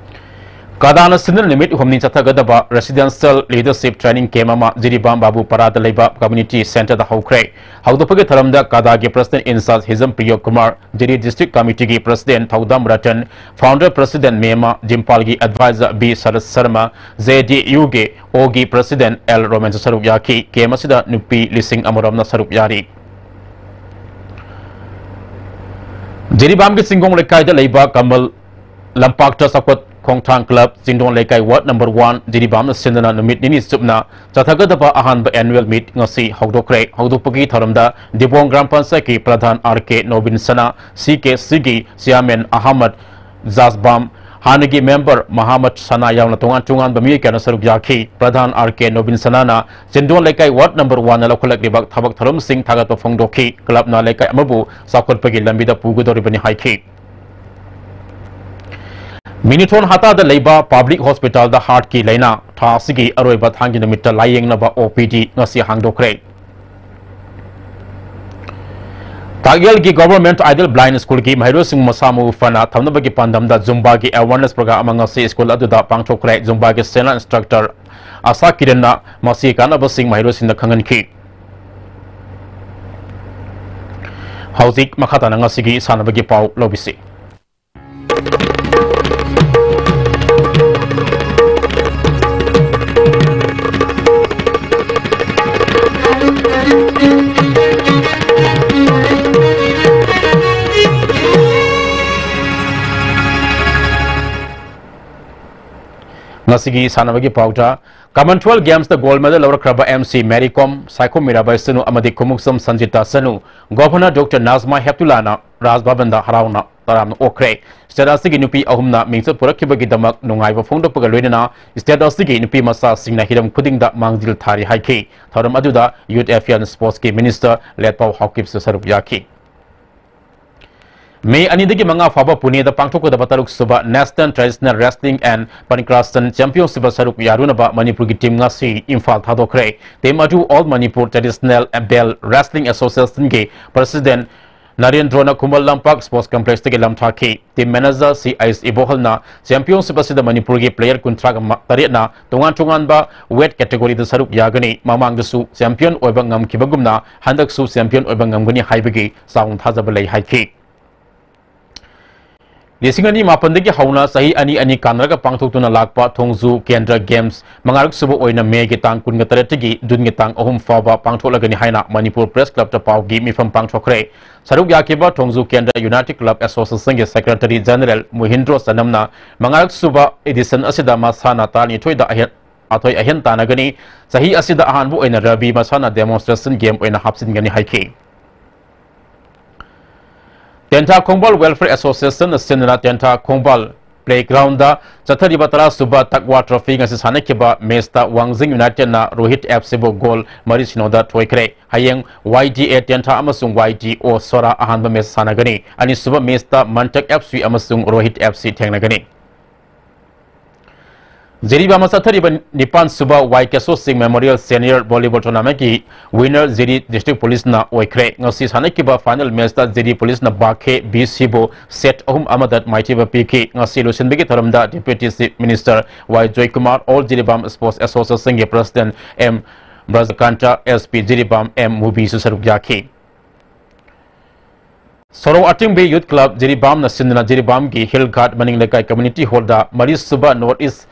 ꯀꯗꯥꯅ ꯁꯤꯟꯗꯨꯅ ꯅꯨꯃꯤꯠ ꯍꯨꯝꯅꯤ ꯆꯠꯊꯒꯗꯕ Residential Leadership Training Camp ꯑꯃ ꯖꯤꯔꯤꯕꯥꯝ ꯕꯥꯕꯨ ꯄꯔꯥꯗ ꯂꯩꯕ Community Centreꯗ ꯍꯧꯈ꯭ꯔꯦ꯫ ꯍꯧꯗꯣꯛꯄꯒꯤ ꯊꯧꯔꯝꯗ ꯀꯗꯥꯒꯤ President in Charge Hijam ꯄ꯭ꯔꯤꯌꯣ Kumar, Jiri District Committeeꯒꯤ President Thoudam Ratan, Founder President Mema, ꯖꯤꯝꯐꯥꯜꯒꯤ Advisor B Sarat Sharma, J D ꯌꯨꯒꯤ ꯑꯣꯒꯤ President ꯑꯦꯜ ꯔꯣꯃꯦꯟꯁꯨ ꯁꯔꯨꯛ ꯌꯥꯈꯤ꯫ Camp ꯑꯁꯤꯗ ꯅꯨꯄꯤ ꯂꯤꯁꯤꯡ ꯑꯃꯔꯣꯝꯅ ꯁꯔꯨꯛ ꯌꯥꯔꯤ꯫ ꯖꯤꯔꯤꯕꯥꯝꯒꯤ ꯆꯤꯡꯒꯣꯡ ꯂꯩꯀꯥꯏꯗ ꯂꯩꯕ ꯀꯃꯜ ꯂꯝꯄꯥꯛꯇ ꯆꯥꯎꯈꯠ ꯈꯣꯡꯊꯥꯡ club ꯆꯤꯡꯗꯣꯟ ꯂꯩꯀꯥꯏ ward number one ꯖꯤꯔꯤꯕꯥꯝꯅ ꯁꯤꯟꯗꯨꯅ ꯅꯨꯃꯤꯠ ꯅꯤꯅꯤ ꯆꯨꯞꯅ ꯆꯠꯊꯒꯗꯕ ꯑꯍꯥꯟꯕ annual meet ꯉꯁꯤ ꯍꯧꯗꯣꯛꯈ꯭ꯔꯦ꯫ ꯍꯧꯗꯣꯛꯄꯒꯤ ꯊꯧꯔꯝꯗ ꯗꯤꯕꯣꯡ ꯒ꯭ꯔꯥꯝ ꯄꯟꯆꯥꯌꯠꯀꯤ ꯄ꯭ꯔꯙꯥꯟ ꯑꯥꯔ ꯀꯦ ꯅꯣꯕꯤꯟ ꯁꯅꯥ, ꯁꯤ ꯀꯦ ꯁꯤꯒꯤ Chairman ꯑꯍꯃꯗ ꯖꯥꯖꯕꯥꯝ, ꯍꯥꯟꯅꯒꯤ member ꯃꯍꯥꯃꯗ ꯁꯅꯥ ꯌꯥꯎꯅ ꯇꯣꯉꯥꯟ ꯇꯣꯉꯥꯟꯕ ꯃꯤꯑꯣꯏ ꯀꯌꯥꯅ ꯁꯔꯨꯛ ꯌꯥꯈꯤ꯫ ꯄ꯭ꯔꯙꯥꯟ ꯑꯥꯔ ꯀꯦ ꯅꯣꯕꯤꯟ ꯁꯅꯥꯅ ꯆꯤꯡꯗꯣꯟ ꯂꯩꯀꯥꯏ ward number oneꯅ ꯂꯧꯈꯠꯂꯛꯂꯤꯕ ꯊꯕꯛ ꯊꯧꯔꯝꯁꯤꯡ ꯊꯥꯒꯠꯄ ꯐꯣꯡꯗꯣꯛꯈꯤ꯫ Clubꯅ ꯂꯩꯀꯥꯏ ꯑꯃꯕꯨ ꯆꯥꯎꯈꯠꯄꯒꯤ ꯂꯝꯕꯤꯗ ꯄꯨꯒꯗꯧꯔꯤꯕꯅꯤ ꯍꯥꯏꯈꯤ꯫ ꯃꯤꯅꯤꯊꯣꯟ ꯍꯇꯥꯗ ꯂꯩꯕ Public Hospitalꯗ heartꯀꯤ ꯂꯥꯏꯅꯥ ꯊꯥ ꯑꯁꯤꯒꯤ ꯑꯔꯣꯏꯕ ꯊꯥꯡꯒꯤ ꯅꯨꯃꯤꯠꯇ ꯂꯥꯌꯦꯡꯅꯕ ꯑꯣ ꯄꯤ ꯗꯤ ꯉꯁꯤ ꯍꯥꯡꯗꯣꯛꯈ꯭ꯔꯦ꯫ ꯇꯥꯛꯌꯦꯜꯒꯤ Government Ideal Blind Schoolꯒꯤ ꯃꯍꯩꯔꯣꯏꯁꯤꯡ ꯃꯁꯥ ꯃꯎ ꯐꯅ ꯊꯝꯅꯕꯒꯤ ꯄꯥꯟꯗꯝꯗ Zumbꯥꯒꯤ awareness program ꯑꯃ ꯉꯁꯤ school ꯑꯗꯨꯗ ꯄꯥꯡꯊꯣꯛꯈ꯭ꯔꯦ꯫ Zumbꯥꯒꯤ senior instructor ꯑꯁꯥ ꯀꯤꯔꯟꯅ ꯃꯁꯤꯒꯤ ꯀꯥꯟꯅꯕꯁꯤꯡ ꯃꯍꯩꯔꯣꯏꯁꯤꯡꯗ ꯈꯪꯍꯟꯈꯤ꯫ ꯍꯧꯖꯤꯛ ꯃꯈꯥ ꯇꯥꯅ ꯉꯁꯤꯒꯤ ꯁꯥꯟꯅꯕꯒꯤ ꯄꯥꯎ ꯂꯧꯕꯤꯁꯤ꯫ ꯉꯁꯤꯒꯤ ꯁꯥꯟꯅꯕꯒꯤ ꯄꯥꯎꯗ, Commonwealth Gamesꯇ gold medal ꯂꯧꯔꯛꯈ꯭ꯔꯕ ꯑꯦꯝ ꯁꯤ ꯃꯦꯔꯤ ꯀꯣꯝ, ꯁꯥꯏꯈꯣꯝ ꯃꯤꯔꯥꯕꯥꯏ ꯆꯅꯨ ꯑꯃꯗꯤ ꯈꯨꯃꯨꯛꯁꯝ ꯁꯟꯖꯤꯇꯥ ꯆꯅꯨ Governor Doctor ꯅꯥꯖꯃꯥ ꯍꯦꯞꯇꯨꯂꯥꯅ ꯔꯥꯖ ꯚꯕꯟꯗ ꯍꯔꯥꯎꯅ ꯇꯔꯥꯝꯅ ꯑꯣꯛꯈ꯭ꯔꯦ꯫ State ꯑꯁꯤꯒꯤ ꯅꯨꯄꯤ ꯑꯍꯨꯝꯅ ꯃꯤꯡꯆꯠ ꯄꯨꯔꯛꯈꯤꯕꯒꯤꯗꯃꯛ ꯅꯨꯡꯉꯥꯏꯕ ꯐꯣꯡꯗꯣꯛꯄꯒ ꯂꯣꯏꯅꯅ state ꯑꯁꯤꯒꯤ ꯅꯨꯄꯤ ꯃꯆꯥꯁꯤꯡꯅ ꯍꯤꯔꯝ ꯈꯨꯗꯤꯡꯗ ꯃꯥꯡꯖꯤꯜ ꯊꯥꯔꯤ ꯍꯥꯏꯈꯤ꯫ ꯊꯧꯔꯝ ꯑꯗꯨꯗ Youth Affairs and Sportsꯀꯤ Minister ꯂꯦꯠꯄꯥꯎ ꯍꯥꯎꯀꯤꯞꯁꯨ ꯁꯔꯨꯛ ꯌꯥꯈꯤ꯫ ꯃꯦ ꯑꯅꯤꯗꯒꯤ ꯃꯉꯥ ꯐꯥꯎꯕ ꯄꯨꯅꯦꯗ ꯄꯥꯡꯊꯣꯛꯀꯗꯕ ꯇꯔꯨꯛ ꯁꯨꯕ National Traditional Wrestling and Pancration Championshipꯇ ꯁꯔꯨꯛ ꯌꯥꯔꯨꯅꯕ ꯃꯅꯤꯄꯨꯔꯒꯤ team ꯉꯁꯤ ꯏꯝꯐꯥꯜ ꯊꯥꯗꯣꯛꯈ꯭ꯔꯦ꯫ Team ꯑꯗꯨ All Manipur Traditional Bell Wrestling Associationꯒꯤ President ꯅꯔꯦꯟꯗ꯭ꯔꯣꯅ Khuman Lampak Sports Complexꯇꯒꯤ ꯂꯝ ꯊꯥꯈꯤ꯫ Team manager ꯁꯤ ꯑꯩꯁ ꯏꯕꯣꯍꯜꯅ championship ꯑꯁꯤꯗ ꯃꯅꯤꯄꯨꯔꯒꯤ player ꯀꯨꯟꯊ꯭ꯔꯥ ꯇꯔꯦꯠꯅ ꯇꯣꯉꯥꯟ ꯇꯣꯉꯥꯟꯕ weight categoryꯗ ꯁꯔꯨꯛ ꯌꯥꯒꯅꯤ꯫ ꯃꯃꯥꯡꯗꯁꯨ champion ꯑꯣꯏꯕ ꯉꯝꯈꯤꯕꯒꯨꯝꯅ ꯍꯟꯗꯛꯁꯨ champion ꯑꯣꯏꯕ ꯉꯝꯒꯅꯤ ꯍꯥꯏꯕꯒꯤ ꯆꯥꯎꯅ ꯊꯥꯖꯕ ꯂꯩ ꯍꯥꯏꯈꯤ꯫ ꯂꯤꯁꯤꯡ ꯑꯅꯤ ꯃꯥꯄꯟꯗꯒꯤ ꯍꯧꯅ ꯆꯍꯤ ꯑꯅꯤ ꯑꯅꯤ ꯀꯥꯟꯅꯔꯒ ꯄꯥꯡꯊꯣꯛꯇꯨꯅ ꯂꯥꯛꯄ ꯊꯣꯡꯖꯨ ꯀꯦꯟꯗ꯭ꯔ Games ꯃꯉꯥꯔꯛ ꯁꯨꯕ ꯑꯣꯏꯅ Mayꯒꯤ ꯇꯥꯡ ꯀꯨꯟꯒ ꯇꯔꯦꯠꯇꯒꯤ Juneꯒꯤ ꯇꯥꯡ ꯑꯍꯨꯝ ꯐꯥꯎꯕ ꯄꯥꯡꯊꯣꯛꯂꯒꯅꯤ ꯍꯥꯏꯅ ꯃꯅꯤꯄꯨꯔ Press Clubꯇ ꯄꯥꯎꯒꯤ ꯃꯤꯐꯝ ꯄꯥꯡꯊꯣꯛꯈ꯭ꯔꯦ꯫ ꯁꯔꯨꯛ ꯌꯥꯈꯤꯕ ꯊꯣꯡꯖꯨ ꯀꯦꯟꯗ꯭ꯔ United Club Associationꯒꯤ Secretary General ꯃꯨꯍꯤꯟꯗ꯭ꯔꯣ ꯆꯅꯝꯅ ꯃꯉꯥꯔꯛ ꯁꯨꯕ edition ꯑꯁꯤꯗ ꯃꯁꯥꯟꯅ ꯇꯔꯥꯅꯤꯊꯣꯏꯗ ꯑꯍꯦꯟ-, ꯑꯊꯣꯏ ꯑꯍꯦꯟ ꯇꯥꯟꯅꯒꯅꯤ꯫ ꯆꯍꯤ ꯑꯁꯤꯗ ꯑꯍꯥꯟꯕ ꯑꯣꯏꯅ ꯔꯕꯤ ꯃꯁꯥꯟꯅ demonstration game ꯑꯣꯏꯅ ꯍꯥꯞꯆꯤꯟꯒꯅꯤ ꯍꯥꯏꯈꯤ꯫ ꯇꯦꯟꯊꯥ ꯈꯣꯡꯕꯥꯜ Welfare Associationꯅ ꯁꯤꯟꯗꯨꯅ ꯇꯦꯟꯊꯥ ꯈꯣꯡꯕꯥꯜ playgroundꯗ ꯆꯠꯊꯔꯤꯕ ꯇꯔꯥ ꯁꯨꯕ Takwa Trophy ꯉꯁꯤ ꯁꯥꯟꯅꯈꯤꯕ matchꯇ ꯋꯥꯡꯖꯤꯡ Unitedꯅ ꯔꯣꯍꯤꯠ FCꯕꯨ goal ꯃꯔꯤ ꯁꯤꯅꯣꯗ ꯊꯣꯏꯈ꯭ꯔꯦ꯫ ꯍꯌꯦꯡ Y D A ꯇꯦꯟꯊꯥ ꯑꯃꯁꯨꯡ Y D O ꯁꯣꯔꯥ ꯑꯍꯥꯟꯕ match ꯁꯥꯟꯅꯒꯅꯤ꯫ ꯑꯅꯤꯁꯨꯕ matchꯇ ꯃꯟꯇꯛ FC ꯑꯃꯁꯨꯡ ꯔꯣꯍꯤꯠ FC ꯊꯦꯡꯅꯒꯅꯤ꯫ ꯖꯤꯔꯤꯕꯥꯝꯗ ꯆꯠꯊꯔꯤꯕ ꯅꯤꯄꯥꯟ ꯁꯨꯕ ꯋꯥꯏ ꯀꯦꯁꯣ ꯁꯤꯡ Memorial Senior Volleyball Tournamentꯀꯤ winner ꯖꯤꯔꯤ District Policeꯅ ꯑꯣꯏꯈ꯭ꯔꯦ꯫ ꯉꯁꯤ ꯁꯥꯟꯅꯈꯤꯕ final matchꯇ ꯖꯤꯔꯤ Policeꯅ ꯕꯥꯈꯦ BCꯕꯨ set ꯑꯍꯨꯝ ꯑꯃꯗ ꯃꯥꯏꯊꯤꯕ ꯄꯤꯈꯤ꯫ ꯉꯁꯤ ꯂꯣꯏꯁꯤꯟꯕꯒꯤ ꯊꯧꯔꯝꯗ Deputy Chief Minister Y Joykumar, All Jiribam Sports Associationꯒꯤ President M Brajakanta, SP Jiribam M ꯃꯨꯕꯤꯁꯨ ꯁꯔꯨꯛ ꯌꯥꯈꯤ꯫ ꯁꯣꯔꯣꯛ ꯑꯇꯤꯡꯕꯤ Youth Club ꯖꯤꯔꯤꯕꯥꯝꯅ ꯁꯤꯟꯗꯨꯅ ꯖꯤꯔꯤꯕꯥꯝꯒꯤ Hill Guard ꯃꯅꯤꯡ ꯂꯩꯀꯥꯏ community hallꯗ ꯃꯔꯤ ꯁꯨꯕ North East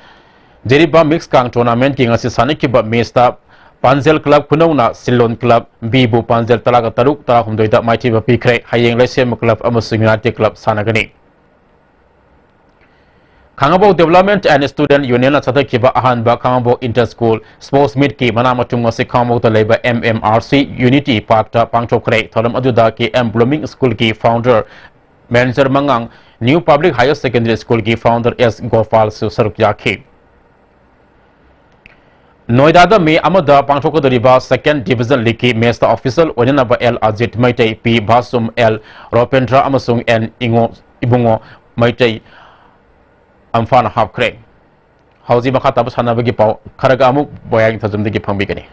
Jiribam Mix Kang Tournamentꯀꯤ ꯉꯁꯤ ꯁꯥꯟꯅꯈꯤꯕ matchꯇ ꯄꯥꯟꯖꯦꯜ Club ꯈꯨꯅꯧꯅ ꯁꯤꯜꯂꯣꯟ Club Bꯕꯨ ꯄꯥꯟꯖꯦꯜ ꯇꯔꯥꯒ ꯇꯔꯨꯛ, ꯇꯔꯥꯍꯨꯝꯗꯣꯏꯗ ꯃꯥꯏꯊꯤꯕ ꯄꯤꯈ꯭ꯔꯦ꯫ ꯍꯌꯦꯡ ꯂꯩꯁꯦꯝꯕ Club ꯑꯃꯁꯨꯡ United Club ꯁꯥꯟꯅꯒꯅꯤ꯫ ꯈꯥꯉꯕꯣꯛ Development and Student Unionꯅ ꯆꯠꯊꯈꯤꯕ ꯑꯍꯥꯟꯕ ꯈꯥꯉꯕꯣꯛ Inter School Sports Meetꯀꯤ ꯃꯅꯥ ꯃꯊꯨꯝ ꯑꯁꯤ ꯈꯥꯉꯕꯣꯛꯇ ꯂꯩꯕ M M R C Unity Parkꯇ ꯄꯥꯡꯊꯣꯛꯈ꯭ꯔꯦ꯫ ꯊꯧꯔꯝ ꯑꯗꯨꯗ K M Blooming Schoolꯒꯤ founder Manager ꯃꯉꯥꯡ, New Public Higher Secondary Schoolꯒꯤ founder S ꯒꯣꯄꯥꯜꯁꯨ ꯁꯔꯨꯛ ꯌꯥꯈꯤ꯫ ꯅꯣꯏꯗꯥꯗ May ꯑꯃꯗ ꯄꯥꯡꯊꯣꯛꯀꯗꯧꯔꯤꯕ Second Division Leagueꯀꯤ matchꯇ official ꯑꯣꯏꯅꯅꯕ L Ajit Meitei, P ꯚꯥꯁꯨꯝ, L ꯔꯣꯄꯦꯟꯗ꯭ꯔ ꯑꯃꯁꯨꯡ N ꯏꯉꯣ-, ꯏꯕꯨꯡꯉꯣ ꯃꯩꯇꯩ ꯑꯝꯐꯥꯅ ꯍꯥꯞꯈ꯭ꯔꯦ꯫ ꯍꯧꯖꯤꯛ ꯃꯈꯥ ꯇꯥꯕ ꯁꯥꯟꯅꯕꯒꯤ ꯄꯥꯎ ꯈꯔꯒ ꯑꯃꯨꯛ ꯕꯣꯌꯥꯏ ꯅꯤꯡꯊꯧꯖꯝꯗꯒꯤ ꯐꯪꯕꯤꯒꯅꯤ꯫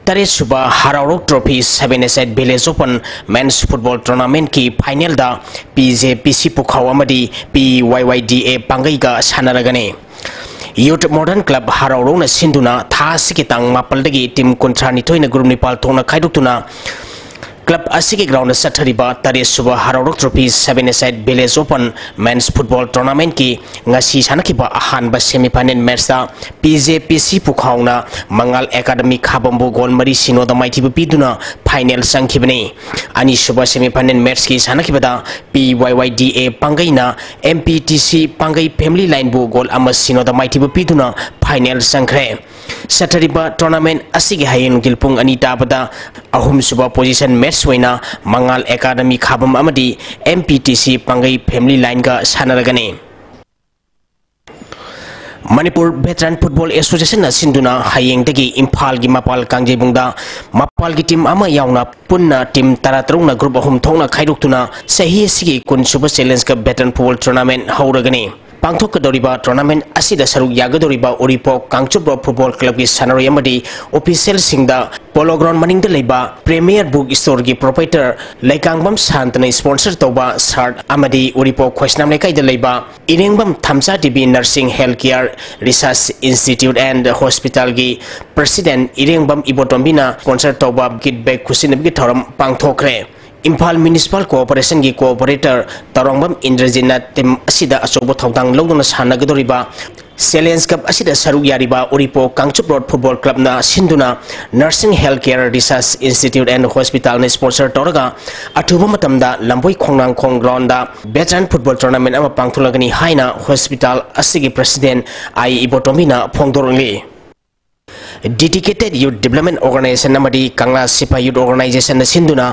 ꯇꯔꯦꯠ ꯁꯨꯕ ꯍꯔꯥꯎꯔꯧ trophy seven-a-side village open men's football tournamentꯀꯤ finalꯗ P J P C Pukhao ꯑꯃꯗꯤ P Y Y D A ꯄꯥꯡꯒꯩꯒ ꯁꯥꯟꯅꯔꯒꯅꯤ꯫ Youth Modern Club ꯍꯔꯥꯎꯔꯧꯅ ꯁꯤꯟꯗꯨꯅ ꯊꯥ ꯑꯁꯤꯒꯤ ꯇꯥꯡ ꯃꯥꯄꯜꯗꯒꯤ team ꯀꯨꯟꯊ꯭ꯔꯥ ꯅꯤꯊꯣꯏꯅ group ꯅꯤꯄꯥꯜ ꯊꯣꯛꯅ ꯈꯥꯏꯗꯣꯛꯇꯨꯅ club ꯑꯁꯤꯒꯤ groundꯗ ꯆꯠꯊꯔꯤꯕ ꯇꯔꯦꯠ ꯁꯨꯕ ꯍꯔꯥꯎꯔꯧ trophy seven-a-side village open men's football tournamentꯀꯤ ꯉꯁꯤ ꯁꯥꯟꯅꯈꯤꯕ ꯑꯍꯥꯟꯕ semifinal matchꯇ P J P C ꯄꯨꯈꯥꯎꯅ ꯃꯉꯥꯜ Academy ꯈꯥꯕꯝꯕꯨ goal ꯃꯔꯤ ꯁꯤꯅꯣꯗ ꯃꯥꯏꯊꯤꯕ ꯄꯤꯗꯨꯅ final ꯆꯪꯈꯤꯕꯅꯤ꯫ ꯑꯅꯤꯁꯨꯕ semifinal matchꯀꯤ ꯁꯥꯟꯅꯈꯤꯕꯗ P Y Y D A ꯄꯥꯡꯒꯩꯅ M P T C ꯄꯥꯡꯒꯩ Family Lineꯕꯨ goal ꯑꯃ ꯁꯤꯅꯣꯗ ꯃꯥꯏꯊꯤꯕ ꯄꯤꯗꯨꯅ final ꯆꯪꯈ꯭ꯔꯦ꯫ ꯆꯠꯊꯔꯤꯕ tournament ꯑꯁꯤꯒꯤ ꯍꯌꯦꯡ ꯅꯨꯡꯊꯤꯜ ꯄꯨꯡ ꯑꯅꯤ ꯇꯥꯕꯗ ꯑꯍꯨꯝꯁꯨꯕ position match ꯑꯣꯏꯅ ꯃꯉꯥꯜ Academy ꯈꯥꯕꯝ ꯑꯃꯗꯤ M P T C ꯄꯥꯡꯒꯩ Family Lineꯒ ꯁꯥꯟꯅꯔꯒꯅꯤ꯫ Manipur Veteran Football Associationꯅ ꯁꯤꯟꯗꯨꯅ ꯍꯌꯦꯡꯗꯒꯤ ꯏꯝꯐꯥꯜꯒꯤ ꯃꯄꯥꯜ ꯀꯥꯡꯖꯩꯕꯨꯡꯗ ꯃꯄꯥꯜꯒꯤ team ꯑꯃ ꯌꯥꯎꯅ ꯄꯨꯟꯅ team ꯇꯔꯥꯇꯔꯨꯛꯅ group ꯑꯍꯨꯝ ꯊꯣꯛꯅ ꯈꯥꯏꯗꯣꯛꯇꯨꯅ ꯆꯍꯤ ꯑꯁꯤꯒꯤ ꯀꯨꯟꯁꯨꯕ Challenge Cup Veteran Football Tournament ꯍꯧꯔꯒꯅꯤ꯫ ꯄꯥꯡꯊꯣꯛꯀꯗꯧꯔꯤꯕ tournament ꯑꯁꯤꯗ ꯁꯔꯨꯛ ꯌꯥꯒꯗꯧꯔꯤꯕ ꯎꯔꯤꯄꯣꯛ ꯀꯥꯡꯆꯨꯞ ꯔꯣꯗ football clubꯀꯤ ꯁꯥꯟꯅꯔꯣꯏ ꯑꯃꯗꯤ officialꯁꯤꯡꯗ Polo Ground ꯃꯅꯤꯡꯗ ꯂꯩꯕ Premier Book Storeꯒꯤ proprietor ꯂꯩꯀꯥꯡꯕꯝ ꯁꯥꯟꯇꯅ sponsor ꯇꯧꯕ shirt ꯑꯃꯗꯤ ꯎꯔꯤꯄꯣꯛ ꯈꯣꯏꯁꯅꯥꯝ ꯂꯩꯀꯥꯏꯗ ꯂꯩꯕ Irengbam Thamcha TB Nursing Health Care Research Institute and Hospitalꯒꯤ president ꯏꯔꯦꯡꯕꯝ ꯏꯕꯣꯇꯣꯝꯕꯤꯅ sponsor ꯇꯧꯕ gift bag ꯈꯨꯠꯁꯤꯟꯅꯕꯒꯤ ꯊꯧꯔꯝ ꯄꯥꯡꯊꯣꯛꯈ꯭ꯔꯦ꯫ Imphal Municipal Corporationꯒꯤ corporator Tourangbam ꯏꯟꯗ꯭ꯔꯖꯤꯠꯅ team ꯑꯁꯤꯗ ꯑꯆꯧꯕ ꯊꯧꯗꯥꯡ ꯂꯧꯗꯨꯅ ꯁꯥꯟꯅꯒꯗꯧꯔꯤꯕ Challenge Cup ꯑꯁꯤꯗ ꯁꯔꯨꯛ ꯌꯥꯔꯤꯕ ꯎꯔꯤꯄꯣꯛ ꯀꯥꯡꯆꯨꯞ ꯔꯣꯗ football clubꯅ ꯁꯤꯟꯗꯨꯅ Nursing Health Care Research Institute and Hospitalꯅ sponsor ꯇꯧꯔꯒ ꯑꯊꯨꯕ ꯃꯇꯝꯗ ꯂꯝꯕꯣꯏ ꯈꯣꯡꯅꯥꯡꯈꯣꯡ groundꯗ veteran football tournament ꯑꯃ ꯄꯥꯡꯊꯣꯛꯂꯒꯅꯤ ꯍꯥꯏꯅ hospital ꯑꯁꯤꯒꯤ president ꯑꯥꯏ ꯏꯕꯣꯇꯣꯝꯕꯤꯅ ꯐꯣꯡꯗꯣꯔꯛꯂꯤ꯫ Dedicated Youth Development Organization ꯑꯃꯗꯤ ꯀꯪꯂꯥ ꯁꯤꯐꯥꯏ Youth Organizationꯅ ꯁꯤꯟꯗꯨꯅ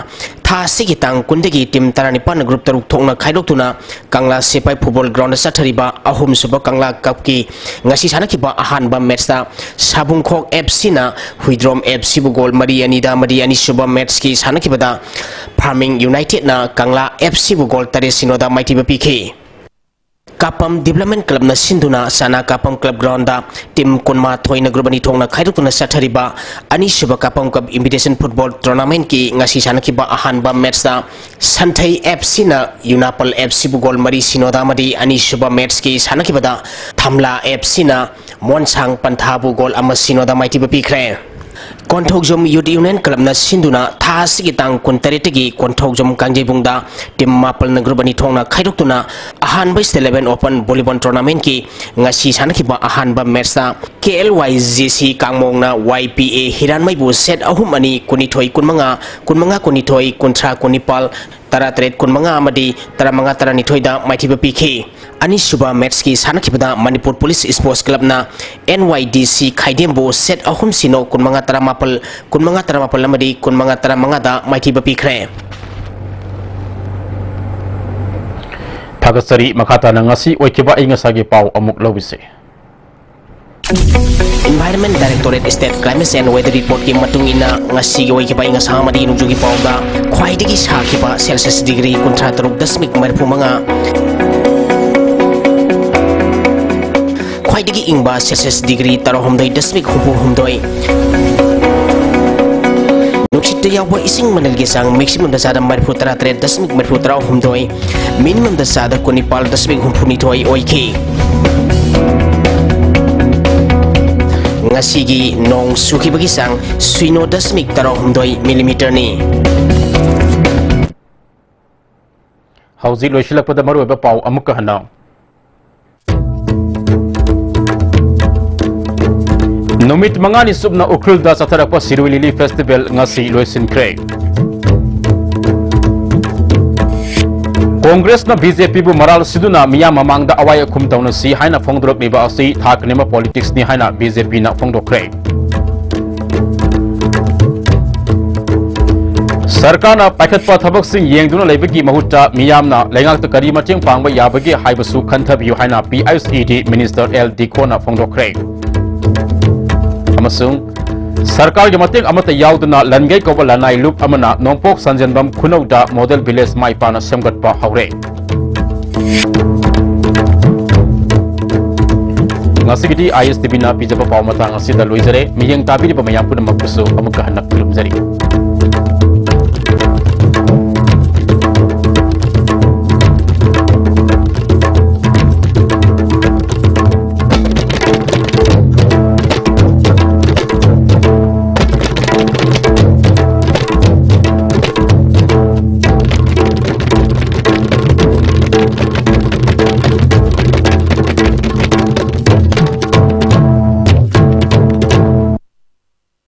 ꯊꯥ ꯑꯁꯤꯒꯤ ꯇꯥꯡ ꯀꯨꯟꯗꯒꯤ team ꯇꯔꯥꯅꯤꯄꯥꯟ group ꯇꯔꯨꯛ ꯊꯣꯛꯅ ꯈꯥꯏꯗꯣꯛꯇꯨꯅ ꯀꯪꯂꯥ ꯁꯤꯐꯥꯏ football groundꯗ ꯆꯠꯊꯔꯤꯕ ꯑꯍꯨꯝꯁꯨꯕ ꯀꯪꯂꯥ cupꯀꯤ ꯉꯁꯤ ꯁꯥꯟꯅꯈꯤꯕ ꯑꯍꯥꯟꯕ matchꯇ ꯁꯥꯕꯨꯡꯈꯣꯛ FCꯅ ꯍꯨꯏꯗ꯭ꯔꯣꯝ FCꯕꯨ goal ꯃꯔꯤ ꯑꯅꯤꯗ ꯑꯃꯗꯤ ꯑꯅꯤꯁꯨꯕ matchꯀꯤ ꯁꯥꯟꯅꯈꯤꯕꯗ Farming Unitedꯅ ꯀꯪꯂꯥ FCꯕꯨ goal ꯇꯔꯦꯠ ꯁꯤꯅꯣꯗ ꯃꯥꯏꯊꯤꯕ ꯄꯤꯈꯤ꯫ ꯀꯥꯄꯝ Development Clubꯅ ꯁꯤꯟꯗꯨꯅ ꯆꯥꯅꯥ ꯀꯥꯄꯝ Club Groundꯗ team ꯀꯨꯟꯃꯥꯊꯣꯏꯅ group ꯑꯅꯤ ꯊꯣꯛꯅ ꯈꯥꯏꯗꯣꯛꯇꯨꯅ ꯆꯠꯊꯔꯤꯕ ꯑꯅꯤꯁꯨꯕ ꯀꯥꯄꯝ Cup Invitation Football Tournamentꯀꯤ ꯉꯁꯤ ꯁꯥꯟꯅꯈꯤꯕ ꯑꯍꯥꯟꯕ matchꯇ ꯁꯟꯊꯩ FCꯅ ꯌꯨꯅꯥꯄꯜ FCꯕꯨ goal ꯃꯔꯤ ꯁꯤꯅꯣꯗ ꯑꯃꯗꯤ ꯑꯅꯤꯁꯨꯕ matchꯀꯤ ꯁꯥꯟꯅꯈꯤꯕꯗ ꯊꯝꯂꯥ FCꯅ ꯃꯣꯟꯁꯥꯡ ꯄꯟꯊꯥꯕꯨ goal ꯑꯃ ꯁꯤꯅꯣꯗ ꯃꯥꯏꯊꯤꯕ ꯄꯤꯈ꯭ꯔꯦ꯫ ꯀꯣꯟꯊꯧꯖꯝ Youth Union Clubꯅ ꯁꯤꯟꯗꯨꯅ ꯊꯥ ꯑꯁꯤꯒꯤ ꯇꯥꯡ ꯀꯨꯟꯇꯔꯦꯠꯇꯒꯤ ꯀꯣꯟꯊꯧꯖꯝ ꯀꯥꯡꯖꯩꯕꯨꯡꯗ team ꯃꯥꯄꯜꯅ group ꯑꯅꯤ ꯊꯣꯛꯅ ꯈꯥꯏꯗꯣꯛꯇꯨꯅ ꯑꯍꯥꯟꯕ State Level Open Volleyball Tournamentꯀꯤ ꯉꯁꯤ ꯁꯥꯟꯅꯈꯤꯕ ꯑꯍꯥꯟꯕ matchꯇ KLYJC ꯀꯥꯡꯃꯣꯡꯅ YPA ꯍꯤꯔꯥꯟꯃꯩꯕꯨ set ꯑꯍꯨꯝ ꯑꯅꯤ, ꯀꯨꯟꯅꯤꯊꯣꯏ ꯀꯨꯟꯃꯉꯥ, ꯀꯨꯟꯃꯉꯥ ꯀꯨꯟꯅꯤꯊꯣꯏ, ꯀꯨꯟꯊ꯭ꯔꯥ ꯀꯨꯟꯅꯤꯄꯥꯜ, ꯇꯔꯥꯇꯔꯦꯠ ꯀꯨꯟꯃꯉꯥ ꯑꯃꯗꯤ ꯇꯔꯥꯃꯉꯥ ꯇꯔꯥꯅꯤꯊꯣꯏꯗ ꯃꯥꯏꯊꯤꯕ ꯄꯤꯈꯤ꯫ ꯑꯅꯤꯁꯨꯕ matchꯀꯤ ꯁꯥꯟꯅꯈꯤꯕꯗ Manipur Police Sports Clubꯅ NYDC ꯈꯥꯏꯗꯦꯝꯕꯨ set ꯑꯍꯨꯝ ꯁꯤꯅꯣ, ꯀꯨꯟꯃꯉꯥ ꯇꯔꯥꯃꯥꯄꯜ, ꯀꯨꯟꯃꯉꯥ ꯇꯔꯥꯃꯥꯄꯜ ꯑꯃꯗꯤ ꯀꯨꯟꯃꯉꯥ ꯇꯔꯥꯃꯉꯥꯗ ꯃꯥꯏꯊꯤꯕ ꯄꯤꯈ꯭ꯔꯦ꯫ ꯊꯥꯒꯠꯆꯔꯤ꯫ ꯃꯈꯥ ꯇꯥꯅ ꯉꯁꯤ ꯑꯣꯏꯈꯤꯕ ꯑꯏꯪ ꯑꯁꯥꯒꯤ ꯄꯥꯎ ꯑꯃꯨꯛ ꯂꯧꯕꯤꯁꯤ꯫ Environment Directorate State Climate and Weather Reportꯀꯤ ꯃꯇꯨꯡ ꯏꯟꯅ, ꯉꯁꯤꯒꯤ ꯑꯣꯏꯈꯤꯕ ꯑꯏꯪ ꯑꯁꯥ ꯑꯃꯗꯤ ꯅꯣꯡꯖꯨꯒꯤ ꯄꯥꯎꯗ ꯈ꯭ꯋꯥꯏꯗꯒꯤ ꯁꯥꯈꯤꯕ Celsius degree ꯀꯨꯟꯊ꯭ꯔꯥ ꯇꯔꯨꯛ ꯗꯁꯃꯤꯛ ꯃꯔꯤꯐꯨ ꯃꯉꯥ, ꯈ꯭ꯋꯥꯏꯗꯒꯤ ꯏꯪꯕ Celsius degree ꯇꯔꯥꯍꯨꯝꯗꯣꯏ ꯗꯁꯃꯤꯛ ꯍꯨꯝꯐꯨ ꯍꯨꯝꯗꯣꯏ, ꯅꯨꯡꯁꯤꯠꯇ ꯌꯥꯎꯕ ꯏꯁꯤꯡ ꯃꯅꯤꯜꯒꯤ ꯆꯥꯡ maximumꯗ ꯆꯥꯗ ꯃꯔꯤꯐꯨ ꯇꯔꯥꯇꯔꯦꯠ ꯗꯁꯃꯤꯛ ꯃꯔꯤꯐꯨ ꯇꯔꯥꯍꯨꯝꯗꯣꯏ, minimumꯗ ꯆꯥꯗ ꯀꯨꯟꯅꯤꯄꯥꯜ ꯗꯁꯃꯤꯛ ꯍꯨꯝꯐꯨꯅꯤꯊꯣꯏ ꯑꯣꯏꯈꯤ꯫ ꯉꯁꯤꯒꯤ ꯅꯣꯡ ꯆꯨꯈꯤꯕꯒꯤ ꯆꯥꯡ ꯁꯤꯅꯣ ꯗꯁꯃꯤꯛ ꯇꯔꯥꯍꯨꯝꯗꯣꯏ millimeterꯅꯤ꯫ ꯍꯧꯖꯤꯛ ꯂꯣꯏꯁꯤꯜꯂꯛꯄꯗ ꯃꯔꯨꯑꯣꯏꯕ ꯄꯥꯎ ꯑꯃꯨꯛꯀ ꯍꯟꯅ꯫ ꯅꯨꯃꯤꯠ ꯃꯉꯥꯅꯤ ꯆꯨꯞꯅ ꯎꯈ꯭ꯔꯨꯜꯗ ꯆꯠꯊꯔꯛꯄ ꯁꯤꯔꯣꯏ ꯂꯤꯂꯤ festival ꯉꯁꯤ ꯂꯣꯏꯁꯤꯟꯈ꯭ꯔꯦ꯫ ꯀꯣꯡꯒ꯭ꯔꯦꯁꯅ BJPꯕꯨ ꯃꯔꯥꯜ ꯁꯤꯗꯨꯅ ꯃꯤꯌꯥꯝ ꯃꯃꯥꯡꯗ ꯑꯋꯥꯏ ꯑꯈꯨꯝ ꯇꯧꯅꯁꯤ ꯍꯥꯏꯅ ꯐꯣꯡꯗꯣꯔꯛꯂꯤꯕ ꯑꯁꯤ ꯊꯥꯛ ꯅꯦꯝꯕ politicsꯅꯤ ꯍꯥꯏꯅ BJPꯅ ꯐꯣꯡꯗꯣꯛꯈ꯭ꯔꯦ꯫ ꯁꯔꯀꯥꯔꯅ ꯄꯥꯏꯈꯠꯄ ꯊꯕꯛꯁꯤꯡ ꯌꯦꯡꯗꯨꯅ ꯂꯩꯕꯒꯤ ꯃꯍꯨꯠꯇ ꯃꯤꯌꯥꯝꯅ ꯂꯩꯉꯥꯛꯇ ꯀꯔꯤ ꯃꯇꯦꯡ ꯄꯥꯡꯕ ꯌꯥꯕꯒꯦ ꯍꯥꯏꯕꯁꯨ ꯈꯟꯊꯕꯤꯌꯨ ꯍꯥꯏꯅ PICED minister L ꯗꯤꯈꯣꯅ ꯐꯣꯡꯗꯣꯛꯈ꯭ꯔꯦ꯫ ꯑꯃꯁꯨꯡ ꯁꯔꯀꯥꯔꯒꯤ ꯃꯇꯦꯡ ꯑꯃꯠꯇ ꯌꯥꯎꯗꯅ ꯂꯟꯒꯩ ꯀꯧꯕ ꯂꯅꯥꯏ ꯂꯨꯞ ꯑꯃꯅ ꯅꯣꯡꯄꯣꯛ ꯁꯟꯖꯦꯟꯕꯝ ꯈꯨꯅꯧꯗ model village ꯃꯥꯏ ꯄꯥꯛꯅ ꯁꯦꯝꯒꯠꯄ ꯍꯧꯔꯦ꯫ ꯉꯁꯤꯒꯤꯗꯤ ꯑꯥꯏ ꯑꯦꯁ ꯇꯤ ꯚꯤꯅ ꯄꯤꯖꯕ ꯄꯥꯎ ꯃꯇꯥꯡ ꯑꯁꯤꯗ ꯂꯣꯏꯖꯔꯦ꯫ ꯃꯤꯠꯌꯦꯡ ꯇꯥꯕꯤꯔꯤꯕ ꯃꯌꯥꯝ ꯄꯨꯝꯅꯃꯛꯄꯨꯁꯨ ꯑꯃꯨꯛꯀ ꯍꯟꯅ ꯈꯨꯔꯨꯝꯖꯔꯤ꯫